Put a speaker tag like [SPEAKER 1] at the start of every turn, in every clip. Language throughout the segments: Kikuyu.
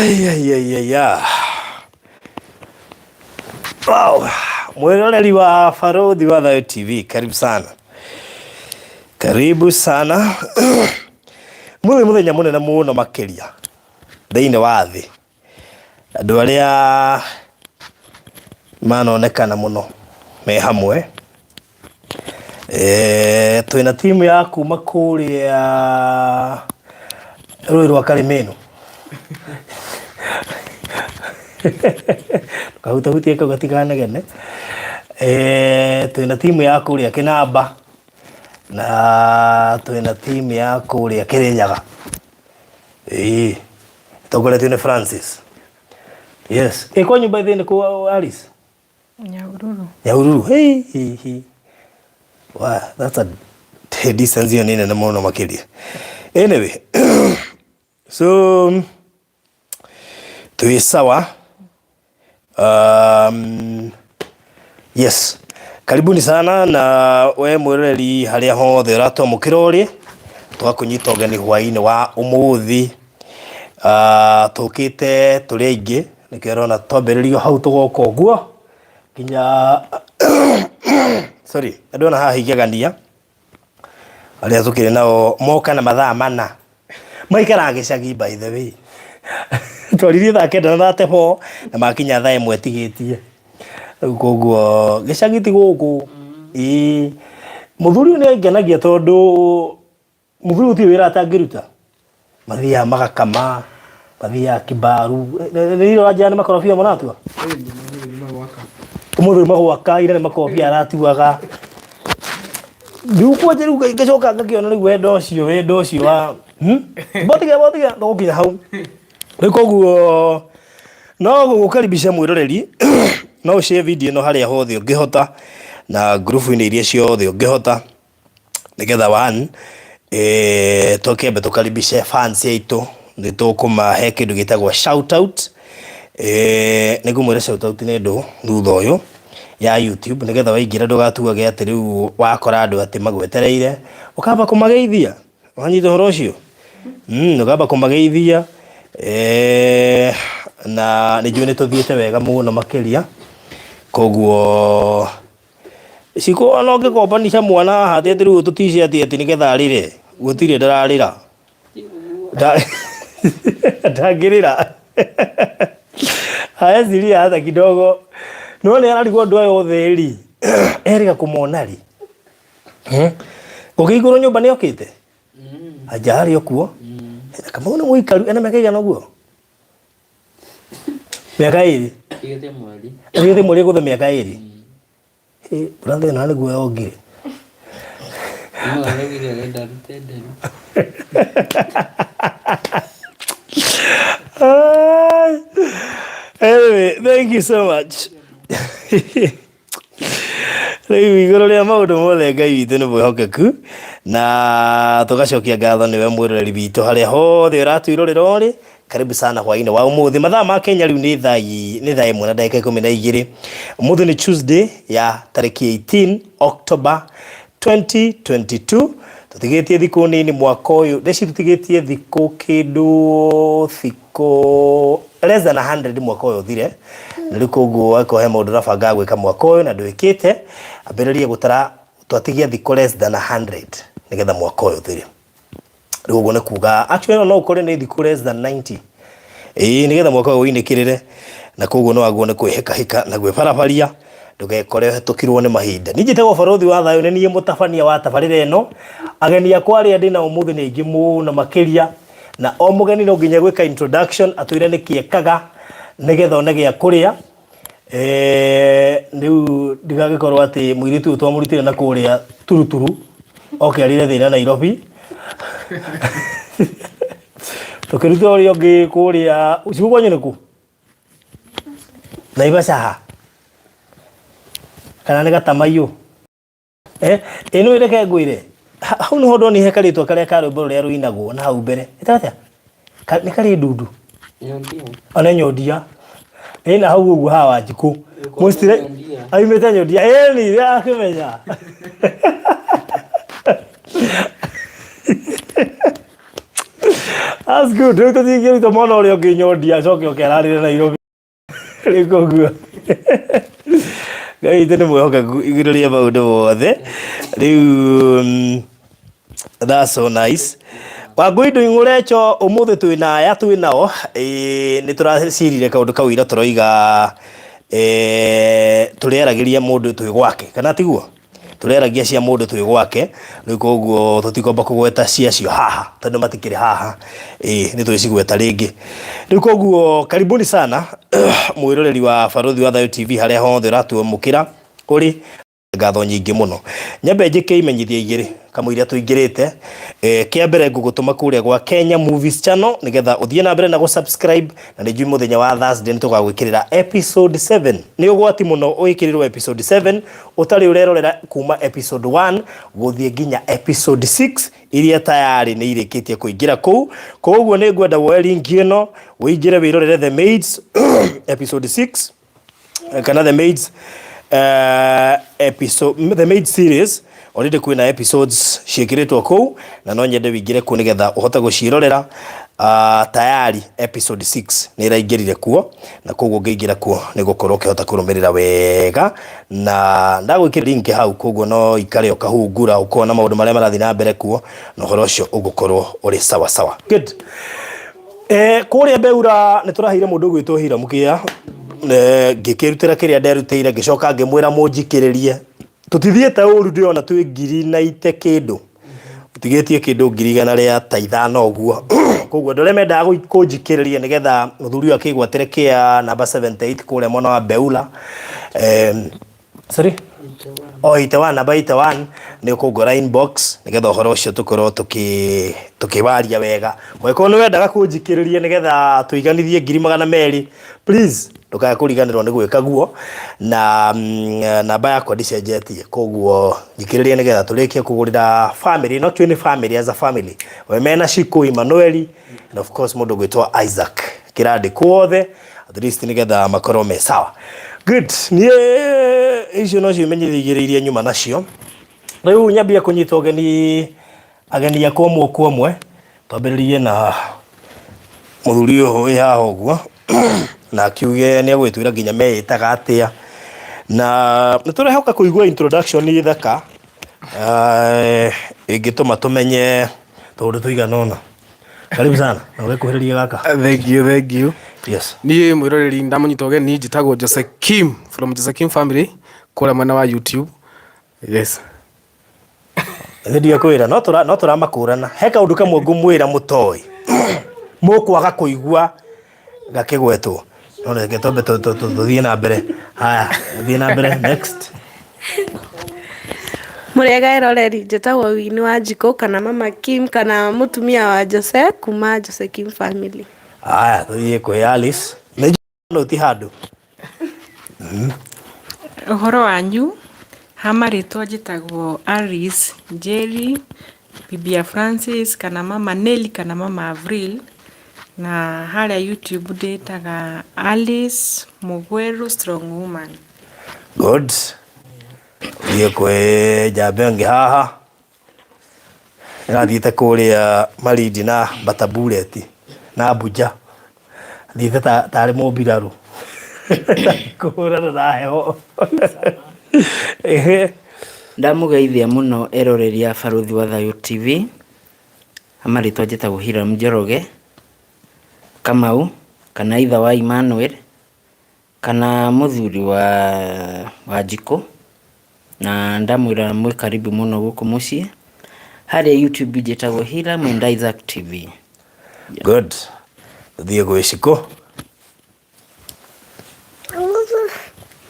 [SPEAKER 1] Ai, ai, ai, ai, ah. Wow. Mwiroreri wa Baruthi wa Thayo TV, karibu sana, karibu sana. Mũthĩ mũthenya mũnene mũno makĩria thĩinĩ wa thĩ, andũ arĩa manonekana mũno me hamwe. Twĩna timu ya kuma kũrĩa rũĩ rwa Karimĩno. Ndũkahutahutie kau gatikanegene. Twĩna timu ya kũrĩa Kĩnamba na twĩna timu ya kũrĩa Kĩrĩnyaga. Ĩĩ, ĩtongoretio nĩ Francis. Yes. Ĩ kwanyu by the way nĩ kũ Alice?
[SPEAKER 2] Nyahururu.
[SPEAKER 1] Nyahururu. Hey, hey, hey. Wow, that's a distance ĩyo nĩ nene mũno makĩria. Anyway, so twĩ sawa. Yes. Karibuni sana na we mwĩroreri harĩa hothe ũratwamũkĩra ũrĩ, twakũnyita ũgeni hwaĩ-inĩ wa ũmũthĩ. Tũkĩte tũrĩ aingĩ nĩkĩo ũrona twambĩrĩria hau tũgoka ũguo nginya sorry, ndona haha igegania arĩa tũkĩrĩ nao moka na mathaa mana maikaraga gĩcagi by the way. Twaririe thaa kenda na 34 na makinya thaa ĩmwe ĩtigĩtie. Rĩu koguo gĩcagi ti gũkũ. Ĩĩ mũthuri ũyũ nĩ angenagia tondũ Mũthuri gũtirĩ wĩra atangĩruta. Mathiaga magakama, mathiaga kĩbaru. Nĩ ũranjĩra nĩ makorobia mũratua? Ũmũthĩ uma gwaka, ira nĩ makorobia aratuaga. Rĩu kwanja rĩu ngacoka ngakĩona rĩu wendo ũcio, wendo ũcio wa botiga botiga tũgũkinya hau. Rĩu koguo no gũgũkaribisha mwĩroreri, no ũ share video ĩno harĩa hothe ũngĩhota na ngurubu-inĩ iria ciothe ũngĩhota. Nĩgetha one, tũkĩambe tũkaribishe fans aitũ, nĩ tũkũmahe kĩndũ gĩtagwo shout out, nĩ ngũmwĩra shout out nĩ ndũ thutha ũyũ ya YouTube, nĩgetha waingĩra ndũgatuage atĩ rĩu wakora andũ atĩ magwetereire, ũkamba kũmageithia, wanyita ũhoro ũcio? Ũkamba kũmageithia, na nĩ njũĩ nĩ tũthiĩte wega mũno makĩria, koguo Cikũ ona ũngĩkombanica mwana haha atĩ atĩ rĩu ũtũtice atĩ atĩ nĩgetha arĩre, gũtirĩ ndararĩra. Ndangĩrĩra. Hawezi lia hata kidogo. No nĩ ararigwo andũ aya othe rĩ, erĩga kũmona rĩ. Ũkĩhingũrwo nyũmba nĩ okĩte? Anja arĩ o kuo. Kamau nĩ mũikaru, ena mĩaka ĩigana ũguo? Mĩaka ĩrĩ.
[SPEAKER 3] Tigĩte mweri.
[SPEAKER 1] Tigĩte mweri gũthe mĩaka ĩrĩ. Ĩ, brother ĩno nĩguo yongire.
[SPEAKER 3] No araugire arenda arute nderu.
[SPEAKER 1] Ai. Anyway, thank you so much. Rĩu igũrũ rĩa maũndũ mothe Ngai witũ nĩ mwĩhokeku na tũgacokia ngatho nĩwe mwĩroreri witũ harĩa hothe ũratwĩrorera ũrĩ. Karibu sana hwainĩ wa ũmũthĩ. Mathaa ma Kenya rĩu nĩ thaa nĩ thaa ĩmwe na ndagĩka 12. Ũmũthĩ nĩ Tuesday ya tarĩki 18 October 2022. Tũtigĩtie thikũ nini mwaka ũyũ, ndeci tũtigĩtie thikũ kĩndũ thikũ less than 100 mwaka ũyũ ũthire. Na rĩu koguo angĩkorwo he maũndũ ũrabangaga gwĩka mwaka ũyũ na ndwĩkĩte, ambĩrĩria gũtara twatigia thikũ less than 100 nĩgetha mwaka ũyũ ũthire. Rĩu ũguo nĩ kuga actually no ũkore nĩ thikũ less than 90 ĩĩ nĩgetha mwaka ũyũ ũinĩkĩrĩre, na koguo nĩ wagĩrĩirwo nĩ kwĩhĩkahĩka na gwĩbarabaria ndũgekore ũhetũkirwo nĩ mahinda. Niĩ njĩtagwo Barũthi wa Thayũ, nĩ niĩ mũtabania wa tabarĩra ĩno. Ageni akwa arĩa ndĩ nao ũmũthĩ nĩ aingĩ mũno makĩria, na o mũgeni no nginya gwĩka introduction atwĩre nĩkĩ ekaga nĩgetha one gĩa kũrĩa. Rĩu ndigagĩkorwo atĩ mũirĩtu ũyũ twamũrutire na kũrĩa turuturu oke arĩre thĩna Nairobi. Tũkĩruta ũrĩa ũngĩ kũrĩa, ũcio kwanyu nĩ kũ? Naivasha ha? Kana nĩ Gatamayũ? Eh, ĩno reke ngwĩre. Hau nĩho ndonire he karĩtwa karĩa ka rwĩmbo rũrĩa rũinagwo na hau mbere. Ĩtagwo atĩa? Nĩ karĩ ndundu.
[SPEAKER 3] Nyondia.
[SPEAKER 1] Ona nyondia. Ĩna hau ũguo haha Wanjikũ. Mũcire
[SPEAKER 3] Nyondia.
[SPEAKER 1] aumĩte nyondia. Ĩni akĩmenya. That's good. Rĩu tũtingĩruta mwana ũrĩa ũngĩ nyondi acoke oke ararĩre Nairobi. Rĩu koguo Ngai witũ nĩ mwĩhokeku igũrũ rĩa maũndũ mothe. Rĩu that's so nice. Wangũi Ndũing'ũrecho ũmũthĩ twĩna aya twĩ nao ĩĩ, nĩ tũracirire kaũndũ kau ira tũroiga tũrĩaragĩria mũndũ twĩ gwake kana tiguo? Tũrĩaragia cia mũndũ twĩ gwake rĩu koguo tũtikwamba kũgweta ciacio haha tondũ matikĩrĩ haha ĩĩ nĩ twĩcigweta rĩngĩ. Rĩu koguo karibuni sana mwĩroreri wa Barũthi wa Thayũ TV harĩa hothe ũratwamũkĩra ũrĩ ngatho nyingĩ mũno. Nyambe njĩke imenyithia igĩrĩ kamũira tũingĩrĩte. Kĩa mbere ngũgũtũma kũrĩa gwa Kenya Movies Channel nĩgetha ũthiĩ na mbere na gũ-subscribe na nĩ njũĩ mũthenya wa Thursday nĩ tũgagwĩkĩrĩra episode 7. Nĩ ũgwati mũno ũgĩkĩrĩrwo episode 7 ũtarĩ ũrerorera kuma episode 1 gũthiĩ nginya episode 6 iria tayari nĩ irĩkĩtie kũingĩra kũu. Koguo nĩ ngwenda woe link ĩno ũingĩre wĩrorere The Maids episode 6 kana The Maids episode The Maids series already kwĩna episodes ciĩkĩrĩtwo kũu na no nyende wĩingĩre kuo nĩgetha ũhote gũciĩrorera. Tayari episode 6 nĩ ĩraingĩrire kuo na koguo ũngĩingĩra kuo nĩ gũkorwo ũkĩhota kũrũmĩrĩra wega na ndagwĩkĩra link hau koguo no ikare ũkahungura ũkona maũndũ marĩa marathiĩ na mbere kuo na ũhoro ũcio ũgũkorwo ũrĩ sawa sawa. Good. Kũrĩa Beura nĩ tũraheire mũndũ ũgwĩtwo Hiram Kĩa ngĩkĩrutĩra kĩrĩa nderutĩire ngĩcoka ngĩmwĩra mũnjikĩrĩrie tũtithiĩte ũru ndĩrona twĩ ngiri na ite kĩndũ tũtigĩtie kĩndũ 105,000 ũguo koguo andũ arĩa mendaga kũnjikĩrĩria nĩgetha mũthuri ũyũ akĩgwatĩre kĩa namba 78 kũrĩa mwena wa Beula sorry o 81 namba 81 nĩ ũkũngora inbox nĩgetha ũhoro ũcio tũkorwo tũkĩwaria wega. Ũngĩkorwo nĩ wendaga kũnjikĩrĩria nĩgetha tũiganithie 200,000 please ndũkae kũriganĩrwo nĩ gwĩka guo na namba yakwa ndicenjetie koguo njikĩrĩria nĩgetha tũrĩkie kũgũrĩra family ĩno twĩ nĩ family as a family we mena Shiku Emmanuel and of course mũndũ ũgwĩtwo Isaac kĩrandĩ kuothe at least nĩgetha makorwo me sawa. Good. Niĩ icio nocio imenyithia igĩrĩ iria nyuma nacio. Rĩu nyambie kũnyita ũgeni ageni akwa ũmwe kwa ũmwe twambĩrĩrie na mũthuri ũyũ wĩ haha ũguo na akiuge nĩ egũgĩtwĩra nginya meĩtaga atĩa na nĩ tũrehoka kũigua introduction thaka ĩngĩtũma tũmenye tũũndũ tũigana ũna. Karibu sana na ũgĩkuhĩrĩria gaka.
[SPEAKER 2] Thank you, thank you.
[SPEAKER 1] Yes.
[SPEAKER 2] Niĩ mwĩroreri ndamũnyita ũgeni njĩtagwo Jose Kim from Jose Kim family kũrĩa mwena wa YouTube. Yes.
[SPEAKER 1] Nĩ ndiakwĩra no tũra no tũramakũrana he kaũndũ kamwe ngũmwĩra mũtoĩ mũkwaga kũigua gakĩgwetwo no reke twambe tũthiĩ na mbere. Haya, thiĩ na mbere next.
[SPEAKER 4] Mũrĩega eroreri, njĩtagwo Winnie Wanjikũ kana Mama Kim kana mũtumia wa Jose kuma Jose Kim family.
[SPEAKER 1] Haya, tũthiĩ kwĩ Alice. Nĩ njũĩ ti handũ.
[SPEAKER 5] Ũhoro wanyu, ha marĩtwa njĩtagwo Alice Njeri, bibi ya Francis kana mama Nelly kana mama Avril, na harĩa YouTube ndĩtaga Alice Mũgweru Strong Woman.
[SPEAKER 1] Good. Thiĩ kwĩ njamba ĩngĩ haha ĩrathiĩte kũrĩa Malindi na Bata Bullet na Abuja thiĩte tarĩ mũmbirarũ kũhũrana na heho. Ehe.
[SPEAKER 3] Ndamũgeithia mũno eroreri a Barũthi wa Thayũ TV, marĩtwa njĩtagwo Hiram Njoroge Kamau kana ithe wa Emmanuel kana mũthuri wa Wanjikũ, na ndamwĩra mwĩ karibu mũno gũkũ mũciĩ. Harĩa YouTube njĩtagwo Hiram and Isaac TV.
[SPEAKER 1] Good. Thiĩ gwĩ Shiko.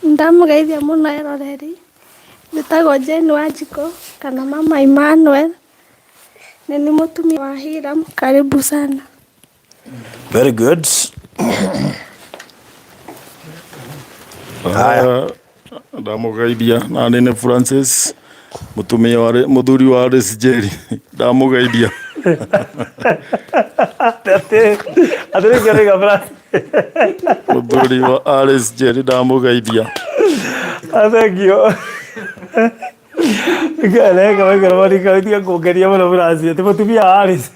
[SPEAKER 4] Ndamũgeithia mũno eroreri, njĩtagwo Jane Wanjikũ kana mama Emmanuel, nĩ niĩ mũtumia wa Hiram, karibu sana.
[SPEAKER 1] Very good. Haya.
[SPEAKER 6] Ndamũgeithia na nĩ nĩ Francis mũtumia wa mũthuri wa Alice Njeri ndamũgeithia.
[SPEAKER 1] Atĩ atĩ nĩ Francis.
[SPEAKER 6] Mũthuri wa Alice Njeri ndamũgeithia.
[SPEAKER 1] Thank you. Reka maikara marika tiga kũngeria mũno Francis atĩ mũtumia wa Alice.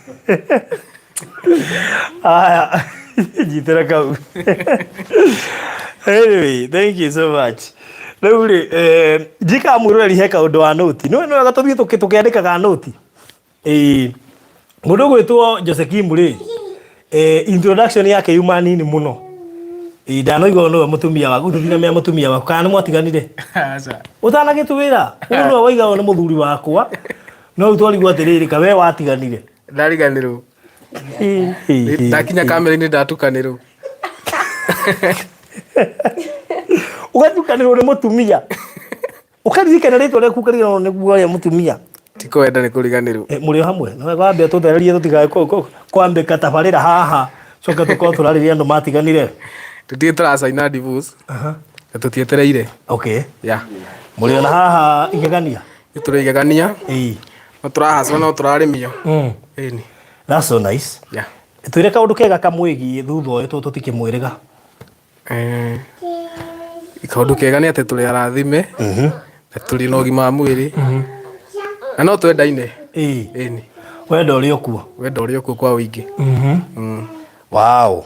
[SPEAKER 1] Aya, nyitĩra kau. Anyway, thank you so much. Rĩu rĩ, eh, njikaga mwĩroreri he kaũndũ wa nũti. Nĩ wega tũthiĩ tũkĩandĩkaga nũti. Ĩĩ. Mũndũ ũgwĩtwo Jose Kim rĩ, eh, introduction yake yuma nini mũno. Ĩĩ, ndanoigua nĩwe mũtumia waku, tũtinamenya mũtumia waku, kana nĩ mwatiganire?
[SPEAKER 2] Aca.
[SPEAKER 1] Ũtanagĩtwĩra, ũyũ nĩwe waiga ũyũ nĩ mũthuri wakwa, no rĩu twarigwo atĩrĩrĩ, ka we watiganire?
[SPEAKER 2] Ndariganĩrwo. Ndakinya kamera-inĩ ndatukanĩrwo.
[SPEAKER 1] Ũgatukanĩrwo nĩ mũtumia. Ũkaririkana rĩtwa rĩaku ũkariganĩrwo nĩguo ũrĩa mũtumia.
[SPEAKER 2] Ti kwenda nĩ kũriganĩrwo.
[SPEAKER 1] Eh, mũrĩ o hamwe no wambia tũthererie tũtigae kwambĩka tabarĩra haha coke tũkorwo tũrarĩria andũ matiganire.
[SPEAKER 2] Tũtirĩ tũracaina divorce. Na tũtietereire.
[SPEAKER 1] Okay.
[SPEAKER 2] Yeah.
[SPEAKER 1] Mũrĩ ona haha igegania?
[SPEAKER 2] Nĩ tũrĩ igegania.
[SPEAKER 1] Ĩĩ.
[SPEAKER 2] No tũrahacwo no tũrarĩmio. Ĩni.
[SPEAKER 1] That's so nice.
[SPEAKER 2] Yeah.
[SPEAKER 1] Twĩre kaũndũ kega kamwĩgiĩ thutha ũyũ tondũ tũtikĩmwĩrĩga.
[SPEAKER 2] Eh, kaũndũ kega nĩ atĩ tũrĩ arathime na tũrĩ na ũgima wa mwĩrĩ na no twendaine.
[SPEAKER 1] Ĩĩ.
[SPEAKER 2] Ĩni.
[SPEAKER 1] Wendo ũrĩ o kuo.
[SPEAKER 2] Wendo ũrĩ o kuo kwa ũingĩ.
[SPEAKER 1] Wow.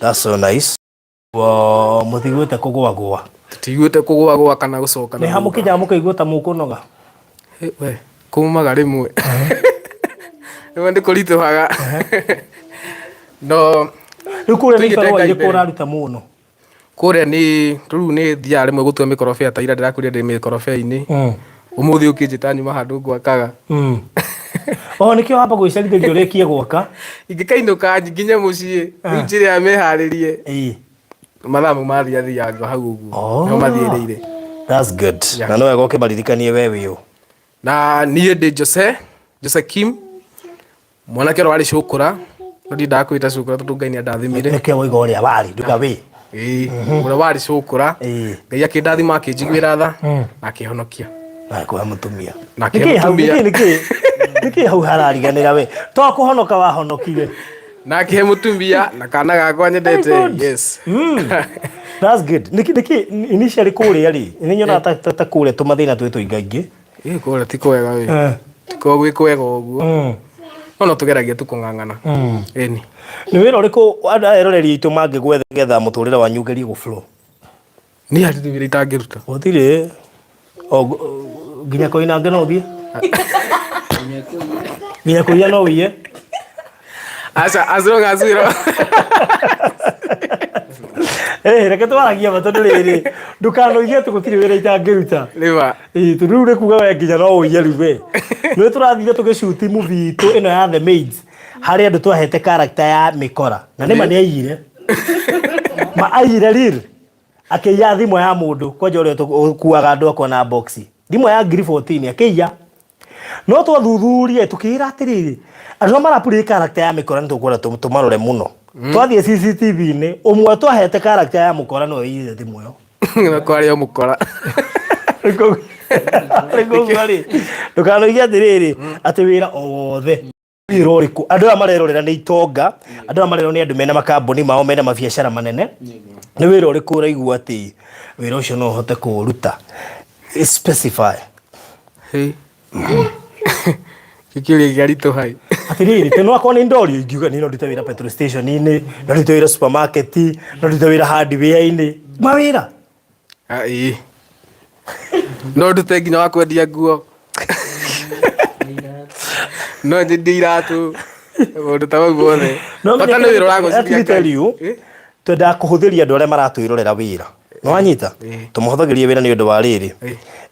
[SPEAKER 1] That's so nice. Wo mũtiguĩte kũgũagũa.
[SPEAKER 2] Tũtiguĩte kũgũagũa kana gũcoka
[SPEAKER 1] na Nĩ ha
[SPEAKER 2] thutha.
[SPEAKER 1] mũkinyaga mũkaigua ta mũkũnoga?
[SPEAKER 2] Ĩ, we kũmaga rĩmwe rĩmwe nĩ kũritũhaga no
[SPEAKER 1] Rĩu kũrĩa nĩ
[SPEAKER 2] tũigĩte
[SPEAKER 1] ibarũa
[SPEAKER 2] Ngai
[SPEAKER 1] irĩkũ
[SPEAKER 2] mbere.
[SPEAKER 1] ũraruta mũno?
[SPEAKER 2] Kũrĩa nĩ rĩu nĩ thiaga rĩmwe gũtua mĩkorobia ta ira ndĩrakwĩrire ndĩ mĩkorobia-inĩ. Ũmũthĩ ũkĩnjĩta nyuma handũ ngwakaga.
[SPEAKER 1] Oh, nĩkĩo wamba gwĩcarithĩria ũrĩkie gwaka?
[SPEAKER 2] Ingĩkainũka nginye mũciĩ rĩu njĩre aya meharĩrie.
[SPEAKER 1] Ĩĩ.
[SPEAKER 2] Mathaa mau mathiathianga hau ũguo.
[SPEAKER 1] Oh.
[SPEAKER 2] Nĩho mathiĩrĩire.
[SPEAKER 1] That's good.
[SPEAKER 2] Yeah.
[SPEAKER 1] Na no wega ũkĩmaririkanie we wĩ ũ.
[SPEAKER 2] Na niĩ ndĩ Jose, Jose Kim, mwanake ũrĩa warĩ cũkũra, no ndiendaga kwĩta cũkũra tondũ Ngai nĩ andathimire.
[SPEAKER 1] Nĩkĩo waiga ũrĩa warĩ, nduga wĩ.
[SPEAKER 2] Ĩĩ, ũrĩa warĩ cũkũra,
[SPEAKER 1] Ĩĩ.
[SPEAKER 2] Ngai akĩndathima akĩnjiguĩra tha na akĩhonokia.
[SPEAKER 1] Na akĩhe mũtumia.
[SPEAKER 2] Na akĩhe
[SPEAKER 1] Nĩkĩ hau,
[SPEAKER 2] mũtumia.
[SPEAKER 1] nĩkĩ, nĩkĩ, nĩkĩ hau harariganĩra we? To kũhonoka wahonokire.
[SPEAKER 2] Na akĩhe mũtumia na kana gakwa nyendete.
[SPEAKER 1] Very good.
[SPEAKER 2] Yes.
[SPEAKER 1] That's good. Nĩkĩ, nĩkĩ initially kũrĩa rĩ, nĩ nyonaga ta kũrĩa tũmathĩna twĩ tũingaingĩ.
[SPEAKER 2] Ĩ kũrĩa ti kwega wĩ. Ti gwĩ kwega ũguo. No no tũgeragia tu kũng'ang'ana. Ĩni.
[SPEAKER 1] Nĩ wĩra ũrĩkũ andũ aya eroreri aitũ mangĩgwetha nĩgetha mũtũrĩre wanyu ũgerie gũ flow?
[SPEAKER 2] Niĩ hatirĩ wĩra itangĩruta.
[SPEAKER 1] Gũtirĩ. O, nginya koinange no ũthiĩ? Nginya kũiya no ũiye?
[SPEAKER 2] Aca, as long as wĩra.
[SPEAKER 1] Eh, reke twaragie ma tondũ rĩrĩ ndũkanoige atĩ gũtirĩ wĩra itangĩruta.
[SPEAKER 2] Nĩma.
[SPEAKER 1] Ĩĩ, tondũ rĩu nĩ kuga we nginya no ũiye rĩu we. Nĩ tũrathire tũgĩcuti movie itũ ĩno ya The Maids harĩ andũ twahete character ya mĩkora na nĩma nĩ aiyire. Ma aiyire real. Akĩiya thimũ ya mũndũ kwanja ũrĩa ũkuaga andũ akwa na box. Thimũ ya ngiri 14 akĩiya. No twathuthuria tukĩra atĩrĩrĩ andũ arĩa marapurĩ character ya mĩkora nĩ tũkwenda tũmarore mũno. Twathiĩ CCTV-inĩ ũmwe twahete character ya mũkora nĩwe ũiyire thimũ ĩyo.
[SPEAKER 2] Na kwarĩ o mũkora.
[SPEAKER 1] Rĩu rĩ ndũkanoige atĩrĩrĩ atĩ wĩra o wothe wĩra ũrĩkũ andũ aya marerorera nĩ itonga andũ aya marerorera nĩ andũ mena makambuni mao mena mabiacara manene nĩ wĩra ũrĩkũ ũraigua atĩ wĩra ũcio no ũhote kũũruta specify
[SPEAKER 2] Hey. Gĩkĩũria kĩaritũha ĩ.
[SPEAKER 1] Atĩrĩrĩ, tondũ akorwo nĩ ndorio ingiuga niĩ no ndute wĩra petrol station-inĩ, no ndute wĩra supermarket, no ndute wĩra hardware-inĩ, mawĩra.
[SPEAKER 2] Ah, ĩĩ. No ndute nginya wa kwendia nguo. No nyendie iratũ. Maũndũ ta mau mothe.
[SPEAKER 1] No
[SPEAKER 2] Bata nĩ wĩra ũragũciria
[SPEAKER 1] Let me tell you,
[SPEAKER 2] Ngai. Eh?
[SPEAKER 1] twendaga kũhũthĩria andũ arĩa maratwĩrorera wĩra. Nĩ wanyita? Tũmahũthagĩria wĩra nĩ ũndũ wa rĩrĩ.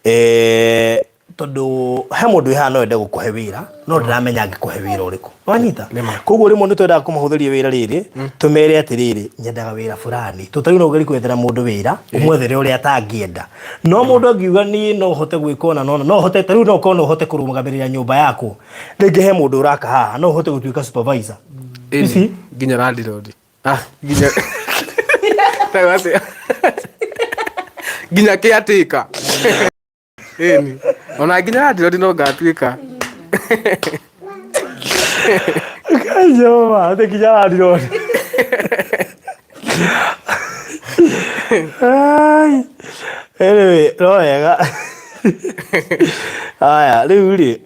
[SPEAKER 1] Eh, tondũ he mũndũ wĩ haha no ende gũkũhe wĩra no ndaramenya angĩkũhe wĩra ũrĩkũ wanyita koguo rĩmwe nĩ twendaga kũmahũthĩria wĩra rĩrĩ tũmere atĩrĩrĩ nyendaga wĩra fulani tondũ ta rĩu no ũgerie gwethera mũndũ wĩra ũmwethere ũrĩa atangĩenda no mũndũ angiuga niĩ no hote gwĩka ũna na ũna no hote ta rĩu no ũkorwo no ũhote kũrũgamĩrĩra nyũmba yakwa rĩngĩ he mũndũ ũraka haha no ũhote gũtuĩka supervisor
[SPEAKER 2] Ĩni,
[SPEAKER 1] Ici?
[SPEAKER 2] nginya landlord. Ah, nginya Tayo atĩa? nginya caretaker. Ĩni. Ona nginya landlord no ngatuĩka.
[SPEAKER 1] Jehova, atĩ nginya landlord. Ai. Anyway, no wega. Aya, rĩu rĩ.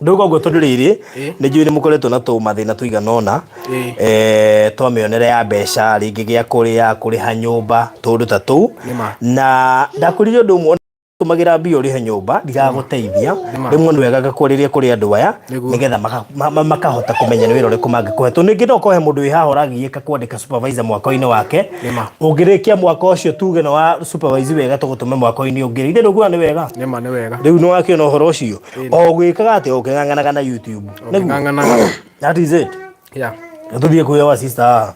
[SPEAKER 1] Ndauga ũguo tondũ rĩrĩ,
[SPEAKER 2] Ĩ.
[SPEAKER 1] nĩ njũĩ nĩ mũkoretwo na tũmathĩna tũigana ũna
[SPEAKER 2] Ĩ.
[SPEAKER 1] eh, twa mĩonere ya mbeca, rĩngĩ gĩa kũrĩa, kũrĩha nyũmba, tũũndũ ta tũu.
[SPEAKER 2] Nĩma.
[SPEAKER 1] Na ndakwĩrire ũndũ ũmwe tũmagĩra mbia ũrĩhe nyũmba ndigagũteithia. Rĩmwe nĩ wega ngakwarĩria kũrĩ andũ aya
[SPEAKER 2] Nĩguo.
[SPEAKER 1] nĩgetha makahota kũmenya nĩ wĩra ũrĩkũ mangĩkũhe. Tondũ ningĩ no ũkohe mũndũ wĩ haha ũragiĩka kwandĩka supervisor mwako-inĩ wake.
[SPEAKER 2] Nĩma.
[SPEAKER 1] Ũngĩrĩkia mwaka ũcio tuge nĩ wa supervise wega tũgũtũme mwako-inĩ ũngĩ. Ithe ndũkuona nĩ wega?
[SPEAKER 2] Nĩma nĩ wega.
[SPEAKER 1] Rĩu nĩ wakĩona ũhoro ũcio. O ũgĩkaga atĩa? Ũkĩng'ang'anaga na YouTube. Nĩguo?
[SPEAKER 2] Ng'ang'anaga.
[SPEAKER 1] That is it.
[SPEAKER 2] Yeah.
[SPEAKER 1] Tũthiĩ kwĩ wa sister haha.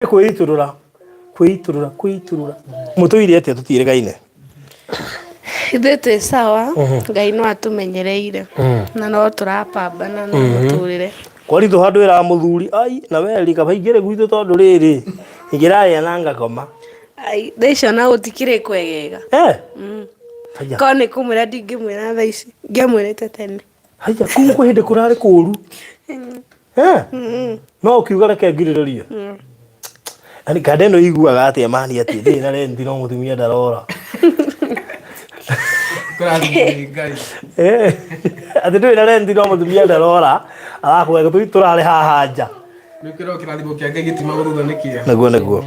[SPEAKER 1] Kwĩitũrũra, kwĩitũrũra, kwĩitũrũra. Mũtũire atĩa tũtiĩrĩgaine?
[SPEAKER 4] Ithuĩ twĩ sawa, Ngai no atũmenyereire na no tũrapambana na mũtũrĩre.
[SPEAKER 1] Kwaritũ handũ ĩraga mũthuri, ai na we rĩ kaba ingĩrĩ gwitũ tondũ rĩrĩ ingĩrarĩa na ngakoma.
[SPEAKER 4] Ai, thaa icio na gũtikĩrĩ kwegega.
[SPEAKER 1] Eh. Haya.
[SPEAKER 4] Korwo nĩ kũmwĩra ndingĩmwĩra thaa ici, ngĩamwĩrĩte tene.
[SPEAKER 1] Haya, kũu kwĩ hĩndĩ kũrarĩ kũru. Eh. No ũkiuga reke ngirĩrĩrie. Yaani kanda ĩno iguaga atĩa mani atĩ ndĩrĩ na renti no mũtumia ndarora.
[SPEAKER 2] Kũrathimwo nĩ Ngai.
[SPEAKER 1] Eh, atĩ ndũrĩ na renti no mũtumia ndarora arakũhe tũthiĩ tũrare haha nja.
[SPEAKER 2] Nĩ kĩro kĩrathimo kĩa Ngai gĩtiumagwo thutha nĩ kĩeha.
[SPEAKER 1] Nĩguo nĩguo.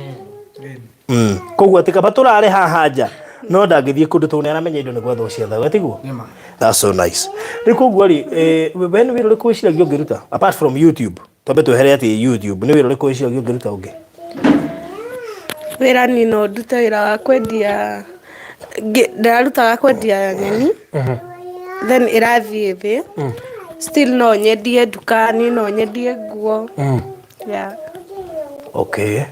[SPEAKER 1] Koguo atĩ kaba tũrare haha nja no ndangĩthiĩ kũndũ tondũ nĩaramenya indo nĩ gwethwo ciethagwo tiguo?
[SPEAKER 2] Nĩma.
[SPEAKER 1] That's so nice. Rĩu koguo rĩ, eh, we nĩ wĩra ũrĩkũ wĩciragia ũngĩruta apart from YouTube? Twambe twehere atĩ YouTube, nĩ wĩra ũrĩkũ wĩciragia ũngĩruta ũngĩ?
[SPEAKER 4] Wĩra niĩ no ndute wĩra wa kwendia, ndĩrarutaga kwendia nyeni, then ĩrathiĩ thĩ, still no nyendie nduka-inĩ, no nyendie nguo, yeah.
[SPEAKER 1] Okay.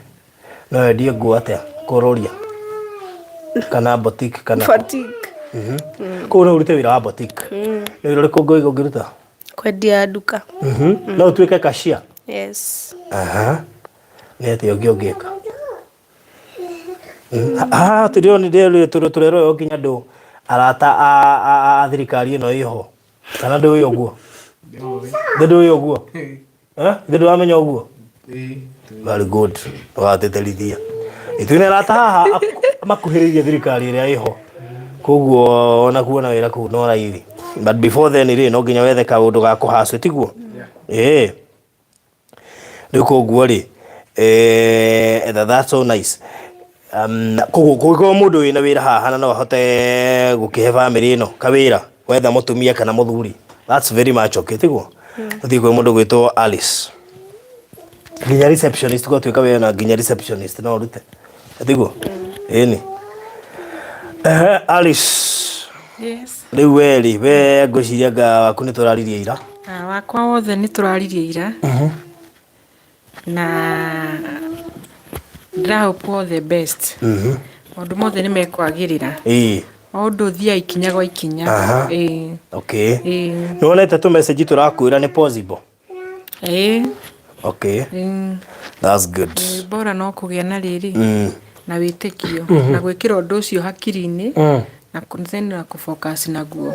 [SPEAKER 1] No wendie nguo atĩa? Kũrũria? Kana boutique kana?
[SPEAKER 4] Boutique.
[SPEAKER 1] Koguo no ũrute wĩra wa boutique. Nĩ wĩra ũrĩkũ ũngĩ ũngĩruta?
[SPEAKER 4] Kwendia nduka.
[SPEAKER 1] No ũtuĩke cashier?
[SPEAKER 4] Yes.
[SPEAKER 1] Aha. Nĩ atĩa ũngĩ ũngĩka? Haha tũrerwo tũrerwo nginya andũ arata a thirikari ĩno ĩho. Kana ndũĩ ũguo? Ndũĩ ũguo? Eh? Ithe ndũramenya ũguo? Very good. Ndũgatĩtĩrithia. Ithuĩ nĩ arata haha makuhĩrĩirie thirikari ĩrĩa ĩho. Koguo ona kuona wĩra kũu no raithi. But before then rĩ, no nginya wethe kaũndũ ga kũhacwo tiguo? Ĩĩ. Rĩu koguo rĩ, eh, that's so nice. Koguo kũngĩkorwo mũndũ wĩna wĩra haha na no ahote gũkĩhe bamĩrĩ ĩno kawĩra wetha mũtumia kana mũthuri that's very much okay tiguo ũthiĩ kwĩ mũndũ gwĩtwo Alice nginya receptionist gwatuĩka wĩra na nginya receptionist no ũrute tiguo ĩni. Ehe, Alice.
[SPEAKER 5] Yes.
[SPEAKER 1] Rĩu we rĩ, we ngwĩciria anga waku nĩ tũraririe ira.
[SPEAKER 5] Ah, wakwa wothe nĩ tũraririe ira. Na ndĩra hope all the best. Maũndũ mothe nĩ mekwagĩrĩra. O ũndũ ũthiaga ikinya gwa ikinya.
[SPEAKER 1] Ĩĩ. Okay. Ĩĩ. Nĩ wonete tũ message tũrakwĩra nĩ possible?
[SPEAKER 5] Ĩĩ.
[SPEAKER 1] Okay. That's good.
[SPEAKER 5] Bora no kũgĩa na rĩrĩ na wĩtĩkio na gwĩkĩra ũndũ ũcio hakiri-inĩ na then na kũ focus naguo.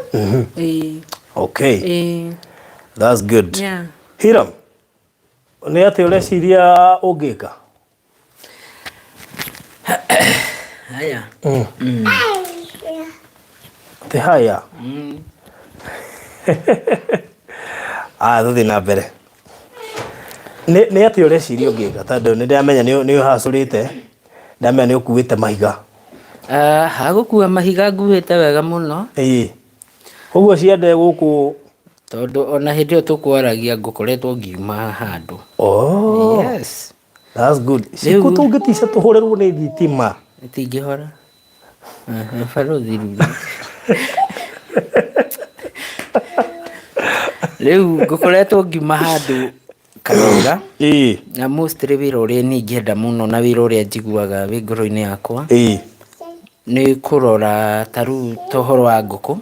[SPEAKER 5] Ĩĩ.
[SPEAKER 1] Okay.
[SPEAKER 5] Ĩĩ.
[SPEAKER 1] That's good.
[SPEAKER 5] Yeah.
[SPEAKER 1] Hiram, nĩ atĩa ũreciria ũngĩka?
[SPEAKER 3] Haya.
[SPEAKER 1] Atĩ haya. Aya tũthiĩ na mbere. Nĩ nĩ atĩa ũreciria ũngĩka tondũ nĩ ndĩramenya nĩ ũhacũrĩte, ndamenya nĩ ũkuĩte mahiga.
[SPEAKER 3] Ah, ha gũkua mahiga nguĩte wega mũno.
[SPEAKER 1] Ĩĩ. Koguo ciande gũkũ
[SPEAKER 3] Tondũ ona hĩndĩ ĩyo tũkwaragia ngũkoretwo ngiuma handũ.
[SPEAKER 1] Oh.
[SPEAKER 3] Yes.
[SPEAKER 1] That's good. Cikũ tũngĩtica tũhũrĩrwo nĩ thitima.
[SPEAKER 3] Itingĩhora. Barũthi rĩu. Rĩu ngũkoretwo ngiuma handũ kawĩra.
[SPEAKER 1] Ĩĩ.
[SPEAKER 3] Na mostly wĩra ũrĩa niĩ ingĩenda mũno na wĩra ũrĩa njiguaga wĩ ngoro-inĩ yakwa.
[SPEAKER 1] Ĩĩ.
[SPEAKER 3] Nĩ kũrora ta rĩu ta ũhoro wa ngũkũ,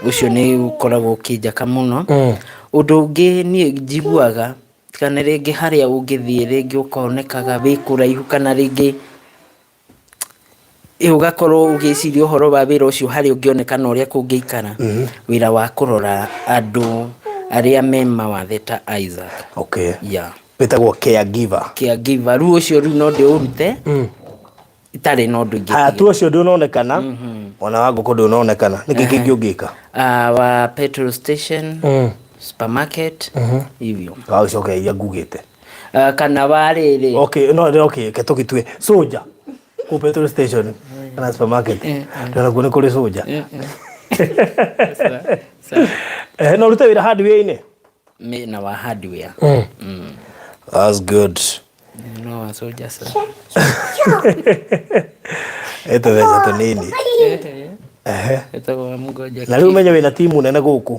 [SPEAKER 3] ũcio nĩ ũkoragwo ũkĩnjaka mũno. Ũndũ ũngĩ niĩ njiguaga kana rĩngĩ harĩa ũngĩthiĩ rĩngĩ ũkonekaga wĩ kũraihu kana rĩngĩ ũgakorwo ũgĩciria ũhoro wa wĩra ũcio harĩa ũngĩonekana ũrĩa kũngĩikara, wĩra wa kũrora andũ arĩa me mawathe ta Isaac.
[SPEAKER 1] Okay.
[SPEAKER 3] Yeah.
[SPEAKER 1] Wĩtagwo caregiver.
[SPEAKER 3] Caregiver. Rĩu ũcio rĩu no ndĩũrute itarĩ na ũndũ ingĩ.
[SPEAKER 1] Haya tu ũcio ndũnonekana, ona wa ngũkũ ndũnonekana. Nĩkĩ kĩngĩ ũngĩka?
[SPEAKER 3] Wa petrol station. supermarket hivyo.
[SPEAKER 1] Wagĩcoka iria ngugĩte.
[SPEAKER 3] Kana wa rĩrĩ.
[SPEAKER 1] Okay, no no, okay, ke tũgĩtue soja kũ petrol station kana supermarket. Ndona kuo nĩ kũrĩ soja. Eh, no rute wĩra hardware-inĩ.
[SPEAKER 3] Na wa hardware.
[SPEAKER 1] That's good.
[SPEAKER 3] No wa soja sa.
[SPEAKER 1] Ĩtũbeca tũnini. Ehe.
[SPEAKER 3] Etagwo wa mgoja.
[SPEAKER 1] Na rĩu menye wĩna timu nene gũkũ.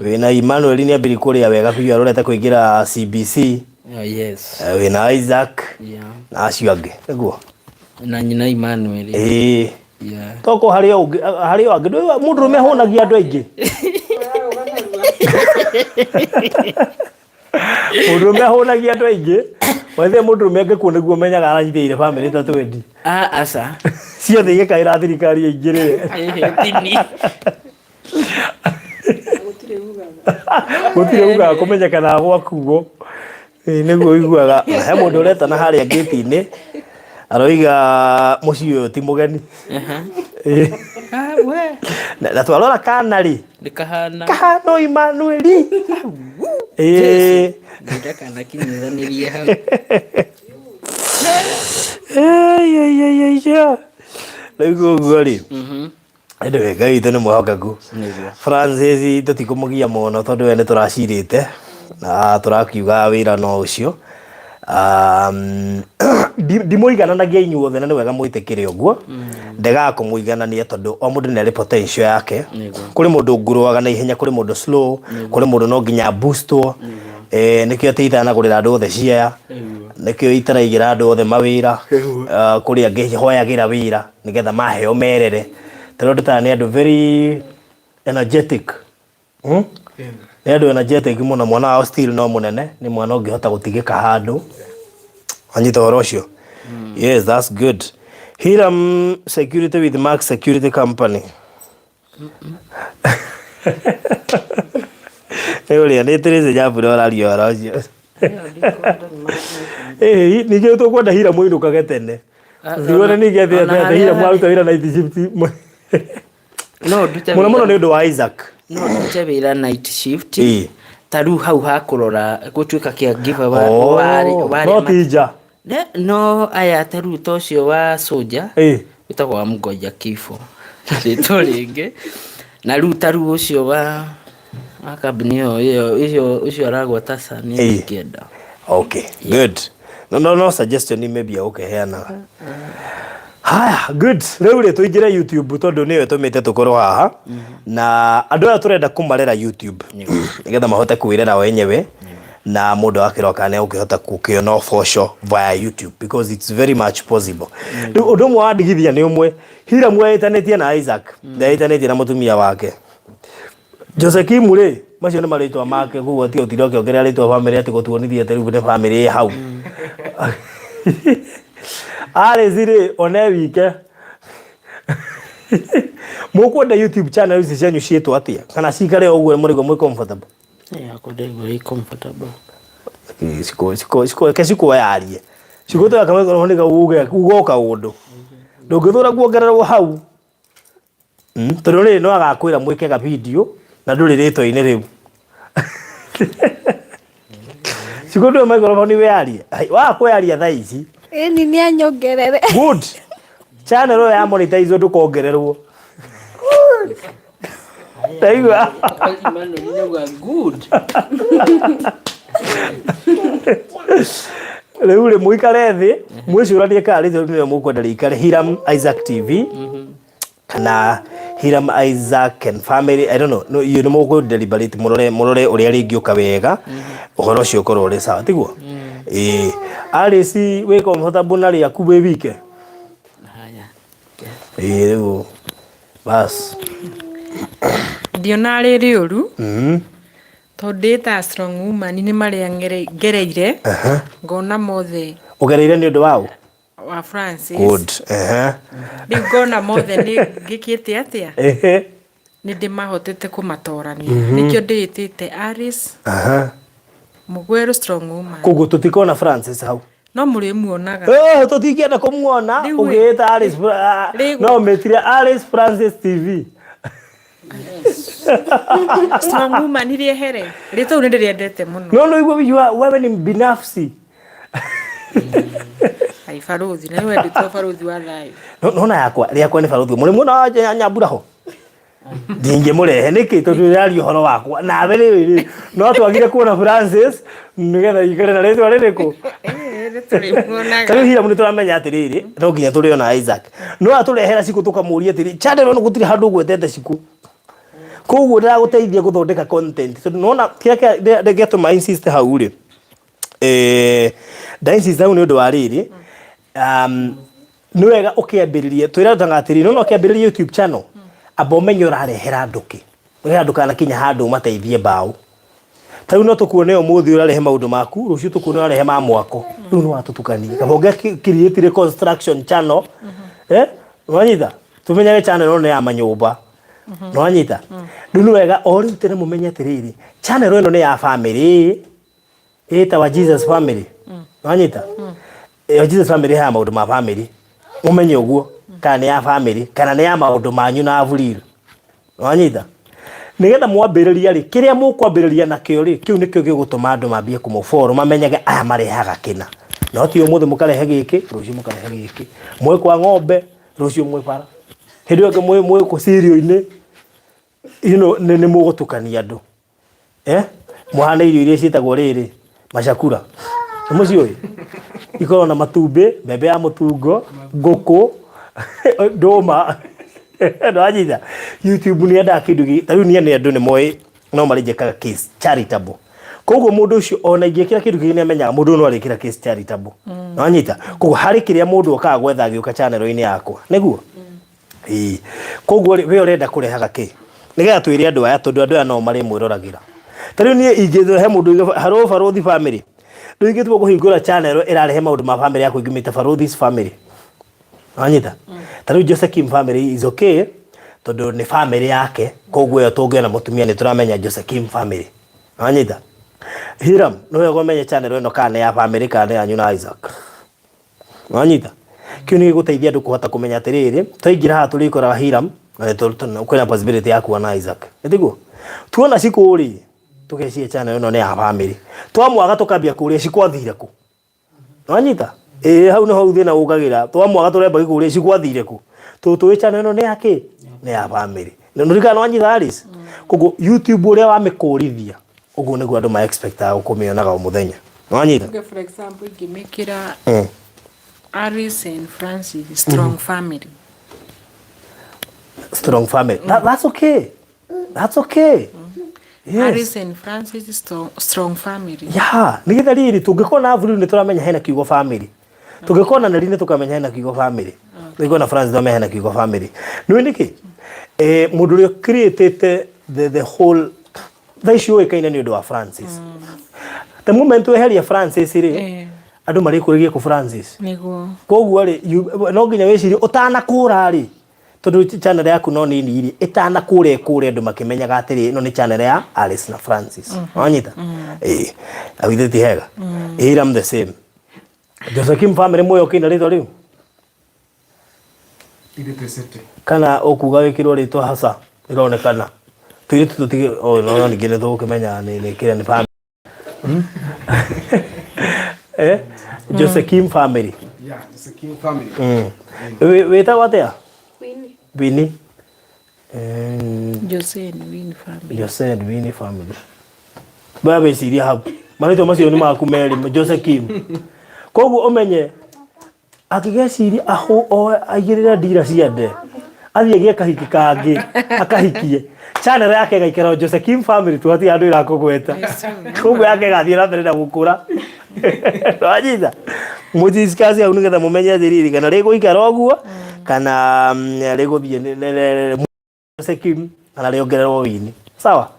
[SPEAKER 1] Wĩna Emmanuel nĩ ambĩrĩria kũrĩa wega biũ arorete kũingĩra CBC.
[SPEAKER 3] Oh, yes.
[SPEAKER 1] Wĩna Isaac na acio angĩ nĩguo.
[SPEAKER 3] Na nyina Emmanuel.
[SPEAKER 1] Ĩĩ.
[SPEAKER 3] Yeah.
[SPEAKER 1] Toko harĩ o ũngĩ harĩ o angĩ ndũĩ mũndũrũme ahũnagia andũ aingĩ. Mũndũrũme ahũnagia andũ aingĩ. Wethe mũndũrũme angĩkuo nĩguo ũmenyaga aranyitĩrĩire bamĩrĩ ta twendi.
[SPEAKER 3] Ah, aca.
[SPEAKER 1] Ciothe igĩkaĩra thirikari ĩingĩrĩre.
[SPEAKER 3] Tini.
[SPEAKER 1] Gũtirĩ ugaga kũmenyekana gwakuo. Ĩĩ, nĩguo ũiguaga. Na he mũndũ ũretana harĩa ngĩti-inĩ aroiga mũciĩ ũyũ ti mũgeni. Ĩĩ.
[SPEAKER 3] Ah, we.
[SPEAKER 1] Na twarora kana rĩ
[SPEAKER 3] Nĩ kahana.
[SPEAKER 1] kahana o Emmanuel. Ĩĩ.
[SPEAKER 3] Ndakanakinyithanĩrie hau.
[SPEAKER 1] Ei, ei, ei, ei, ja. Rĩu ũguo rĩ anyway Ngai witũ nĩ mwĩhokeku.
[SPEAKER 3] Nĩguo.
[SPEAKER 1] Francis tũtikũmũgia mũno tondũ we nĩ tũracirĩte na tũrakiuga wĩra no ũcio. Ndimũigananagia inyuothe na nĩ wega mwĩtĩkĩre ũguo. Ndegaga kũmũiganania tondũ o mũndũ nĩ arĩ potential yake.
[SPEAKER 3] Nĩguo.
[SPEAKER 1] Kũrĩ mũndũ nguroaga na ihenya, kũrĩ mũndũ slow, kũrĩ mũndũ no nginya boostwo. Nĩkĩo atĩ itanagũrĩra andũ othe share, nĩkĩo itaraigĩra andũ othe mawĩra. Kũrĩ angĩ hoyagĩra wĩra nĩgetha maheo merere. Tondũ ndutaga nĩ andũ very energetic. Nĩ andũ energetic mũno. Mwana wao still no mũnene, nĩ mwana ũngĩhota gũtigĩka handũ. Wanyita ũhoro ũcio? Yes, that's good. Hiram Security with Max Security Company. Nĩ ũrĩa nĩ Teresa Nyambura ũraria ũhoro ũcio. Ĩĩ, ningĩ tũkwenda Hiram ũinũkage tene. Thione ningĩ atĩ
[SPEAKER 3] ona
[SPEAKER 1] atĩ
[SPEAKER 3] harĩa
[SPEAKER 1] Hiram aruta wĩra night shift.
[SPEAKER 3] No ndute
[SPEAKER 1] Mũno mũno
[SPEAKER 3] wĩra.
[SPEAKER 1] nĩ ũndũ wa Isaac.
[SPEAKER 3] No ndute wĩra night shift.
[SPEAKER 1] Ĩĩ.
[SPEAKER 3] Ta rĩu hau hakũrora gũtuĩka caregiver wa
[SPEAKER 1] Oh,
[SPEAKER 3] wa
[SPEAKER 1] no ti nja.
[SPEAKER 3] No aya ta rĩu ta ũcio wa soja
[SPEAKER 1] Ĩĩ.
[SPEAKER 3] wĩtagwo wa mgoja kifo na rĩtwa rĩngĩ na rĩu ta rĩu ũcio wa kambuni ĩyo ĩyo ĩyo ũcio aragwata ca nĩ
[SPEAKER 1] Ĩĩ.
[SPEAKER 3] ndingĩenda.
[SPEAKER 1] Okay, good. No, no, no suggestion maybe ũkĩheanaga. Haya, good. Rĩu rĩ tũingĩre YouTube tondũ nĩyo ĩtũmĩte tũkorwo haha. Na andũ aya tũrenda kũmarera YouTube nĩgetha mahote kwĩrera o enyewe na mũndũ akĩroka nĩ ũkĩhota gũkĩona ũboco via YouTube because it's very much possible. Rĩu ũndũ ũmwe wandigithia nĩ ũmwe Hiram eĩtanĩtie na Isaac, ndeĩtanĩtie na mũtumia wake. Josekimu rĩ, macio nĩ marĩtwa make koguo ti ũtinde ũkĩongerera rĩtwa bamĩrĩ atĩ gũtuonithia atĩ rĩu nĩ bamĩrĩ ĩ hau. Alice rĩ, one wike. Mũkwenda YouTube channel ici cianyu ciĩtwo atĩa? Kana cikare o ũguo mũraigua mwĩ comfortable?
[SPEAKER 3] Yakwa ndaigua ĩ comfortable.
[SPEAKER 1] Reke cikuoyarie. Cigũtũra kamĩkorwo nĩ uge uga o kaũndũ. Ndũngĩthũra kuongererwo hau. Tondũ rĩrĩ no agakwĩra mwĩke ga video na ndũrĩ rĩtwa-inĩ rĩu. Cigũtũra microphone wĩyarie. Waga kwĩyaria thaa ici.
[SPEAKER 4] Ĩni nĩ anyongerere.
[SPEAKER 1] Good. Channel ĩyo ya monetize ndũkongererwo. Ndaigua.
[SPEAKER 3] Emmanuel nĩauga good.
[SPEAKER 1] Rĩu rĩ mũikare thĩ mwĩcũranie kana rĩtwa rĩu nĩrĩo mũkwenda rĩikare Hiram Isaac TV kana Hiram Isaac and family, I don't know. No, iyo nĩ mũkũ deliberate mũrore mũrore ũrĩa rĩngĩũka wega ũhoro ũcio ũkorwo ũrĩ sawa tiguo? Ĩĩ. Alice wĩ comfortable na rĩaku wĩ wike?
[SPEAKER 3] Haya.
[SPEAKER 1] Ĩĩ rĩu bas.
[SPEAKER 5] Ndiona rĩ rĩũru tondũ ndĩ ta strong woman nĩ marĩa ngereire ngona mothe.
[SPEAKER 1] Ũgereire nĩ ũndũ wa ũ?
[SPEAKER 5] Wa Francis.
[SPEAKER 1] Good. Ehe.
[SPEAKER 5] Rĩu ngona mothe nĩ ngĩkĩte atĩa?
[SPEAKER 1] Ehe.
[SPEAKER 5] Nĩ ndĩmahotete kũmatorania. Nĩkĩo ndĩĩtĩte Alice Mũgwerũ strong woman.
[SPEAKER 1] Koguo tũtikona Francis hau.
[SPEAKER 5] No mũrĩmuonaga.
[SPEAKER 1] Eh, tũtingĩenda kũmuona
[SPEAKER 5] Rĩu ĩ-
[SPEAKER 1] ũgĩĩta Alice
[SPEAKER 5] Rĩu-
[SPEAKER 1] no mĩtire Alice Francis TV.
[SPEAKER 5] Strong woman rĩehere. Rĩtwa rĩu nĩ ndĩrĩendete mũno.
[SPEAKER 1] No no igua you are wewe ni binafsi.
[SPEAKER 5] Ai baruthi, na wewe ndĩtwo baruthi wa thayũ.
[SPEAKER 1] No nona yakwa rĩakwa nĩ baruthi. Mũrĩ muona nyambura ho. Ndingĩmũrehe nĩkĩ tondũ ndĩraria ũhoro wakwa nawe rĩrĩ no twagire kuona Francis nĩgetha ikare na rĩtwa rĩrĩkũ.
[SPEAKER 5] Eh, nĩ tũrĩmuonaga.
[SPEAKER 1] Ta rĩu Hiram nĩ tũramenya atĩrĩrĩ no nginya tũrĩona Isaac no atũrehera cikũ tũkamũria atĩrĩ channel ĩno gũtirĩ handũ ũgwetete cikũ koguo ndĩragũteithia gũthondeka content tondũ nĩwona kĩrĩa gĩatũma insist hau rĩ eh, nda insist hau nĩ ũndũ wa rĩrĩ nĩ wega ũkĩambĩrĩria twĩrataga atĩrĩ nĩwona ũkĩambĩrĩria YouTube channel amba ũmenye ũrarehera andũ kĩ nĩgetha ndũkanakinya handũ ũmateithie mbaũ. Ta rĩu no tũkuone ũmũthĩ ũrarehe maũndũ maku, rũciũ tũkuone ũrarehe ma mwako. Rĩu nĩ watũtukania. Kaba ũngĩ create construction channel, eh, nĩwanyita? Tũmenyage channel ĩno nĩ ya manyũmba. Nĩwanyita? Rĩu nĩ wega o rĩu tene mũmenye atĩrĩrĩ, channel ĩno nĩ ya family, ĩtagwa Jesus family. Nĩwanyita? Ĩyo Jesus family ya maũndũ ma family. Mũmenye ũguo kana nĩ ya family kana nĩ ya maũndũ manyu na Avril. Wanyita? Nĩgetha mwambĩrĩria rĩ, kĩrĩa mũkwambĩrĩria nakĩo rĩ, kĩu nĩkĩo gĩgũtũma andũ mambie kũmũfollow mamenyage aya marehaga kĩna. No ti ũmũthĩ mũkarehe gĩkĩ, rũciũ mũkarehe gĩkĩ. Mwĩ kwa ng'ombe, rũciũ mwĩ bara. Hĩndĩ ĩyo ĩngĩ mwĩ kũ cereal-inĩ, you know, nĩ mũgũtukania andũ. Eh? Mũhane irio iria ciĩtagwo rĩrĩ, macakura. Nĩ mũciũĩ? Ikoragwo na matumbĩ, mbembe ya mũtungo, ngũkũ, ndũma. Nĩwanyita? YouTube nĩ yendaga kĩndũ gĩ, ta rĩu niĩ nĩ andũ nĩ moĩ no marĩ njĩkaga case charitable. Koguo mũndũ ũcio ona ingĩkĩra kĩndũ kĩngĩ nĩ amenyaga mũndũ ũyũ no arĩkĩra case charitable. Nĩwanyita? Koguo harĩ kĩrĩa mũndũ okaga gwetha agĩũka channel-inĩ yakwa. Nĩguo? Ĩĩ. Koguo rĩ, we ũrenda kũrehaga kĩ? Nĩgetha twĩre andũ aya tondũ andũ aya no marĩmwĩroragĩra. Ta rĩu niĩ ingĩthura he mũndũ uge hello Barũthi family. Rĩu ingĩtua kũhingũra channel ĩrarehe maũndũ ma family yakwa ingĩmĩta Barũthi's family. Wanyita? Ta rĩu Josephine family is okay tondũ nĩ family yake koguo ĩyo tũngĩona mũtumia nĩ tũramenya Josephine family. Wanyita? Hiram, nĩwe ũmenye channel ĩno kana nĩ ya family kana nĩ yanyu na Isaac. Wanyita? Kĩu nĩ gĩgũteithia andũ kũhota kũmenya atĩrĩrĩ, twaingĩra haha tũrĩkoraga Hiram, na kwĩna possibility ya kuona Isaac. Nĩ tiguo? Tuona Shikũ rĩ, tũgeciria channel ĩno nĩ ya family. Twamwaga tũkambia kũria Shikũ athire kũ? Wanyita? Ĩĩ hau nĩho thĩna ũkagĩra. Twamwaga tũremba gĩkũria Shikũ athire kũ? Tondũ tũĩ channel ĩno nĩ ya kĩ? Nĩ ya family. Na nĩ wanyita Alice? Koguo YouTube ũrĩa wamĩkũrithia, ũguo nĩguo andũ ma expectaga kũmĩonaga o mũthenya. Nĩwanyita?
[SPEAKER 5] Okay, for example ingĩmĩkĩra Alice and Francis strong family.
[SPEAKER 1] Strong family. That's okay. That's okay. Yes.
[SPEAKER 5] Alice and Francis strong, strong family.
[SPEAKER 1] Yeah, nĩgetha rĩrĩ tũngĩkorwo na Avril nĩ tũramenya hena kiugo family. Tũngĩkorwo na Neri nĩ tũkamenya hena kiugo family. Tũngĩkorwo na Francis tũkamenya hena kiugo family. Nĩũĩ nĩkĩ? Eh, mũndũ ũrĩa created the whole thaa ici ũĩkaine nĩ ũndũ wa Francis. The moment weheria Francis rĩ, andũ marĩkũrĩgie kũ Francis.
[SPEAKER 5] Nĩguo.
[SPEAKER 1] Koguo rĩ, no nginya wĩcirie ũtanakũra rĩ, tondũ channel yaku no nini rĩ, ĩtanakũra ĩkũre andũ makĩmenyaga atĩrĩ, ĩno nĩ channel ya Alice na Francis. Wanyita? Ĩĩ. Awithe ti hega. Ĩĩ, I'm the same. Josephine family mũĩ ũkĩina rĩtwa rĩu? Kana ũkuga wĩkĩrwo rĩtwa hasa rĩronekana. Tũirĩtu tũtige, oh, no ningĩ nĩ tũgũkĩmenya nĩ kĩrĩa nĩ family. Eh? Josephine family.
[SPEAKER 2] Yeah, Josephine family.
[SPEAKER 1] Wĩtagwo atĩa?
[SPEAKER 4] Winnie.
[SPEAKER 1] Winnie.
[SPEAKER 5] Jose and Winnie family.
[SPEAKER 1] Jose and Winnie family. Baba wĩciria hau. Marĩtwa macio nĩ maku merĩ, Josephine. Koguo ũmenye akĩgeciria aigĩrĩre ndira cia nde athiĩ agĩe kahiki kangĩ akahikie channel yake ĩgaikara Josephine family tu hatirĩ andũ ĩrakũgweta koguo yake ĩgathiĩ na mbere na gũkũra wanyita mũdiscuss hau nĩgetha mũmenye atĩrĩrĩ kana rĩgũikara ũguo kana rĩgũthiĩ Josephine kana rĩongererwo wini sawa.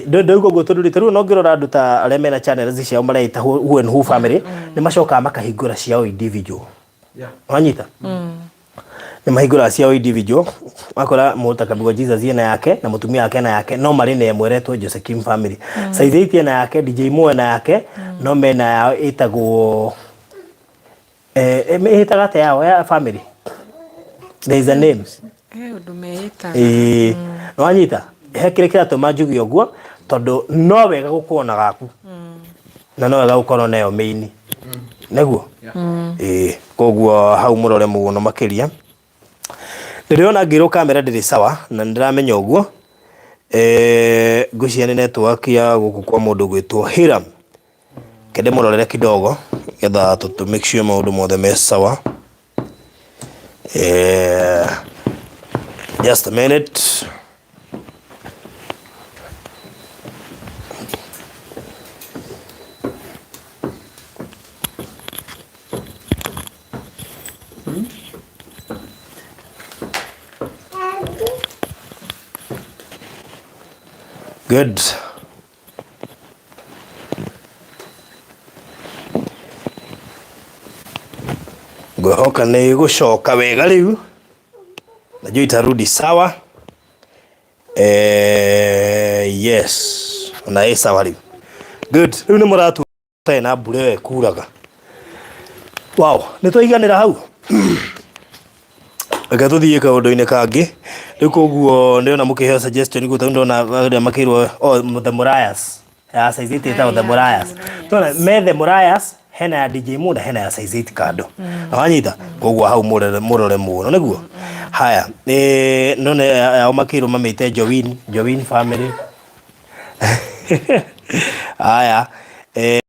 [SPEAKER 1] Ndauga ũguo tondũ rĩ, ta rĩu no ngĩrora andũ ta arĩa mena channels ciao mareita who and who family nĩ macokaga makahingũra ciao individual. Wanyita? Nĩ mahingũraga ciao individual, wakora mũndũ ta Kabigo Jesus ena yake na mũtumia wake ena yake, no marĩ na ĩmwe ĩretwo Josephine family. Size 8 ena yake, DJ Mo ena yake, no mena yao ĩtagwo ĩtaga atĩa yao ya family? There is a name.
[SPEAKER 5] He ũndũ meĩtaga.
[SPEAKER 1] Ĩĩ, nĩwanyita he kĩrĩa kĩratũma njuge ũguo tondũ no wega gũkorwo na gaku na no wega gũkorwo nayo main nĩguo. Ĩĩ, koguo hau mũrore mũno makĩria. Ndĩrona ngĩrwo kamera ndĩrĩ sawa na nĩndĩramenya ũguo. Eh, ngwĩciria nĩ network ya gũkũ kwa mũndũ gwĩtwo Hiram. Kende mũrorere kidogo getha tũ make sure maũndũ mothe me sawa. Eh, just a minute. Good. Ngwĩhoka nĩ gũcoka wega rĩu, najua itarudi sawa. Eh, yes, ona ĩ sawa rĩu. Good. Rĩu nĩ mũratu gũtarĩ na mbura ĩyo ĩkuraga. Wow, nĩ twaiganĩra hau? Reke tũthiĩ kaũndũ-inĩ kangĩ. Rĩu koguo ndĩrona mũkĩheo suggestion gũkũ tondũ ndĩrona arĩa makĩrwo oh, The Murayas. Ya size 8 ĩtagwo The Murayas. Tũrona me The Murayas hena ya DJ Mo na hena ya size 8 kando. Na wanyita? Koguo hau mũrore mũrore mũno nĩguo. Haya, eh none yao makĩrwo mamĩte Jowin, Jowin family. Haya. Eh,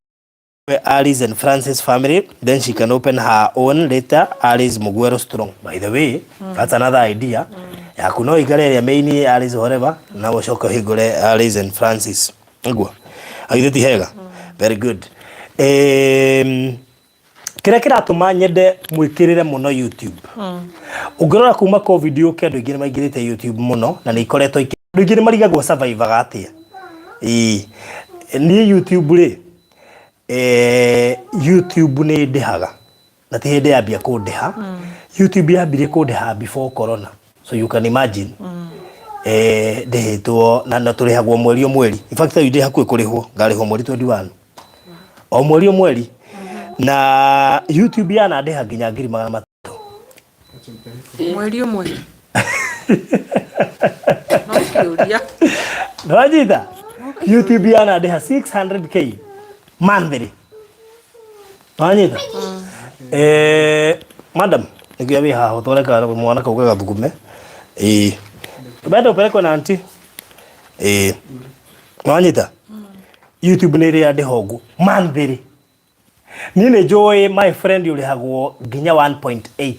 [SPEAKER 1] Alice and Francis family, then she can open her own later, Alice Muguero Strong. By the way, that's another idea. Yaku no ikare ĩrĩa main Alice whatever, na ũcoke ũhingũre Alice and Francis. Ũguo. Agithĩ ti hega? Very good. Um, kĩrĩa kĩratũma nyende mwĩkĩrĩre mũno YouTube. Ũngĩrora kuma covid yũke andũ aingĩ nĩ maingĩrĩte YouTube mũno na nĩ ikoretwo ikĩ andũ aingĩ nĩ marigagwo survive-aga atĩa. Ĩĩ. Niĩ YouTube rĩ, eh, YouTube nĩ ndĩhaga na ti hĩndĩ yambia kũndĩha. YouTube yambirie kũndĩha before corona so you can imagine. Eh, ndĩhĩtwo na, na tũrĩhagwo mweri o mweri. In fact rĩu ndĩ hakuhĩ kũrĩhwo, ngarĩhwo mweri 21 o mweri o mweri na YouTube yanandĩha nginya 300,000.
[SPEAKER 5] Mweri ũmwe. No kĩũria.
[SPEAKER 1] Nĩwanyita? YouTube yanandĩha 600k monthly. Nĩwanyita? Eh, madam, nĩkĩo wĩ haha ũtware ka mwana kau gagathugume. Ĩĩ. Bado upelekwe na auntie. Ĩĩ. Nĩwanyita? YouTube nĩ ĩrĩ yandĩha ũguo monthly. Niĩ nĩ njũĩ my friend ũrĩhagwo nginya 1.8.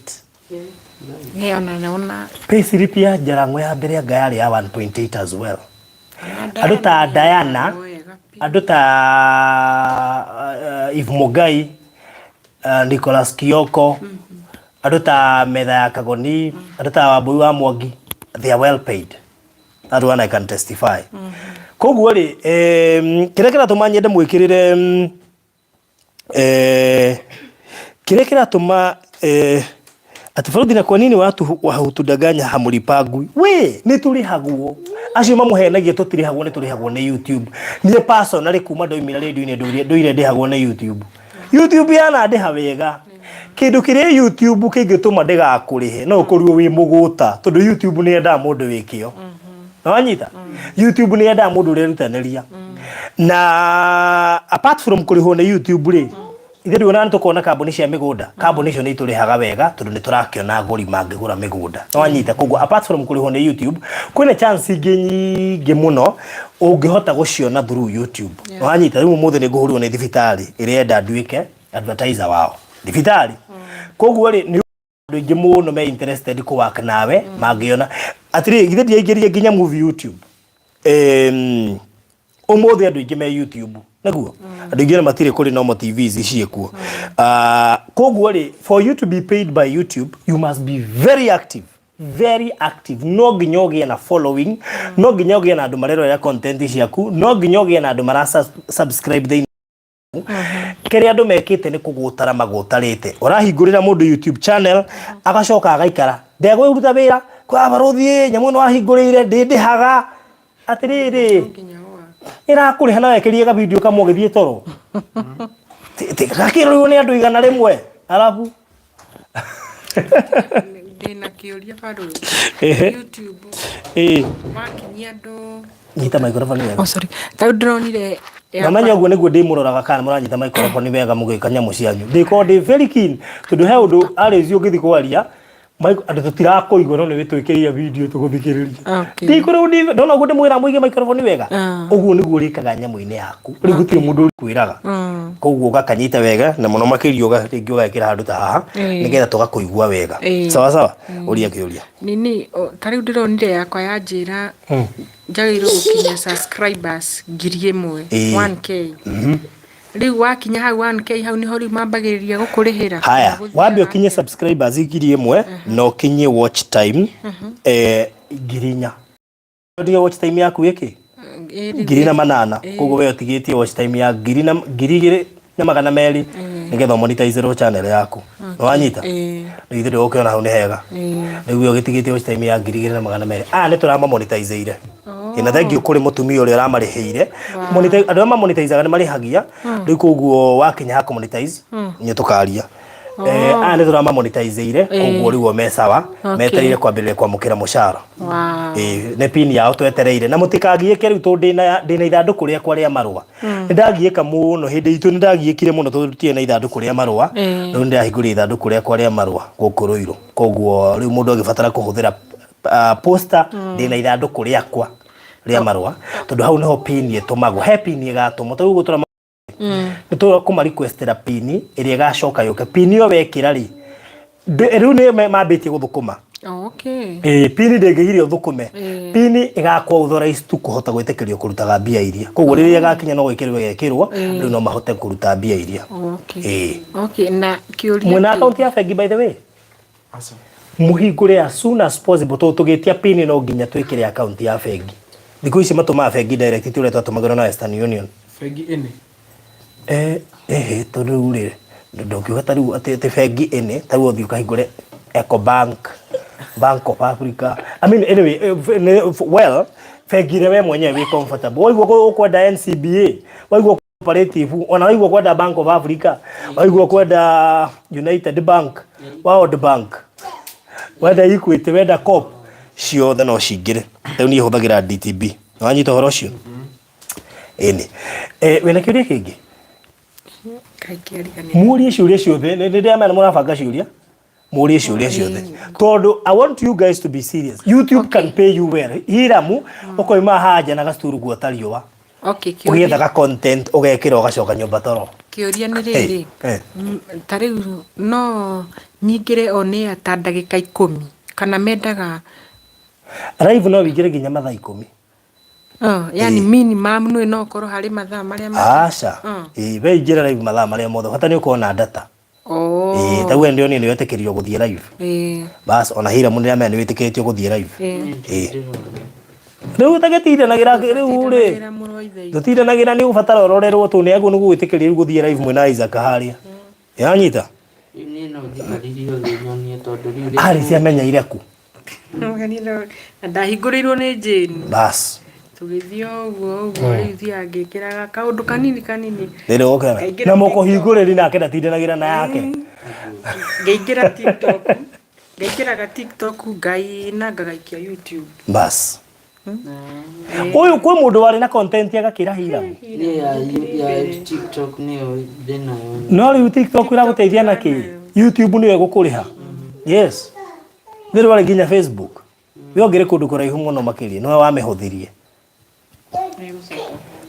[SPEAKER 5] Nĩ ona nona.
[SPEAKER 1] Payslip ya Jalang'o ya mbere anga yarĩ ya 1.8 as well. Andũ ta Diana, andũ ta uh, Eve Mugai, uh, Nicholas Kioko, andũ ta Metha ya Kagoni, andũ ta Wambui wa Mwangi, they are well paid. That one I can testify. Koguo rĩ, kĩrĩa kĩratũma nyende mwĩkĩrĩre eh, kĩrĩa kĩratũma eh, atĩ bũrũri na kwa nini watu wahutudanganya hamulipangwi we nĩ tũrĩhagwo acio mamũhenagia tũtirĩhagwo nĩ tũrĩhagwo nĩ YouTube. Niĩ personally kuma ndoimire radio-inĩ ndũire ndĩhagwo nĩ YouTube. YouTube yanandĩha wega. Kĩndũ kĩrĩa YouTube kĩngĩtũma ndĩgakũrĩhe no ũkorirwo wĩ mũgũta tondũ YouTube nĩ yendaga mũndũ wĩ kĩo. Nĩwanyita? YouTube nĩ yendaga mũndũ ũrerutanĩria. Na apart from kũrĩhwo nĩ YouTube rĩ, ithuĩ ndũonaga nĩ tũkona kambuni cia mĩgũnda, kambuni icio nĩ itũrĩhaga wega tondũ nĩ tũrakĩona agũri mangĩgũra mĩgũnda. Nĩwanyita? Koguo apart from kũrĩhwo nĩ YouTube, kwĩna chance ingĩ nyingĩ mũno ũngĩhota gũciona through YouTube. Nĩwanyita? Rĩu ũmũthĩ nĩ ngũhũrirwo nĩ thibitarĩ ĩrenda nduĩke advertiser wao thibitarĩ. Koguo rĩ, nĩ andũ aingĩ mũno me interested kũ work nawe mangĩona atĩrĩ, githĩ ndiaingĩrire nginya movie YouTube. Ũmũthĩ andũ aingĩ me YouTube nĩguo andũ aingĩ matirĩ kũrĩ normal TVs ciĩkuo. Koguo rĩ, for you to be paid by YouTube you must be very active, very active. No nginya ũgĩe na following, no nginya ũgĩe na andũ marerorera content ciaku, no nginya ũgĩe na andũ mara subscribe thĩinĩ. Kĩrĩa andũ mekĩte nĩ kũgũtara magũtarĩte. Ũrahingũrĩra mũndũ YouTube channel agacoka agaikara ndegũruta wĩra kwa barũthi nyamũ ĩno wahingũrĩire ndĩndĩhaga. Atĩrĩrĩ, ĩrakũrĩha na wekĩrie ga video kamwe ũgĩthiĩ toro gakĩrorwo nĩ andũ 100 arabu
[SPEAKER 5] Ndĩna kĩũria barũthi.
[SPEAKER 1] Ehe.
[SPEAKER 5] YouTube
[SPEAKER 1] Ĩĩ.
[SPEAKER 5] wakinyia andũ
[SPEAKER 1] Nyita microphone wega.
[SPEAKER 5] Oh sorry. Ta rĩu ndĩronire
[SPEAKER 1] Na menya ũguo nĩguo ndĩmũroraga kana mũranyita microphone wega mũgĩka nyamũ cianyu. Ndĩkorwo ndĩ very keen tondũ he ũndũ Alice ũngĩthiĩ kwaria andũ tũtirakũigua no nĩ wĩtwĩkĩrĩire video tũgũthikĩrĩria.
[SPEAKER 5] Okay.
[SPEAKER 1] Ndĩkorwo ndĩ ndona ũguo ndĩmwĩra mũige microphone wega.
[SPEAKER 5] Ah.
[SPEAKER 1] Ũguo nĩguo ũrĩkaga nyamũ-inĩ yaku. Rĩu gũtirĩ mũndũ ũkwĩraga. Koguo ũgakanyita wega na mũno makĩria rĩngĩ ũgekĩra handũ ta haha nĩgetha tũgakũigua wega. Sawa sawa? Ũria kĩũria.
[SPEAKER 5] Nini ta rĩu ndĩronire yakwa yanjĩra njagĩrĩirwo gũkinyia subscribers 1000 1K. Rĩu wakinya hau 1K hau nĩho rĩu mambagĩrĩria gũkũrĩhĩra.
[SPEAKER 1] Haya,
[SPEAKER 5] Kana
[SPEAKER 1] wambe
[SPEAKER 5] gũthiaga
[SPEAKER 1] ũkinyie
[SPEAKER 5] atĩa?
[SPEAKER 1] subscribers 1000 na ũkinyie watch time 4000. Ndiga watch time yaku ĩkĩ?
[SPEAKER 5] Ĩĩ,
[SPEAKER 1] 1800. Koguo we ũtigĩtie watch time ya ngiri na 2200 nĩgetha ũmonetizerwo channel yaku. Nĩwanyita?
[SPEAKER 5] Ĩĩ.
[SPEAKER 1] Rĩu ithuĩ ndũgũkĩona hau nĩ hega.
[SPEAKER 5] Ĩĩ.
[SPEAKER 1] Rĩu we ũgĩtigĩtie watch time ya 2200. Aya nĩ tũramamonetizeire. Ĩĩ, na thengiũ kũrĩ mũtumia ũrĩa ũramarĩhĩire. Andũ arĩa mamonetizaga nĩ marĩhagia. Rĩu koguo wakinya ha kũmonetize nĩ tũkaria. Aya nĩ tũramamonetizeire koguo rĩu o me sawa metereire kwambĩrĩria kwamũkĩra mũcara.
[SPEAKER 5] Wow.
[SPEAKER 1] Ĩĩ, nĩ pin yao twetereire na mũtikagiĩke rĩu tondũ ndĩna ithandũkũ rĩakwa rĩa marũa. Nĩ ndagiĩka mũno hĩndĩ itũ nĩ ndagiĩkire mũno tondũ tũtiarĩ na ithandũkũ rĩa marũa. Rĩu nĩ ndĩrahingũrire ithandũkũ rĩakwa rĩa marũa gũkũ Ruiru. Koguo rĩu mũndũ angĩbatara kũhũthĩra posta ndĩna ithandũkũ rĩakwa rĩa marũa tondũ hau nĩho pin ĩtũmagwo. He pin ĩgatũmwo ta rĩu ũguo nĩ tũkũma requestera pin ĩrĩa ĩgacoka yũke. Pin ĩyo wekĩra rĩ, rĩu nĩ mambĩtie gũthũkũma.
[SPEAKER 5] Okay.
[SPEAKER 1] Ĩĩ, pin ndĩngĩgiria ũthũkũme. Pin ĩgakwo authorized tu kũhota gwĩtĩkĩrio kũrutaga mbia iria. Koguo rĩrĩa ĩgakinya no gwĩkĩrwo ĩgekĩrwo, rĩu no mahote kũruta mbia iria.
[SPEAKER 5] Okay.
[SPEAKER 1] Ĩĩ.
[SPEAKER 5] Okay, na kĩũria
[SPEAKER 1] Mwĩna account ya bengi by the way? Mũhingũre as soon as possible tondũ tũgĩtia pin no nginya twĩkĩre account ya bengi. Thikũ ici matũmaga bengi direct ti ũrĩa twatũmagĩrwo na Western Union.
[SPEAKER 2] Bengi ĩnĩ?
[SPEAKER 1] Ĩhĩ tondũ rĩu rĩ, ndũngiuga ta rĩu atĩ bengi ĩnĩ, ta rĩu ũthiĩ ũkahingũre Ecobank, Bank of Africa, I mean anyway, well, bengi ĩrĩa we mwenyewe wĩ comfortable. Waigua ũkwenda NCBA, waigua Cooperative, ona waigua ũkwenda Bank of Africa, waigua ũkwenda United Bank, World Bank, wenda Equity, wenda Co-op, ciothe no cingĩre. Rĩu niĩ hũthagĩra DTB. Nĩwanyita ũhoro ũcio? Ĩni. Eh, wĩna kĩũria kĩngĩ? Mũrie ciũria ciothe. Nĩ ndĩramenya mũrabanga ciũria. Mũrie ciũria ciothe. Tondũ I want you guys to be serious. YouTube can pay you well. Hiramu, ũkoima haha nja na gacuru guota riũa.
[SPEAKER 5] Okay, kĩũria.
[SPEAKER 1] Ũgĩethaga content ũgekĩra ũgacoka nyũmba toro.
[SPEAKER 5] Kĩũria nĩ rĩrĩ, ta rĩu no nyingĩre on air ta ndagĩka 10 kana mendaga
[SPEAKER 1] Live no wĩingĩre nginya mathaa 10.
[SPEAKER 5] Oh, yani minimum nĩ no ũkorwo harĩ mathaa marĩa
[SPEAKER 1] Aca. Ĩĩ, we ingĩra live mathaa marĩa mothe. Bata nĩ ũkorwo na data.
[SPEAKER 5] Oh.
[SPEAKER 1] Ĩĩ, ta we ndĩronire nĩ wetĩkĩrio gũthiĩ live.
[SPEAKER 5] Ĩĩ.
[SPEAKER 1] Bas, ona Hiramu nĩ ndĩramenya nĩ wĩtĩkĩrĩtio gũthiĩ live.
[SPEAKER 5] Ĩĩ.
[SPEAKER 1] Ĩĩ. Rĩu ũtagĩtindanagĩra rĩu rĩ. Tũtindanagĩra nĩ ũbatara ũrorerwo tũ nĩ agwo nĩ gũgwĩtĩkĩria rĩu gũthiĩ live mwĩna Isaac harĩa. Yanyita?
[SPEAKER 3] Niĩ no njikarire thĩ nyonie tondũ rĩu
[SPEAKER 1] Alice amenyeire kũ?
[SPEAKER 5] Na ndahingũrĩirwo nĩ Jane.
[SPEAKER 1] Bas.
[SPEAKER 5] Tũgĩthiĩ o ũguo ũguo rĩu thiaga ngĩkĩraga kaũndũ kanini kanini.
[SPEAKER 1] Rĩrĩ ũkena.
[SPEAKER 5] Ngaingĩra
[SPEAKER 1] Na mũkũhingũrĩri nake ndatindanagĩra na yake.
[SPEAKER 5] Ngaingĩra TikTok. Ngaingĩraga TikTok ngaina ngagaikia YouTube.
[SPEAKER 1] Bas. Ũyũ kwĩ mũndũ warĩ na content agakĩra Hiram.
[SPEAKER 3] Niĩ ya TikTok nĩyo ndĩnayo.
[SPEAKER 1] No rĩu TikTok ĩragũteithia na kĩ? YouTube nĩyo ĩgũkũrĩha. Yes. Nĩ rwarĩ nginya Facebook. We ũngĩrĩ kũndũ kũraihu mũno makĩria nĩwe wamĩhũthirie.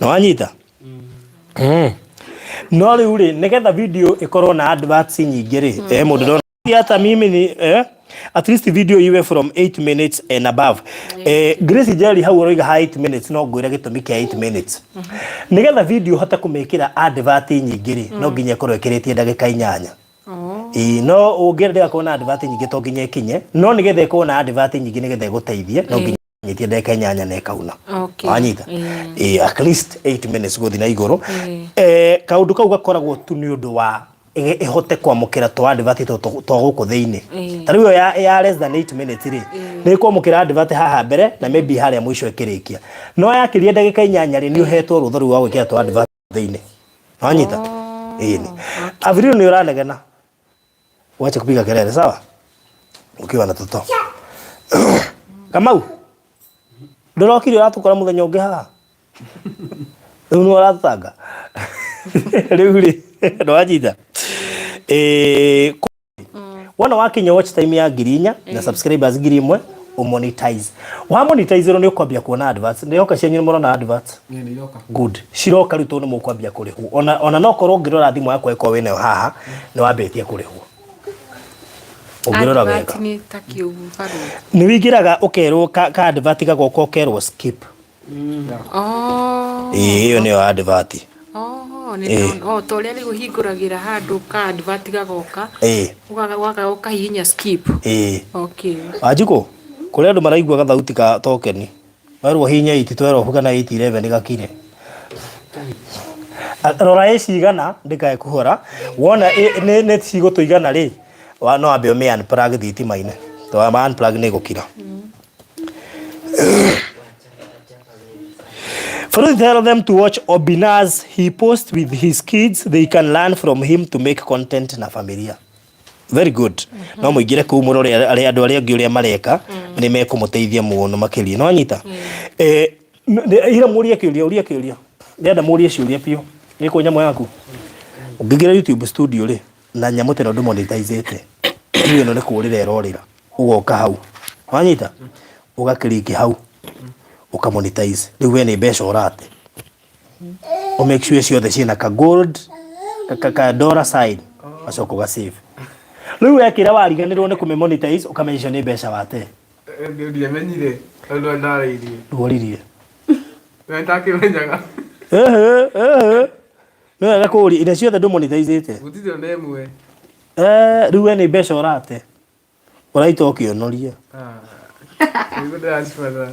[SPEAKER 1] Nĩ wanyita? No rĩu rĩ, nĩgetha video ĩkorwo na adverts nyingĩ rĩ, mũndũ ndona hata mimi ni at least video iwe from 8 minutes and above. Grace Njeri hau ũroiga ha 8 minutes no ngwĩre gĩtũmi kĩa 8 minutes. Nĩgetha video ũhote kũmĩkĩra advert nyingĩ rĩ, no nginya ĩkorwo ĩkĩrĩtie ndagĩka 8. Ĩĩ, no ũngĩenda ndĩgakorwo na advert nyingĩ to nginya ĩkinye, no nĩgetha ĩkorwo na advert nyingĩ nĩgetha ĩgũteithie no nginya ĩkinyĩtie ndagĩka 8 na ĩkauna. Wanyita? Ĩĩ, at least 8 minutes gũthiĩ na igũrũ. Kaũndũ kau gakoragwo tu nĩ ũndũ wa ĩhote kwamũkĩra tũ advert tũ twa gũkũ thĩinĩ. Ta rĩu ĩyo ya less than 8 minutes rĩ, nĩ ĩkwamũkĩra advert haha mbere na maybe harĩa mũico ĩkĩrĩkia. No yakĩria ndagĩka 8 rĩ, nĩ ũhetwo rũtha rũu rwa gwĩkĩra tũ advert thĩinĩ. Wanyita? Ĩni. Avril nĩ ũranegena. Wacha kupiga kelele, sawa? Ukiwa na toto. Kamau. Ndũrokire ũratũkora mũthenya ũngĩ haha. Rĩu nĩ ũratũtanga. Rĩu rĩ, ndwanyita. Eh, wona wakinya watch time ya 4,000 na subscribers 1,000 ũmonetize. Wa monetize nĩ ũkwambia kuona adverts. Ndĩhoka cianyu nĩ mũrona adverts. Good. Ciroka rĩu tondũ nĩ mũkwambia kũrĩhwo. Ona no korwo ũngĩrora thimũ yakwa ĩkorwo wĩnayo haha, nĩ wambĩtie kũrĩhwo. Ũngĩrora wega.
[SPEAKER 5] Advert nĩ ta kĩũgu barũthi.
[SPEAKER 1] Nĩ wĩingĩraga ũkerwo ka advert gagoka ũkerwo skip.
[SPEAKER 5] Oh.
[SPEAKER 1] Ĩĩ ĩyo nĩyo advert.
[SPEAKER 5] Oh, nĩ ndona. Oh, ta ũrĩa rĩu ũhingũragĩra handũ ka advert gagoka.
[SPEAKER 1] Ĩĩ.
[SPEAKER 5] Ũgaga ũkahihinya skip.
[SPEAKER 1] Ĩĩ.
[SPEAKER 5] Okay.
[SPEAKER 1] Wanjikũ, kũrĩ andũ maraigua gathauti ka tokeni. Werwo hihinya 812 kana 811 gakire. Rora ĩ cigana ndĩkae kũhora. Wona nĩ cigũtũigana rĩ, no wambe ũmĩ unplug thitima-inĩ. To wa unplug nĩ ĩgũkira. Fruit tell them to watch Obinaz. He posts with his kids. They can learn from him to make content na familia. Very good. No mũingĩre kũu mũrore arĩa andũ arĩa angĩ ũrĩa mareka nĩ mekũmũteithia mũno makĩria. No anyita. Eh, ira mũrie kĩũria, ũrie kĩũria. Ndĩrenda mũrie ciũria biũ. Nĩ kũ nyamũ yaku. Ũngĩingĩra YouTube studio rĩ, na nyamũ ta ĩno ndũmonetizĩte. Rĩu ĩno nĩ kũrĩra ĩrorĩra. Ũgoka hau. Wanyita? Ũgakiriki hau. Ũkamonetize. Rĩu we nĩ mbeca ũrate. Ũ make sure ciothe ciĩna ka gold, ka dollar sign. Ũgacoka ũga save. Rĩu wekĩra wariganĩrwo nĩ kũmĩ monetize ũkamenya icio nĩ mbeca wate.
[SPEAKER 2] Ndiamenyire tondũ ndarĩirie.
[SPEAKER 1] Ndworirie.
[SPEAKER 2] Nĩndakĩmenyaga.
[SPEAKER 1] Ehe, ehe. Nĩ wega kũũria iria ciothe ndũmonetizĩte.
[SPEAKER 2] Gũtirĩ ona ĩmwe.
[SPEAKER 1] Eh, rĩu we nĩ mbeca ũrate. Ũraita ũkĩonoria.
[SPEAKER 2] Nĩguo ndĩracibatara.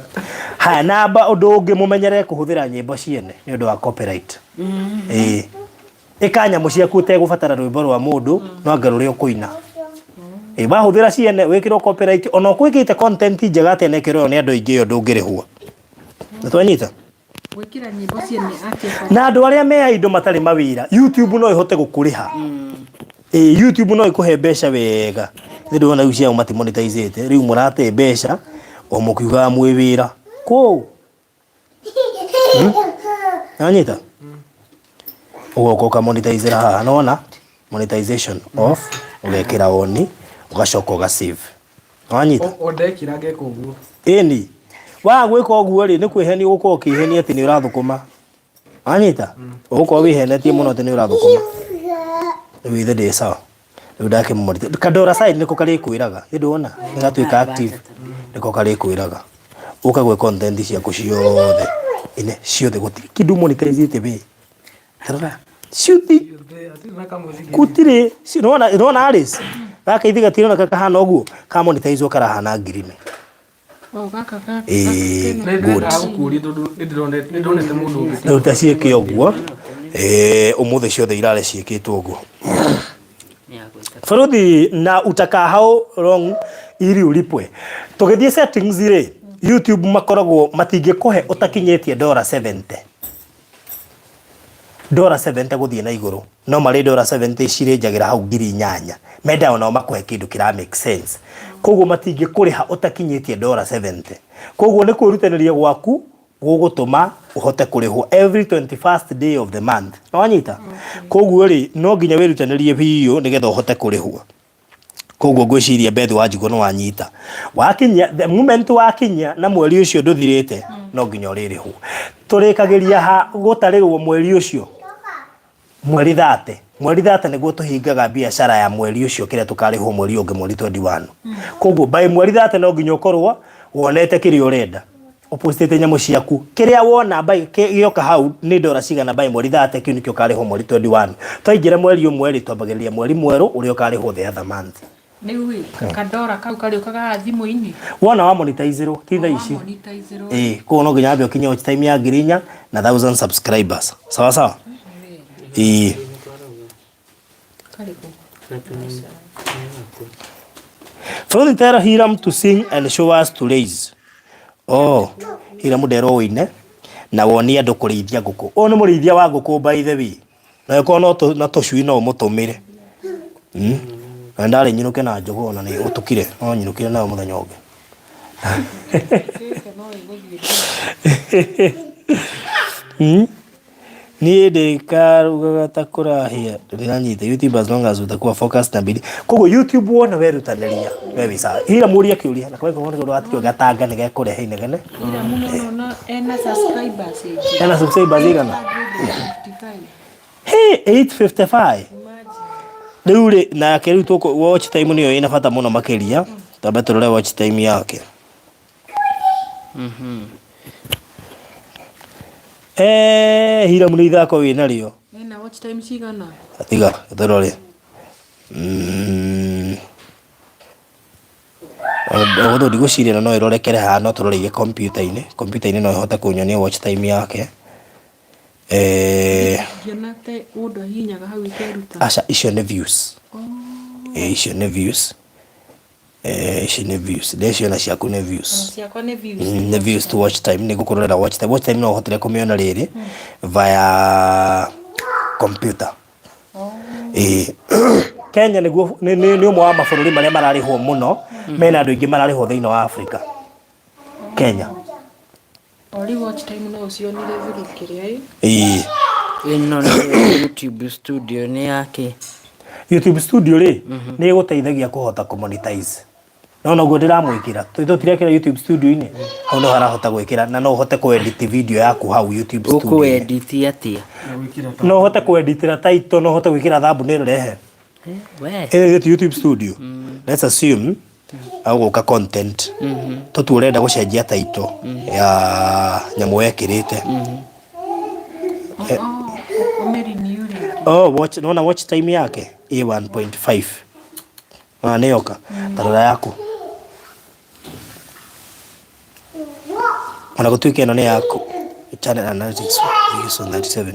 [SPEAKER 1] Haya, namba ũndũ ũngĩ mũmenyerere kũhũthĩra nyĩmbo ciene nĩ ũndũ wa copyright. Ĩĩ. Ĩka nyamũ ciaku ũtegũbatara rwĩmbo rwa mũndũ no anga rũrĩa ũkũina. Ĩĩ, wahũthĩra ciene wĩkĩrwo copyright ona ũkwĩkĩte content njega atĩa na ĩkĩrorwo nĩ andũ aingĩ ĩyo ndũngĩrĩhwo. Nĩ twanyita?
[SPEAKER 5] Gwĩkĩra nyĩmbo ciene atĩa?
[SPEAKER 1] Na andũ arĩa me indo matarĩ mawĩra, YouTube no ĩhote gũkũrĩha. Ĩĩ, YouTube no ĩkũhe mbeca wega. Nĩ ndĩrona rĩu ciao matimonetizĩte, rĩu mũrate mbeca o mũkiugaga mwĩ wĩra. Kũũ? Nanyita? Ũgoka ũkamonetizĩra haha, nĩwona? Monetization off, ũgekĩra on, ũgacoka ũga save. Wanyita?
[SPEAKER 2] O ndekĩra ngeka ũguo.
[SPEAKER 1] Ĩni. Waga gwĩka ũguo rĩ, nĩ kwĩhenia ũgũkorwo ũkĩhenia atĩ nĩ ũrathũkũma. Wanyita? Ũgũkorwo wĩhenetie mũno atĩ nĩ ũrathũkũma. Rĩu ithe ndĩ sawa. Rĩu ndakĩmũmorithia. Kadora side nĩko karĩkwĩraga. Nĩ ndũona? Nĩ gatuĩka active. Nĩko karĩkwĩraga. Ũka gwĩ content ciaku ciothe. Ine ciothe gũtirĩ kĩndũ monetizĩte we. Tarora. Ciuthi gũtirĩ. Nĩwona nĩwona Alice? Gaka ithe gatironeka kahana ũguo. Ka monetizwo karahana green.
[SPEAKER 5] Oh, gaka gaka.
[SPEAKER 1] Ĩĩ,
[SPEAKER 2] Nĩ
[SPEAKER 1] good.
[SPEAKER 2] ndĩrendaga gũkũria tondũ nĩ ndĩronete mũndũ ũngĩ.
[SPEAKER 1] Rĩu ta ciĩke ũguo. Eh, ũmũthĩ ciothe irarĩ ciĩkĩtwo ũguo. Baruthi na utakaa how long ili ulipwe. Tũgĩthiĩ settings rĩ, YouTube makoragwo matingĩkũhe ũtakinyĩtie dora 70. Dora 70 gũthiĩ na igũrũ. No marĩ dora 70 cirĩnjagĩra hau 8,000. Mendaga onao makũhe kĩndũ kĩra make sense. Koguo matingĩkũrĩha ũtakinyĩtie dora 70. Koguo nĩ kwĩrutanĩria gwaku gũgũtũma ũhote kũrĩhwo every 21st day of the month. Nĩwanyita? Koguo rĩ, no nginya wĩrutanĩrie biũ nĩgetha ũhote kũrĩhwo. Koguo ngwĩciria Beth Wanjikũ nĩ wanyita. Wakinyia, the moment wakinyia na mweri ũcio ndũthirĩte, no nginya ũrĩrĩhwo. Tũrĩkagĩria ha gũtarĩrwo mweri ũcio? Mweri thate. Mweri thate nĩguo tũhingaga biacara ya mweri ũcio kĩrĩa tũkarĩhwo mweri ũngĩ mweri 21. Koguo by mweri thate no nginya ũkorwo wonete kĩrĩa ũrenda. Ũpostĩte nyamũ ciaku. Kĩrĩa wona by gĩoka hau nĩ dora cigana by mweri thate kĩu nĩkĩo ũkarĩhwo mweri 21. Twaingĩra mweri ũmwe rĩ twambagĩrĩria mweri mwerũ ũrĩa ũkarĩhwo the other month.
[SPEAKER 5] Rĩu ĩ, kadora kau karĩũkaga thimũ-inĩ.
[SPEAKER 1] Wona wa monetizerwo ti thaa ici.
[SPEAKER 5] Monetizerwo.
[SPEAKER 1] Ĩĩ, koguo no nginya wambe ũkinye watch time ya 4,000 na 1000 subscribers. Sawa sawa? Ĩĩ.
[SPEAKER 5] Karĩkũ?
[SPEAKER 1] From tell Hiram to sing and show us to raise. Oh, Hiram nderwo ũine na wonie andũ kũrĩithia ngũkũ. Ũyũ nĩ mũrĩithia wa ngũkũ by the way. Na ĩkorwo no na tũcui no ũmũtũmĩre. Na ndarĩ nyinũke na njũgũ ona nĩ ũtukire no nyinũkire nayo mũthenya ũngĩ. Niĩ ndĩkarugaga ta kũrahĩa ndĩranyita YouTube as long as utakuwa focused na bidii. Koguo YouTube wona werutanĩria we wĩ sawa. Hira mũria kĩũria na kwa hivyo nĩ watigwo gatanga nĩ gekũrehe inegene.
[SPEAKER 5] Ira muno nona ena subscribers aingĩ.
[SPEAKER 1] Ena subscribers igana?
[SPEAKER 5] 855.
[SPEAKER 1] Hey, 855. Rĩu rĩ nake rĩu tũkũ watch time nĩyo ĩna bata mũno makĩria. Twambe tũrore watch time yake. Eh, Hiram nĩ ithako wĩ narĩo.
[SPEAKER 5] Ena watch time cigana?
[SPEAKER 1] Tiga, tũrore. Ũguo ndigwĩciria ĩno no ĩrorekere haha no tũroreire kompiuta-inĩ. Kompiuta-inĩ no ĩhote kũnyonia watch time yake. Eh,
[SPEAKER 5] Ngĩona te mũndũ ahihinyaga hau ikeruta.
[SPEAKER 1] aca icio nĩ views. Eh, icio nĩ views. Eh, ici nĩ views. Ndĩciona ciaku nĩ views.
[SPEAKER 5] Ciakwa nĩ views.
[SPEAKER 1] Nĩ views to watch time nĩ ngũkũrorera watch time. Watch time no ũhotire kũmĩona rĩrĩ via computer. Ĩĩ. Kenya nĩguo nĩ nĩ nĩ ũmwe wa mabũrũri marĩa mararĩhwo mũno mena andũ aingĩ mararĩhwo thĩinĩ wa Africa. Kenya.
[SPEAKER 5] O rĩu watch time no ũcionire through kĩrĩa ĩ.
[SPEAKER 1] Ĩĩ.
[SPEAKER 3] Ĩno nĩ YouTube studio nĩ yake.
[SPEAKER 1] YouTube studio rĩ nĩ ĩgũteithagia kũhota kũ monetize. No noguo ndĩramwĩkĩra. Tũtirekĩra YouTube studio-inĩ. Hau no harahota gwĩkĩra na no ũhote kũ edit video yaku hau YouTube studio.
[SPEAKER 3] Ũkũ edit atĩa?
[SPEAKER 1] No ũhote kũ editĩra title, no ũhote gwĩkĩra thumbnail rehe.
[SPEAKER 3] We.
[SPEAKER 1] Ĩno nĩ YouTube studio. Let's assume agũka content. Tũtue ũrenda gũcenjia title ya nyamũ wekĩrĩte.
[SPEAKER 5] Ũmĩrenew rĩngĩ.
[SPEAKER 1] Oh, watch, nona watch time yake ĩ 1.5. Ona nĩ yoka. Ta rora yaku. Ona gũtuĩka ĩno nĩ yaku. Channel analytics views on 37.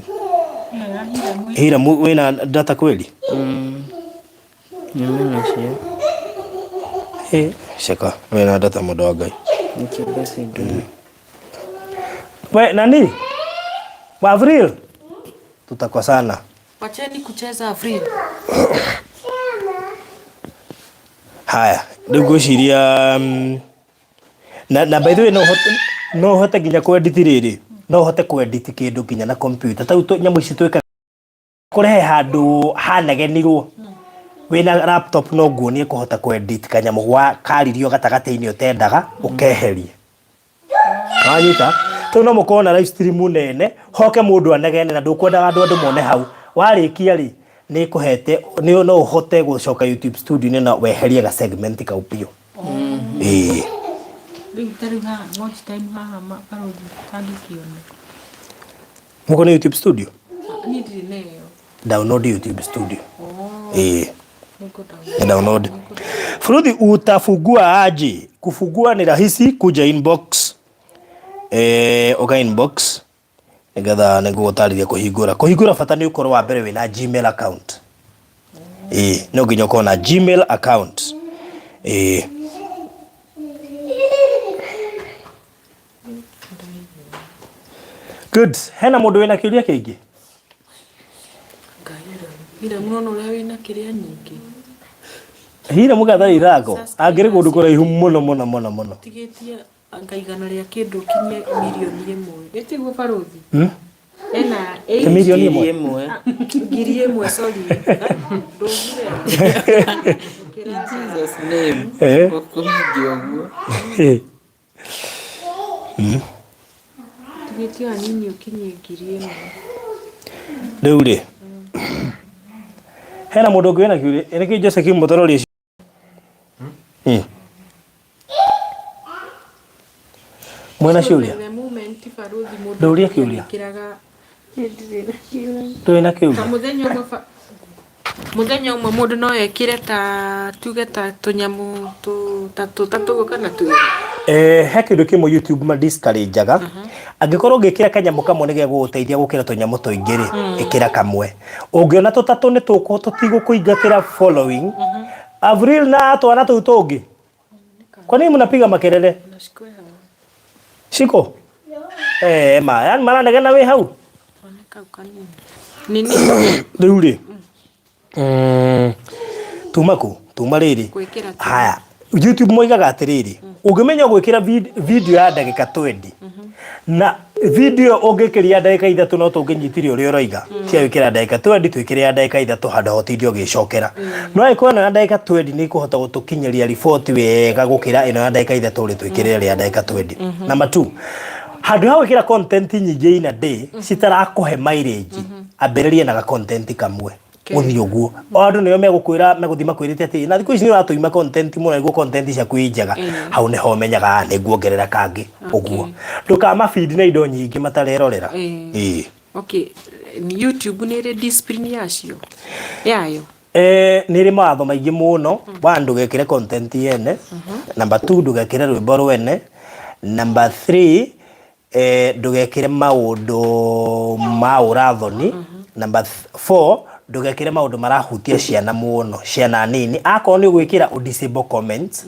[SPEAKER 5] Ĩno ya Hiram ĩ.
[SPEAKER 1] Hira wĩna data kweli?
[SPEAKER 3] Nĩ nacio.
[SPEAKER 1] Eh, shaka wĩna data mũndũ wa Ngai.
[SPEAKER 3] Nĩkĩo basi ndio.
[SPEAKER 1] We nani? Wa Avril? Tutakosana.
[SPEAKER 5] Wacheni kucheza Avril.
[SPEAKER 1] Haya, rĩu ngwĩciria na, na by the way no ũhote no ũhote nginya kũ edit rĩrĩ no ũhote kũ edit kĩndũ nginya na computer ta rĩu nyamũ ici twĩkaga kũrehe handũ hanegenirwo wĩna laptop no nguonie kũhota kũ edit kanyamũ gwa karirio gatagatĩ-inĩ ũtendaga ũkeherie wanyita tũ no mũkorwo na live stream nene hoke mũndũ anegene na ndũkwendaga andũ andũ mone hau warĩkia rĩ nĩ kũhete nĩ no ũhote gũcoka YouTube studio-inĩ na weherie ga segment kau biũ. Ĩĩ.
[SPEAKER 5] Rĩu ta rĩu haha watch time haha barũthi tangĩkĩona.
[SPEAKER 1] Mũko nĩ YouTube studio?
[SPEAKER 5] Niĩ ndirĩ na ĩyo.
[SPEAKER 1] Download YouTube studio. Ĩĩ.
[SPEAKER 5] Nĩngũ
[SPEAKER 1] Download. Furuthi utafungua aje? Kufungua ni rahisi, kuja inbox. Eh, uka inbox nigetha nĩngũgũtarĩria kũhingũra. Kũhingũra bata nĩ ũkorwo wa mbere wĩna Gmail account. Ĩĩ, no nginya ũkorwo na Gmail account. Ĩĩ. Good. Hena mũndũ wĩna kĩũria kĩngĩ?
[SPEAKER 5] Hira mũno ũrĩa wĩna kĩrĩa nyingĩ.
[SPEAKER 1] Hira mũgatha ithako. Angĩrĩ kũndũ kũraihu mũno mũno mũno mũno.
[SPEAKER 5] Tigĩtie anga igana rĩa kĩndũ kinye mirioni ĩmwe. Gĩtiguo barũthi? Ena
[SPEAKER 1] Nĩ mirioni
[SPEAKER 3] Ngiri
[SPEAKER 1] ĩmwe.
[SPEAKER 3] ĩmwe.
[SPEAKER 5] 1,000 sorry. Ndũgire.
[SPEAKER 3] In Jesus name.
[SPEAKER 1] Eh.
[SPEAKER 3] Ũkũhingia ũguo.
[SPEAKER 5] Tigĩtie hanini ũkinyie 1,000.
[SPEAKER 1] Rĩu rĩ hena mũndũ ũngĩ wĩna kĩũria nĩkĩ Joseph Mũtorori ũcio? Mwena ciũria?
[SPEAKER 5] The moment barũthi mũndũ
[SPEAKER 1] Ndũria kĩũria.
[SPEAKER 5] ekĩraga
[SPEAKER 1] Ndũrĩ na
[SPEAKER 5] ta
[SPEAKER 1] kĩũria?
[SPEAKER 5] mũthenya ũmwe mũthenya ũmwe mũndũ no ekĩre ta tuge ta tũnyamũ tũtatũ ta tũguo kana twĩrĩ.
[SPEAKER 1] Eh, he kĩndũ kĩmwe YouTube ma discourageaga angĩkorwo ũngĩkĩra kanyamũ kamwe nĩ gegũgũteithia gũkĩra tũnyamũ tũingĩ rĩ ĩkĩra kamwe ũngĩona tũtatũ nĩ tũkũ tũtigũkũingatĩra following Avril na twana tũu tũngĩ kwa nini mnapiga makelele shiko eh ma yani maranegena wĩ hau
[SPEAKER 5] Kau kanini. Nini?
[SPEAKER 1] rĩu rĩ tuma kũ Tuma rĩrĩ.
[SPEAKER 5] Gwĩkĩra tu.
[SPEAKER 1] Haya, YouTube moigaga atĩrĩrĩ, ũngĩmenya gwĩkĩra video ya ndagĩka 20 na video ũngĩkĩria ndagĩka 3 no tũngĩnyitire ũrĩa ũroiga, tiga gwĩkĩra ndagĩka 20, twĩkĩre ya ndagĩka 3 handũ ha ũtinde ũgĩcokera. No angĩkorwo ĩno ya ndagĩka 20 nĩ ĩkũhota gũtũkinyĩria riboti wega gũkĩra ĩno ya ndagĩka 3 rĩ, twĩkĩre ĩrĩa ya ndagĩka 20. Number 2, handũ ha gwĩkĩra content nyingĩ in a day citarakũhe mileage, ambĩrĩria na ga content kamwe. Gũthiĩ ũguo o andũ nĩo megũkwĩra, megũthiĩ makwĩrĩte atĩ na thikũ ici nĩ ũratũima content mũno nĩguo content ciaku i njega. Hau nĩho ũmenyaga, "Ah, nĩ nguongerera kangĩ." Ũguo ndũkamabindi na indo nyingĩ matarerorera. Ĩĩ.
[SPEAKER 5] Okay, YouTube nĩ ĩrĩ discipline yacio yayo?
[SPEAKER 1] Nĩ ĩrĩ mawatho maingĩ mũno. One, ndũgekĩre content yene. Number two, ndũgekĩre rwĩmbo rwene. Number three, ndũgekĩre maũndũ ma ũrathoni. Number four, ndũgekĩre maũndũ marahutia ciana mũno, ciana nini. Akorwo nĩ ũgwĩkĩra, ũ disable comments.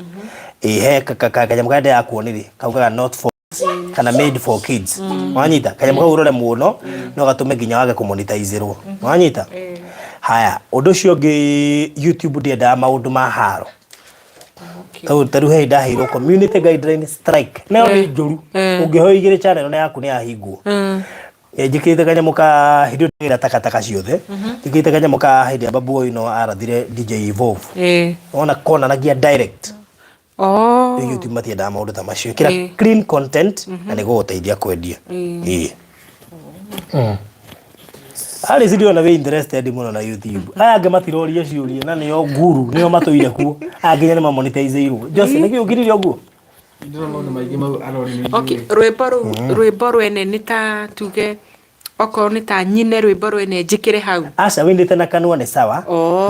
[SPEAKER 1] Ĩ he kanyamũ karĩa ndĩrakuonirie kaugaga not for kana made for kids. Wanyita kanyamũ kau ũrore mũno, no gatũme nginya wage kũmonetizĩrwo. Wanyita? Haya, ũndũ ũcio ũngĩ, YouTube ndĩendaga maũndũ ma haro. Ta rĩu he ndaheirwo community guideline strike, nayo nĩ njũru. Ũngĩheo igĩrĩ, channel na yaku nĩ yahingwo. Njĩkĩrĩte kanyamũ ka hĩndĩ ĩyo ndagĩra takataka ciothe, njĩkĩrĩte kanyamũ ka hĩndĩ ya Babu Owino arathire DJ Evolve. Wona konanagia direct. Rĩu YouTube matiendaga maũndũ ta macio. Ĩkĩra clean content na nĩ gũgũteithia kwendia. Ĩĩ. Alice, ndĩrona wĩ interested mũno na YouTube. Aya angĩ matiroria ciũria na nĩo guru, nĩo matũire kuo. Aya nginya nĩ mamonetizĩirwo. Jose, nĩkĩ ũkirire ũguo?
[SPEAKER 2] Ndĩrona maũndũ maingĩ mau aroni nĩ
[SPEAKER 5] Okay, rwĩmbo rũu, rwĩmbo rwene nĩ ta tuge okorwo nĩ ta nyine rwĩmbo rwene njĩkĩre hau?
[SPEAKER 1] Aca, wĩinĩte na kanua nĩ sawa.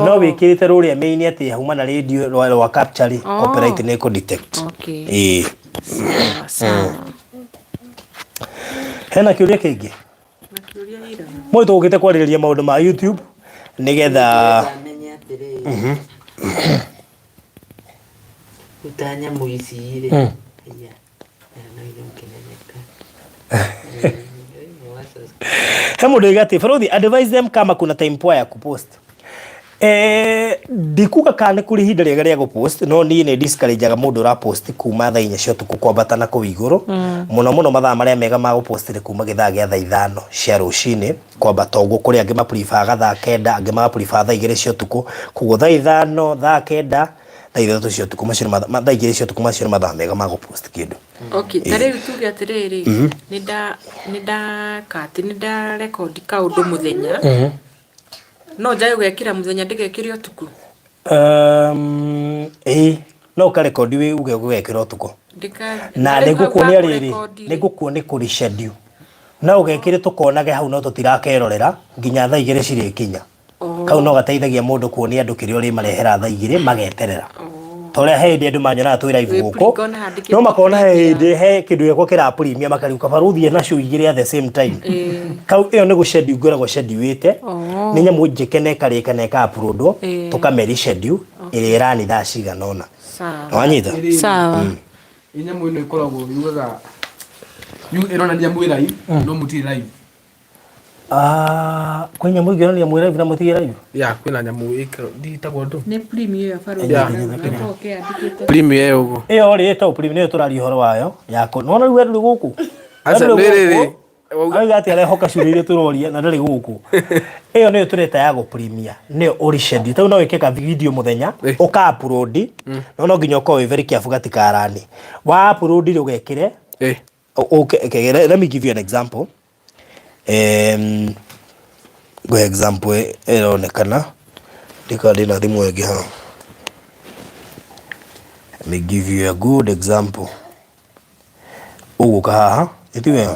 [SPEAKER 1] No wĩkĩrĩte rũrĩa main atĩ hauma na radio rwa capture rĩ, copyright nĩ ĩkũ detect. Ĩĩ.
[SPEAKER 5] Sawa sawa.
[SPEAKER 1] Hena kĩũria kĩngĩ? Mũĩ tũgũkĩte kwarĩrĩria maũndũ ma YouTube nĩgetha
[SPEAKER 3] Menye atĩrĩrĩ, rĩu ta nyamũ ici rĩ, aya, no irũngĩmenyeka.
[SPEAKER 1] He mũndũ oiga atĩ, "Baruthi, advise them kama kuna time poa ya kupost." Ndikuga kana nĩ kũrĩ ihinda rĩega rĩa gũpost, no niĩ nĩ discourageaga mũndũ ũrapost kuma thaa 4 cia ũtukũ kwambata na kũu igũrũ. Mũno mũno mathaa marĩa mega ma gũpost nĩ kuma gĩthaa gĩa thaa 5 cia rũcinĩ kwambata ũguo. Kũrĩ angĩ maprefer thaa 9, angĩ magaprefer thaa 2 cia ũtukũ. Koguo thaa 5, thaa 9, thaa 3 cia ũtukũ, macio nĩ mathaa, thaa 2 cia ũtukũ, macio nĩ mathaa mega ma gũpost kĩndũ.
[SPEAKER 5] Okay, ta rĩu tuge atĩrĩrĩ, nĩ ndaka atĩ nĩ ndarekondi kaũndũ mũthenya, no njage gwekĩra mũthenya, ndĩgekĩre ũtukũ?
[SPEAKER 1] Ĩĩ, no ũkarekondi wĩ uge ũgekĩra ũtukũ. Na
[SPEAKER 5] rĩu
[SPEAKER 1] nĩ ngũkuonia
[SPEAKER 5] hau
[SPEAKER 1] rĩrĩ,
[SPEAKER 5] hakũrekondi
[SPEAKER 1] nĩ
[SPEAKER 5] rĩ.
[SPEAKER 1] Ngũkuonia kũrĩ schedule. No ũgekĩre tũkonage hau, no tũtirakerorera nginya thaa 2 cirĩkinya. Kau no gateithagia mũndũ kuonia andũ kĩrĩa ũrĩmarehera thaa 2 mageterera. Ta ũrĩa he hĩndĩ andũ manyonaga twĩ live
[SPEAKER 5] Wĩ
[SPEAKER 1] gũkũ,
[SPEAKER 5] ngona handĩkĩtwo
[SPEAKER 1] no makona he
[SPEAKER 5] premiere.
[SPEAKER 1] hĩndĩ he kĩndũ gĩakwa kĩra premiere, makariuka barũthi nacio 2 at the same time. Kau ĩyo nĩ gũschedule ngoragwo schedule-ĩte. Nĩ nyamũ njĩke na ĩkarĩka na ĩka upload, tũkameri schedule ĩrĩa ĩrani thaa cigana ũna.
[SPEAKER 5] Sawa.
[SPEAKER 1] Wanyita?
[SPEAKER 5] Sawa.
[SPEAKER 2] Ĩ nyamũ ĩno ĩkoragwo yugaga ĩronania mwĩ live no mũtirĩ live.
[SPEAKER 1] Ah, kwĩ nyamũ ingĩonania mwĩ live na mũtirĩ live?
[SPEAKER 2] Ya, kwĩna nyamũ ndĩtagwo ndũ.
[SPEAKER 5] Nĩ premiere ya barũthi. Gakoragwo keyandĩkĩte.
[SPEAKER 2] Premiere ĩyo ũguo.
[SPEAKER 1] Ĩyo rĩ ĩtagwo premiere, nĩyo tũraria ũhoro wayo yako. Nĩwona rĩu we ndũrĩ gũkũ.
[SPEAKER 2] Aca,
[SPEAKER 1] We ndũrĩ
[SPEAKER 2] nĩ rĩrĩ.
[SPEAKER 1] gũkũ. Arauga atĩ arehoka ciũria iria tũroria na ndarĩ gũkũ. Ĩyo nĩyo tũreta ya gũ-premiere, nĩyo ũrĩ-schedule. Ta rĩu no wĩke ka video mũthenya, ũka upload, no no nginya ũkorwo wĩ very careful gatikarani. Wa upload rĩ, ũgekĩre okay, okay, let me give you an example. Ngũhe example ĩronekana ndika ndĩna thimũ ĩngĩ haha. Let me give you a good example. Ũgũka haha, ĩti wega,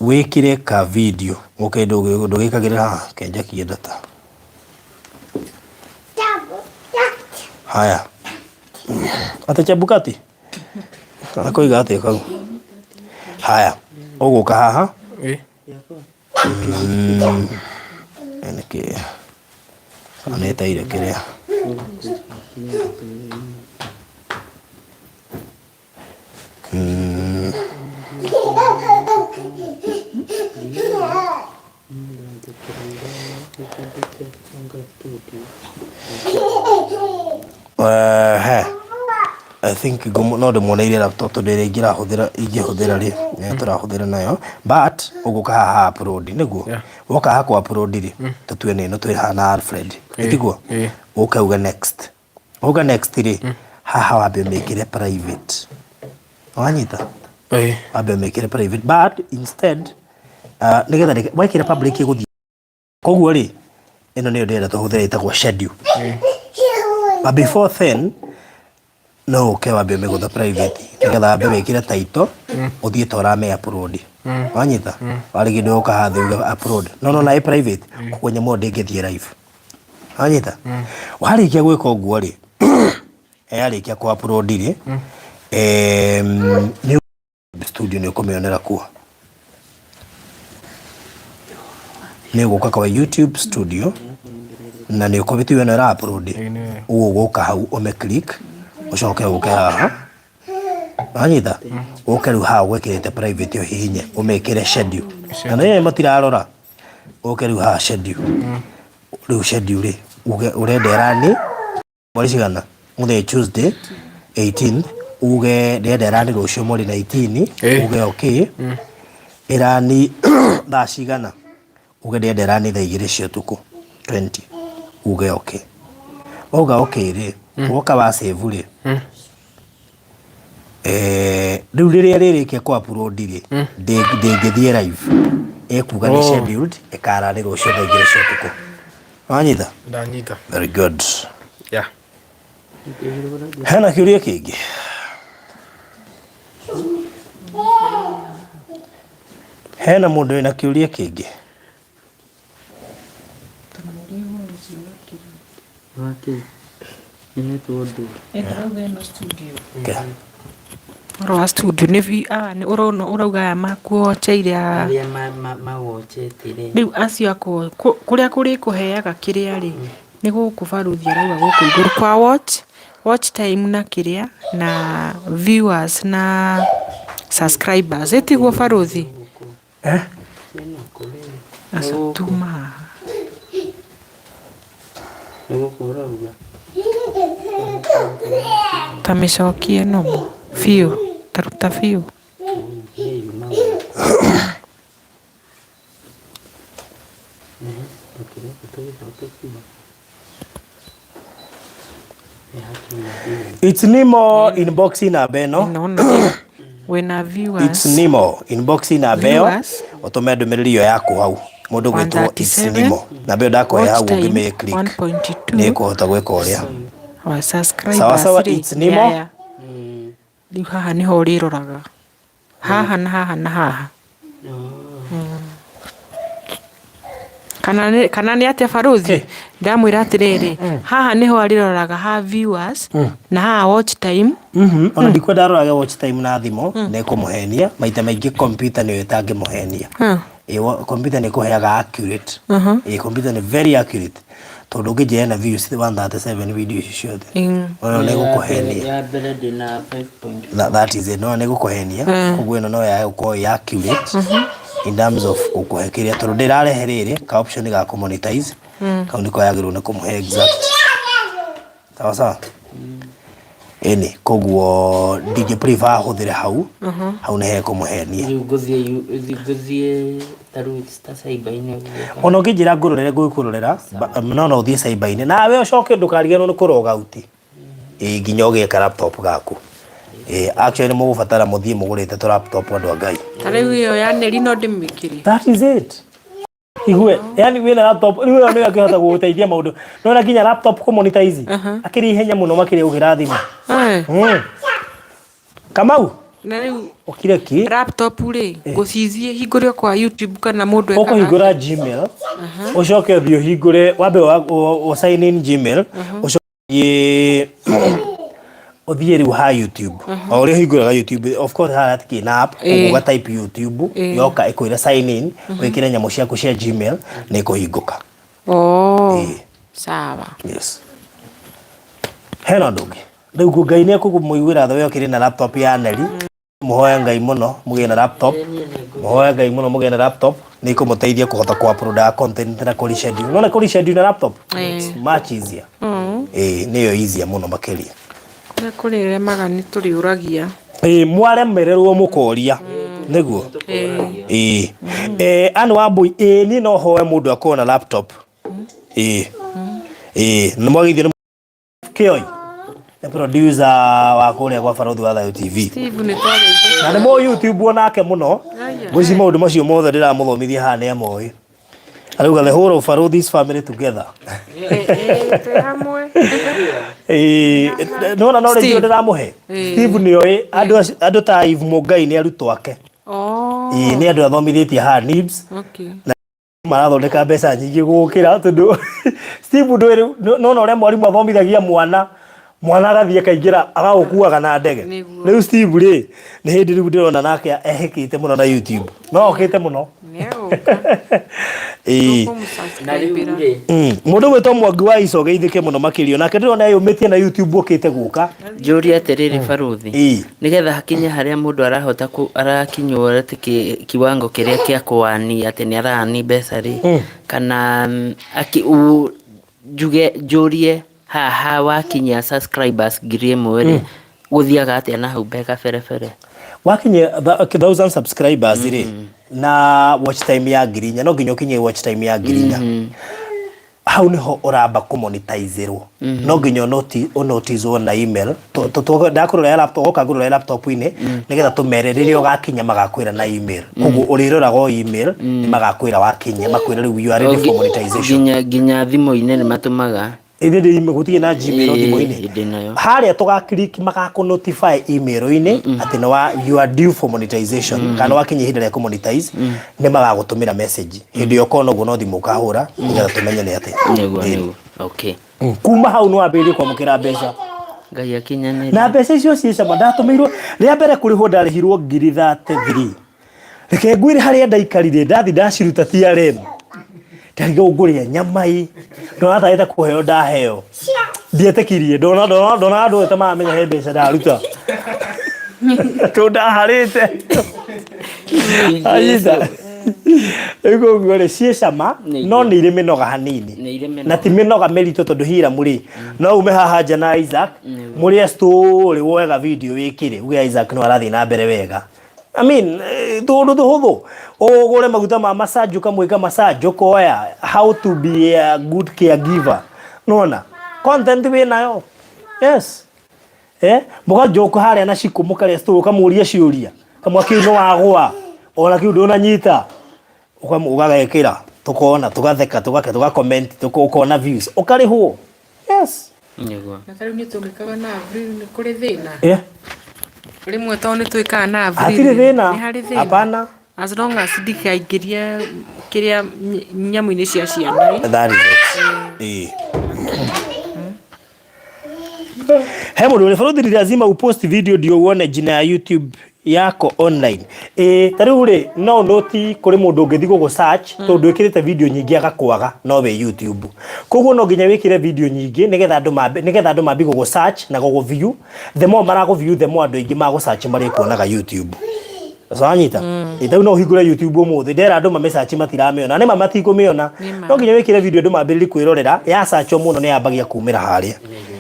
[SPEAKER 1] wĩkĩre ka video. Okay, ndũgĩkagĩrĩra haha, kenjakie data. Haya, atĩ Chebukati akoiga atĩa kau? Haya, ũgũka haha. Nĩkĩ anĩteire kĩrĩa? think no ndĩmuoneire laptop tondũ ĩrĩa ingĩrahũthĩra ingĩhũthĩra rĩ nĩyo tũrahũthĩra nayo but ũgũka haha upload nĩguo
[SPEAKER 2] Yeah.
[SPEAKER 1] woka haha kũ upload rĩ tũtue nĩ ĩno twĩ haha na Alfred
[SPEAKER 2] Ĩĩ,
[SPEAKER 1] tiguo
[SPEAKER 2] ĩĩ.
[SPEAKER 1] ũke uge next uga next rĩ haha wambe ũmĩkĩre private wanyita
[SPEAKER 2] Ĩĩ.
[SPEAKER 1] wambe ũmĩkĩre private but instead nĩgetha wekĩra public ĩgũthiĩ koguo rĩ ĩno nĩyo ndĩrenda tũhũthĩre ĩtagwo schedule but before then no ũke wambe ũmĩgũtha private nĩgetha wambe wĩkĩre title ũthiĩ ta ũrame upload wanyita warĩkia ndũgũka haha thĩ uge upload no no na ĩ private koguo nyamũ ĩyo ndĩngĩthiĩ live wanyita warĩkia gwĩka ũguo rĩ yarĩkia kũ upload rĩ nĩ studio nĩ ũkũmĩonera kuo nĩ ũgũka kwa YouTube studio na nĩ ũkũbĩtio ĩno ĩra upload ũguo ũgũka hau ũme click ũcoke ũke haha wanyita ũke rĩu haha gwĩkĩrĩte private ũhihinye ũmĩkĩre schedule na nĩ matirarora ũke rĩu haha schedule rĩu schedule rĩ uge ũrenda ĩrani mweri cigana mũthenya Tuesday 18th uge ndĩrenda ĩrani rũciũ mweri 19
[SPEAKER 2] Ĩĩ.
[SPEAKER 1] uge okay ĩrani thaa cigana uge ndĩrenda ĩrani thaa igĩrĩ cia ũtukũ 20 uge okay wauga okay rĩ woka wa save rĩ rĩu rĩrĩa rĩrĩkia kũ upload rĩ ndĩngĩthiĩ live ĩkuga nĩ
[SPEAKER 2] Oh.
[SPEAKER 1] scheduled ĩkarani rũciũ thaa igĩrĩ cia ũtukũ wanyita
[SPEAKER 2] Ndanyita.
[SPEAKER 1] very good
[SPEAKER 2] Yeah.
[SPEAKER 1] hena kĩũria kĩngĩ hena mũndũ wĩna kĩũria kĩngĩ
[SPEAKER 3] Wake. Nĩ ũndũ.
[SPEAKER 1] Okay.
[SPEAKER 5] Ũhoro wa studio nĩ vi aya nĩ ũrona ũrauga aya makuoche iria
[SPEAKER 3] Arĩa mawochete rĩ.
[SPEAKER 5] rĩu acio akũ kũrĩa kũrĩkũheaga kĩrĩa rĩ nĩ gũkũ baruthi arauga gũkũ igũrũ kwa watch watch time na kĩrĩa na viewers na subscribers ĩtiguo baruthi
[SPEAKER 1] Eh?
[SPEAKER 5] acio tuma haha
[SPEAKER 3] Nĩ gũkũ ũrauga.
[SPEAKER 5] ta mĩcokie nomo biũ ta ruta biũ
[SPEAKER 3] Nĩ yuma gũkũ. Tũkĩreke tũgĩcoke kiuma. Nĩ hakiuma biũ.
[SPEAKER 1] It's Nimo inbox namba ĩno
[SPEAKER 5] ĩno wĩna viewers
[SPEAKER 1] It's Nimo inbox namba ĩyo
[SPEAKER 5] Viewers.
[SPEAKER 1] ũtũme ndũmĩrĩri ĩyo yaku hau mũndũ gwĩtwo It's
[SPEAKER 5] 137,
[SPEAKER 1] Nimo namba ĩyo ndakũhe hau
[SPEAKER 5] watch time
[SPEAKER 1] ũngĩmĩ click
[SPEAKER 5] 1.2
[SPEAKER 1] nĩ ĩkũhota gwĩka ũrĩa
[SPEAKER 5] wa subscribers
[SPEAKER 1] Sawa sawa,
[SPEAKER 5] rĩ,
[SPEAKER 1] It's Nimo.
[SPEAKER 5] aya. Rĩu haha nĩho ũrĩroraga haha na haha na haha kana nĩ kana nĩ atĩa baruthi ndamwĩra atĩrĩrĩ haha nĩho arĩroraga ha viewers na haha watch time
[SPEAKER 1] Ona ndikwenda arorage watch time na thimũ nĩ kũmũhenia maita maingĩ computer nĩyo ĩtangĩmũhenia Ĩ, computer nĩ ĩkũheaga accurate Ĩ, computer nĩ very accurate tondũ ũngĩnjĩra na views 137 video icio ciothe ona nĩ gũkũhenia
[SPEAKER 3] Ya mbere ndĩna 5.5.
[SPEAKER 1] That is it no nĩ gũkũhenia koguo ĩno no yage gũkorwo ĩ accurate in terms of gũkũhe kĩrĩa tondũ ndĩrarehe rĩrĩ ka option ga kũ monetize kau nĩko yagĩrĩirwo nĩ kũmũhe exact sawa sawa ĩni koguo ndingĩ prefer ahũthĩre hau hau nĩ hekũmũhenia
[SPEAKER 3] Rĩu ngũthiĩ ngũthiĩ ta rĩu ta cyber-inĩ ũguo.
[SPEAKER 1] ona ũngĩnjĩra ngũrorere ngũgĩkũrorera no no ũthiĩ cyber-inĩ nawe ũcoke ndũkariganĩrwo nĩ kũroga out ĩ nginya ũgĩe ka laptop gaku ĩ actually nĩ mũgũbatara mũthiĩ mũgũrĩte tũ laptop andũ a Ngai
[SPEAKER 5] ta rĩu ĩyo ya Neli no ndĩmĩkĩre
[SPEAKER 1] that is it igue yani wĩna laptop rĩu ĩyo nĩyo ĩngĩhota gũgũteithia maũndũ nona nginya laptop kũ monetize akĩrĩ ihenya mũno makĩria gũkĩra thimũ
[SPEAKER 5] Eh,
[SPEAKER 1] Kamau
[SPEAKER 5] na rĩu
[SPEAKER 1] ũkire ki
[SPEAKER 5] laptop rĩ ngũcithie hingũre kwa YouTube kana mũndũ ekaga
[SPEAKER 1] ũkũhingũra Gmail ũcoke ũthiĩ ũhingũre wambe ũ sign in Gmail ũcoke ũthiĩ ũthiĩ rĩu ha YouTube o ũrĩa ũhingũraga YouTube of course haha hatikĩrĩ na app
[SPEAKER 5] Ĩĩ.
[SPEAKER 1] ũguo ũga type YouTube yoka ĩkwĩre sign in wĩkĩre nyamũ ciaku cia Gmail nĩ ĩkũhingũka
[SPEAKER 5] Oh,
[SPEAKER 1] Ĩĩ.
[SPEAKER 5] sawa
[SPEAKER 1] yes hena ũndũ ũngĩ rĩu Ngai nĩ ekũmũiguĩra tha we ũkĩrĩ na laptop ya Neli mũhoe Ngai mũno mũgĩe na laptop mũhoe Ngai mũno mũgĩe na laptop nĩ ĩkũmũteithia kũhota kũ upload content na kũ reschedule nona kũ reschedule na laptop
[SPEAKER 5] Ĩĩ.
[SPEAKER 1] it's much easier ĩĩ nĩyo easier mũno makĩria
[SPEAKER 5] Kũrĩa kũrĩremaga nĩ tũrĩũragia.
[SPEAKER 1] Ĩĩ mwaremererwo mũkoria nĩguo. Ĩĩ eh Ann Wambui, ĩĩ niĩ no hoe mũndũ akorwo na laptop. Ĩĩ ĩĩ nĩ mwageithio nĩ Kĩoi, nĩ producer wa kũrĩa gwa Barũthi wa Thayũ TV.
[SPEAKER 5] Steve nĩ twageithĩka.
[SPEAKER 1] Na nĩ mũĩ YouTube onake mũno.
[SPEAKER 5] Aya.
[SPEAKER 1] Ngwĩciria maũndũ macio mothe ndĩramũthomithia haha nĩ amoĩ. Arauga the whole of Barũthi's family together.
[SPEAKER 5] Twĩ hamwe.
[SPEAKER 1] Ĩĩ, nĩwona knowledge ĩyo
[SPEAKER 5] Steve.
[SPEAKER 1] ndĩramũhe.
[SPEAKER 5] Ĩĩ.
[SPEAKER 1] Steve nĩoĩ andũ andũ ta Eve Mũngai nĩ arutwo ake.
[SPEAKER 5] Oh.
[SPEAKER 1] Ĩĩ, nĩ andũ athomithĩtie haha NIBS.
[SPEAKER 5] Okay.
[SPEAKER 1] Marathondeka mbeca nyingĩ gũkĩra tondũ Steve ndũĩ rĩu nona ũrĩa mwarimũ athomithagia mwana, mwana agathiĩ akaingĩra agagũkuaga na ndege.
[SPEAKER 5] Nĩguo.
[SPEAKER 1] Rĩu Steve rĩ, nĩ hĩndĩ rĩu ndĩrona nake ehĩkĩte mũno na YouTube, no okĩte mũno.
[SPEAKER 5] Nĩegũka.
[SPEAKER 1] Ĩĩ.
[SPEAKER 2] Na rĩu rĩ,
[SPEAKER 1] Mũndũ gwĩtwo Mwangi wa Ico geithĩke mũno makĩria, nake ndĩrona eyũmĩtie na YouTube okĩte gũka.
[SPEAKER 3] Njũrie atĩrĩrĩ barũthi,
[SPEAKER 1] Ĩĩ.
[SPEAKER 3] nĩgetha hakinye harĩa mũndũ arahota kũ, arakinywo atĩ kĩ, kiwango kĩrĩa kĩa kũani atĩ nĩ araani mbeca rĩ, kana akĩ, u, njuge njũrie haha wakinyia subscribers 1000 rĩ, gũthiaga atĩa na hau mbere kabere bere?
[SPEAKER 1] Wakinyia 1000 subscribers rĩ, na watch time ya 4000, no nginya ũkinyie watch time ya 4000. Hau niho ũramba kũmonetizerwo. No nginya ũnotizwo na email. Ndakũrora laptop, woka ngũrore laptop-inĩ, nĩgetha tũmere rĩrĩa ũgakinya magakwĩra na email. Koguo ũrĩroraga o email, nĩ magakwĩra wakinya, makwĩra rĩu you are ready for monetization.
[SPEAKER 3] Nginya thimũ-inĩ nĩ matũmaga.
[SPEAKER 1] Ĩthĩ ndĩ email, gũtirĩ na Gmail
[SPEAKER 3] Ĩĩ,
[SPEAKER 1] thimũ-inĩ.
[SPEAKER 3] ndĩ nayo.
[SPEAKER 1] Harĩa tũga click magakũ notify email-inĩ atĩ nĩ wa you are due for monetization, kana wakinya ihinda rĩa kũ monetize, nĩ magagũtũmĩra message. Hĩndĩ ĩyo ũkona ũguo no thimũ ũkahũra nĩgetha tũmenye nĩ atĩa.
[SPEAKER 3] Nĩguo,
[SPEAKER 1] Ĩĩ.
[SPEAKER 3] nĩguo. Okay.
[SPEAKER 1] Kuma hau nĩ wambĩrĩrie kwamũkĩra mbeca.
[SPEAKER 3] Ngai akinyanĩrie.
[SPEAKER 1] Na mbeca icio ciĩ cama, ndatũmĩirwo rĩa mbere kũrĩhwo ndarĩhirwo ngiri 33. Reke ngwĩre harĩa ndaikarire ndathi ndaciruta TRM. Ndarigwo ngũrĩa nyama ĩ. Ndona tarĩte kũheo ndaheo. Ndietĩkirie, ndona ndona ndona andũ othe ta maramenya he mbeca ndaruta. Tondũ ndaharĩte. Anyita. Rĩu koguo rĩ, ciĩ cama, no nĩ irĩ mĩnoga hanini.
[SPEAKER 3] Nĩ irĩ mĩnoga.
[SPEAKER 1] Na ti mĩnoga mĩritũ tondũ Hiram rĩ, no ume haha nja na Isaac, mũrĩe story woe ga video wĩkĩre, uge Isaac no arathiĩ na mbere wega. I mean, tũũndũ tũhũthũ. Ũgũre maguta ma massage ũkamwĩka massage, ũkoya how to be a good caregiver. Nĩwona? Content wĩnayo. Yes. Mũganjoka harĩa na cikũ mũkarĩa story ũkamũria ciũria. Kamwa kĩu nĩ wagũa, ona kĩu ndũnanyita. Ũgagekĩra, tũkona, tũgatheka, tũgake, tũga comment, ũkona views. Ũkarĩhwo. Yes.
[SPEAKER 3] Nĩguo.
[SPEAKER 5] Na ta rĩu nĩ tũngĩkaga na Avril nĩ kũrĩ thĩna?
[SPEAKER 1] Yeah.
[SPEAKER 5] Rĩmwe tondũ nĩ twĩkaga na Avril.
[SPEAKER 1] Hatirĩ thĩna.
[SPEAKER 5] Nĩ harĩ thĩna?
[SPEAKER 1] Hapana.
[SPEAKER 5] As long as ndikaingĩrie kĩrĩa nyamũ-inĩ cia ciana.
[SPEAKER 1] That is it. He mũndũ ũrĩ bũrũri ni lazima upost video ndio uone jina ya YouTube yako online. Ta rĩu rĩ, no noti kũrĩ mũndũ ũngĩthiĩ gũgũ search tondũ wĩkĩrĩte video nyingĩ agakwaga no wĩ YouTube. Koguo no nginya wĩkĩre video nyingĩ nĩgetha andũ mambe, nĩgetha andũ mambie gũgũ search na gũgũ view. The more maragũ view, the more andũ aingĩ magũ search marĩkuonaga YouTube. Wanyita? Ta rĩu no ũhingũre YouTube ũmũthĩ, ndera andũ mame search matiramĩona. Nĩ ma matikũmĩona. No nginya wĩkĩre video andũ mambĩrĩrie kwĩrorera, ya search mũno nĩ yambagia kumĩra harĩa.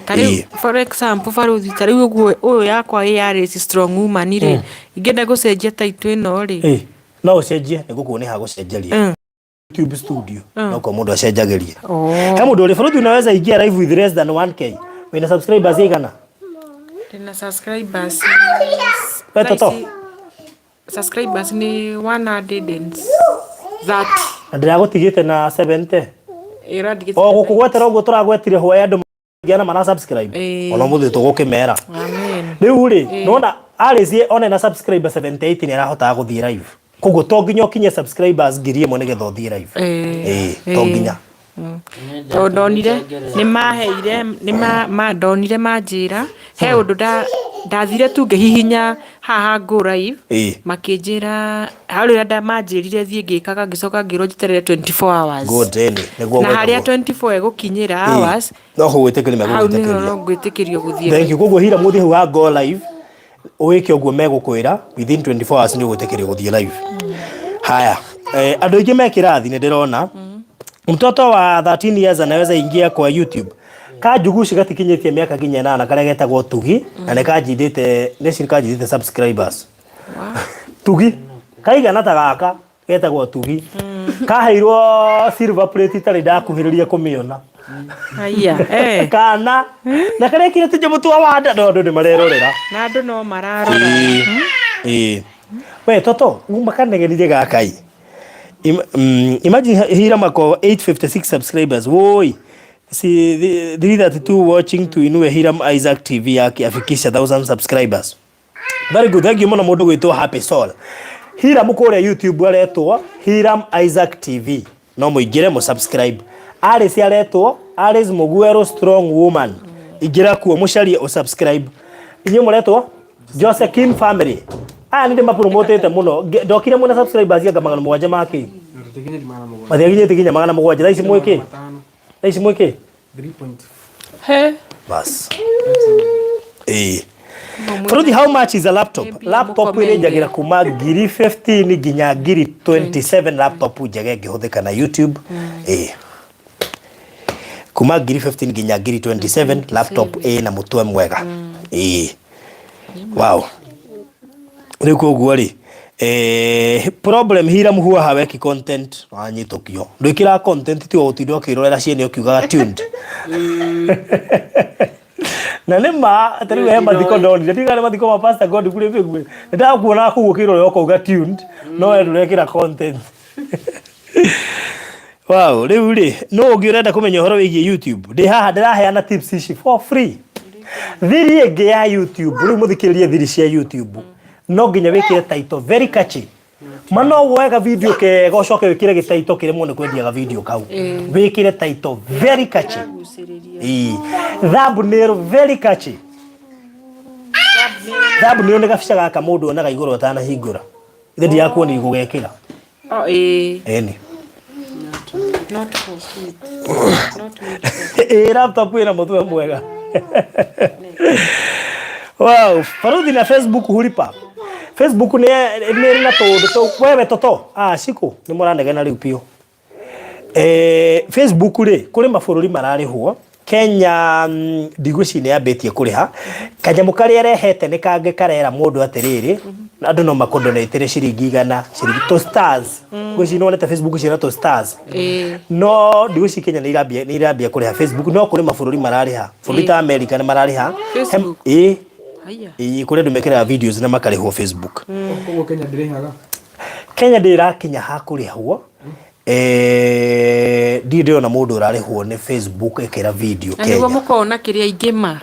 [SPEAKER 5] Ta rĩu, for example, barũthi, ta rĩu ũguo ũyũ yakwa ĩ ya Race Strong Woman rĩ, ingĩenda gũcenjia title ĩno rĩ.
[SPEAKER 1] No ũcenjie, nĩ gũkuonia ha gũcenjeria. YouTube studio, no kwa mũndũ acenjagĩria. He mũndũ ũrĩ bũrũri unaweza ingia live with less than 1K. Wĩna subscribers igana?
[SPEAKER 5] Ndĩna subscribers.
[SPEAKER 1] We toto.
[SPEAKER 5] Thaa ici subscribers nĩ 130.
[SPEAKER 1] Na ndĩragũtigĩte na 70.
[SPEAKER 5] Ĩrandigĩte
[SPEAKER 1] O gũkũgwetera ũguo tũragwetire hwaĩ andũ mangĩana mara subscribe. Ona ũmũthĩ tũgũkĩmera.
[SPEAKER 5] Amen.
[SPEAKER 1] Rĩu rĩ, nĩwona Alice ona ena subscriber 78 nĩ arahotaga gũthiĩ live. Koguo to nginya ũkinye subscribers 1000 nĩgetha ũthiĩ live. To nginya.
[SPEAKER 5] Tondũ ndonire nĩ maheire nĩ ma ndonire manjĩra he ũndũ ndathire tu ngĩhihinya haha go live makĩnjĩra hau rĩrĩa manjĩrire thiĩ ngĩkaga ngĩcoka ngĩrwo njeterere 24 hours.
[SPEAKER 1] Good, ĩni, nĩguo
[SPEAKER 5] Na harĩa
[SPEAKER 1] gwĩkagwo.
[SPEAKER 5] 24 ĩgũkinyĩra hours,
[SPEAKER 1] No gũgwĩtĩkĩria
[SPEAKER 5] hau nĩho
[SPEAKER 1] megũgwĩtĩkĩria.
[SPEAKER 5] no ngwĩtĩkĩrio gũthiĩ.
[SPEAKER 1] Thank you. Koguo hira mũthiĩ hau ha go live, wĩke ũguo megũkwĩra within 24 hours nĩ ũgwĩtĩkĩrio gũthiĩ live. Haya, andũ aingĩ me kĩrathi nĩ ndĩrona. Mtoto wa 13 years anaweza ingia kwa YouTube. Kanjuguci gatikinyĩtie mĩaka nginya ĩnana karĩa getagwo Tugi na nĩ kanjindĩte nĩ kanjindĩte subscribers. Tugi kaigana ta gaka getagwo Tugi kaheirwo silver plate itarĩ ndakuhĩrĩria kũmĩona.
[SPEAKER 5] Haiya, eh.
[SPEAKER 1] Kana na karĩa kire tũnyamũ twa wanda no andũ nĩ marerorera.
[SPEAKER 5] Na andũ no mararora.
[SPEAKER 1] Ĩĩ. We toto uma kanegenire gaka ĩ. Imagine Hiram ako 856 subscribers. Woi. Si 332 watching tuinue Hiram Isaac TV yake afikisha 1000 subscribers. Very good. Thank you mũno mũndũ gwĩtwo Happy Soul. Hiram kũrĩa YouTube aretwo Hiram Isaac TV. No mũingĩre mũ subscribe. Alice aretwo Alice Muguero Strong Woman. Ingĩra kuo mũcarie ũ subscribe. Inyuĩ mũretwo Jose Kim Family. Aya nĩ ndĩmapromotĩte mũno. Ndokire mwĩna subscribers anga 700 ma kĩ? Matiakinyĩte nginya 700. Thaa ici mwĩ kĩ? Thaa ici mwĩ kĩ?
[SPEAKER 5] He.
[SPEAKER 1] Bas. Ĩĩ. Faruthi, how much is a laptop?
[SPEAKER 5] Maybe
[SPEAKER 1] Laptop
[SPEAKER 5] mũkomende.
[SPEAKER 1] ĩrĩnjagĩra kuma ngiri 15 nginya ngiri 27 laptop njega ĩngĩhũthĩka na YouTube. Ĩĩ. Kuma ngiri 15 nginya ngiri 27 laptop ĩna mũtwe mwega. Ĩĩ. Wow. Rĩu koguo rĩ problem Hiram huwa haweki content wanyitũkio ndwĩkĩraga content tiga gũtinda ũkĩrorera ciene ũkiugaga tuned na nĩ ma atĩ rĩu he mathiko ndonire ndiga nĩ mathiko ma Pastor God kũrĩ bĩgue nĩ ndakuona kũu ũkĩrorera ũkauga tuned no we ndũrekĩra content. Wow, rĩu rĩ nũ ũngĩ ũrenda kũmenya ũhoro wĩgiĩ YouTube? Ndĩ haha ndĩraheana tips ici for free. Thiri ĩngĩ ya YouTube, rĩu mũthikĩrĩrie thiri cia YouTube, no nginya wĩkĩre title very catchy. Ma no woe video kega ũcoke wĩkĩre gĩtaito kĩremwo nĩ kwendia ga video kau. Wĩkĩre title very catchy. Ĩĩ. Thumbnail very catchy. Thumbnail nĩ gabica gaka mũndũ onaga igũrũ atanahingũra. Ithe ndirakuonia gũgekĩra.
[SPEAKER 5] Oh, ĩĩ.
[SPEAKER 1] Ĩni.
[SPEAKER 5] Not for kids. Not made for
[SPEAKER 1] Ĩĩ laptop ĩna mũtwe mwega. Wow, Faruthi na Facebook hulipa. Facebook nĩ nĩ ĩrĩ na tũũndũ tũu. Wewe toto, ah ciku nĩ mũranegena rĩu biũ. Facebook rĩ, kũrĩ mabũrũri mararĩhwo. Kenya ndigwĩciria nĩ yambĩtie kũrĩha. Kanyamũ karĩa ĩrehete nĩ kangĩ karera mũndũ atĩrĩrĩ, andũ no makũndonĩtĩre ciringi 100, ciringi tũ stars. Ngwĩciria nĩ wonete Facebook ciĩna tũ stars. No ndigwĩciria Kenya nĩ irambia nĩ irambia kũrĩha Facebook, no kũrĩ mabũrũri mararĩha. Bũrũri ta America nĩ mararĩha.
[SPEAKER 5] Facebook?
[SPEAKER 1] Ĩĩ.
[SPEAKER 5] Haiya.
[SPEAKER 1] Ĩĩ, kũrĩ andũ mekĩraga videos na makarĩhwo Facebook.
[SPEAKER 2] Koguo Kenya ndĩrĩhaga.
[SPEAKER 1] Kenya ndĩrakinya ha kũrĩhwo. Ndirĩ ndĩrona mũndũ ũrarĩhwo nĩ Facebook ĩkĩra video
[SPEAKER 5] Na nĩguo
[SPEAKER 1] Kenya.
[SPEAKER 5] mũkoragwo na kĩrĩa aingĩ ma.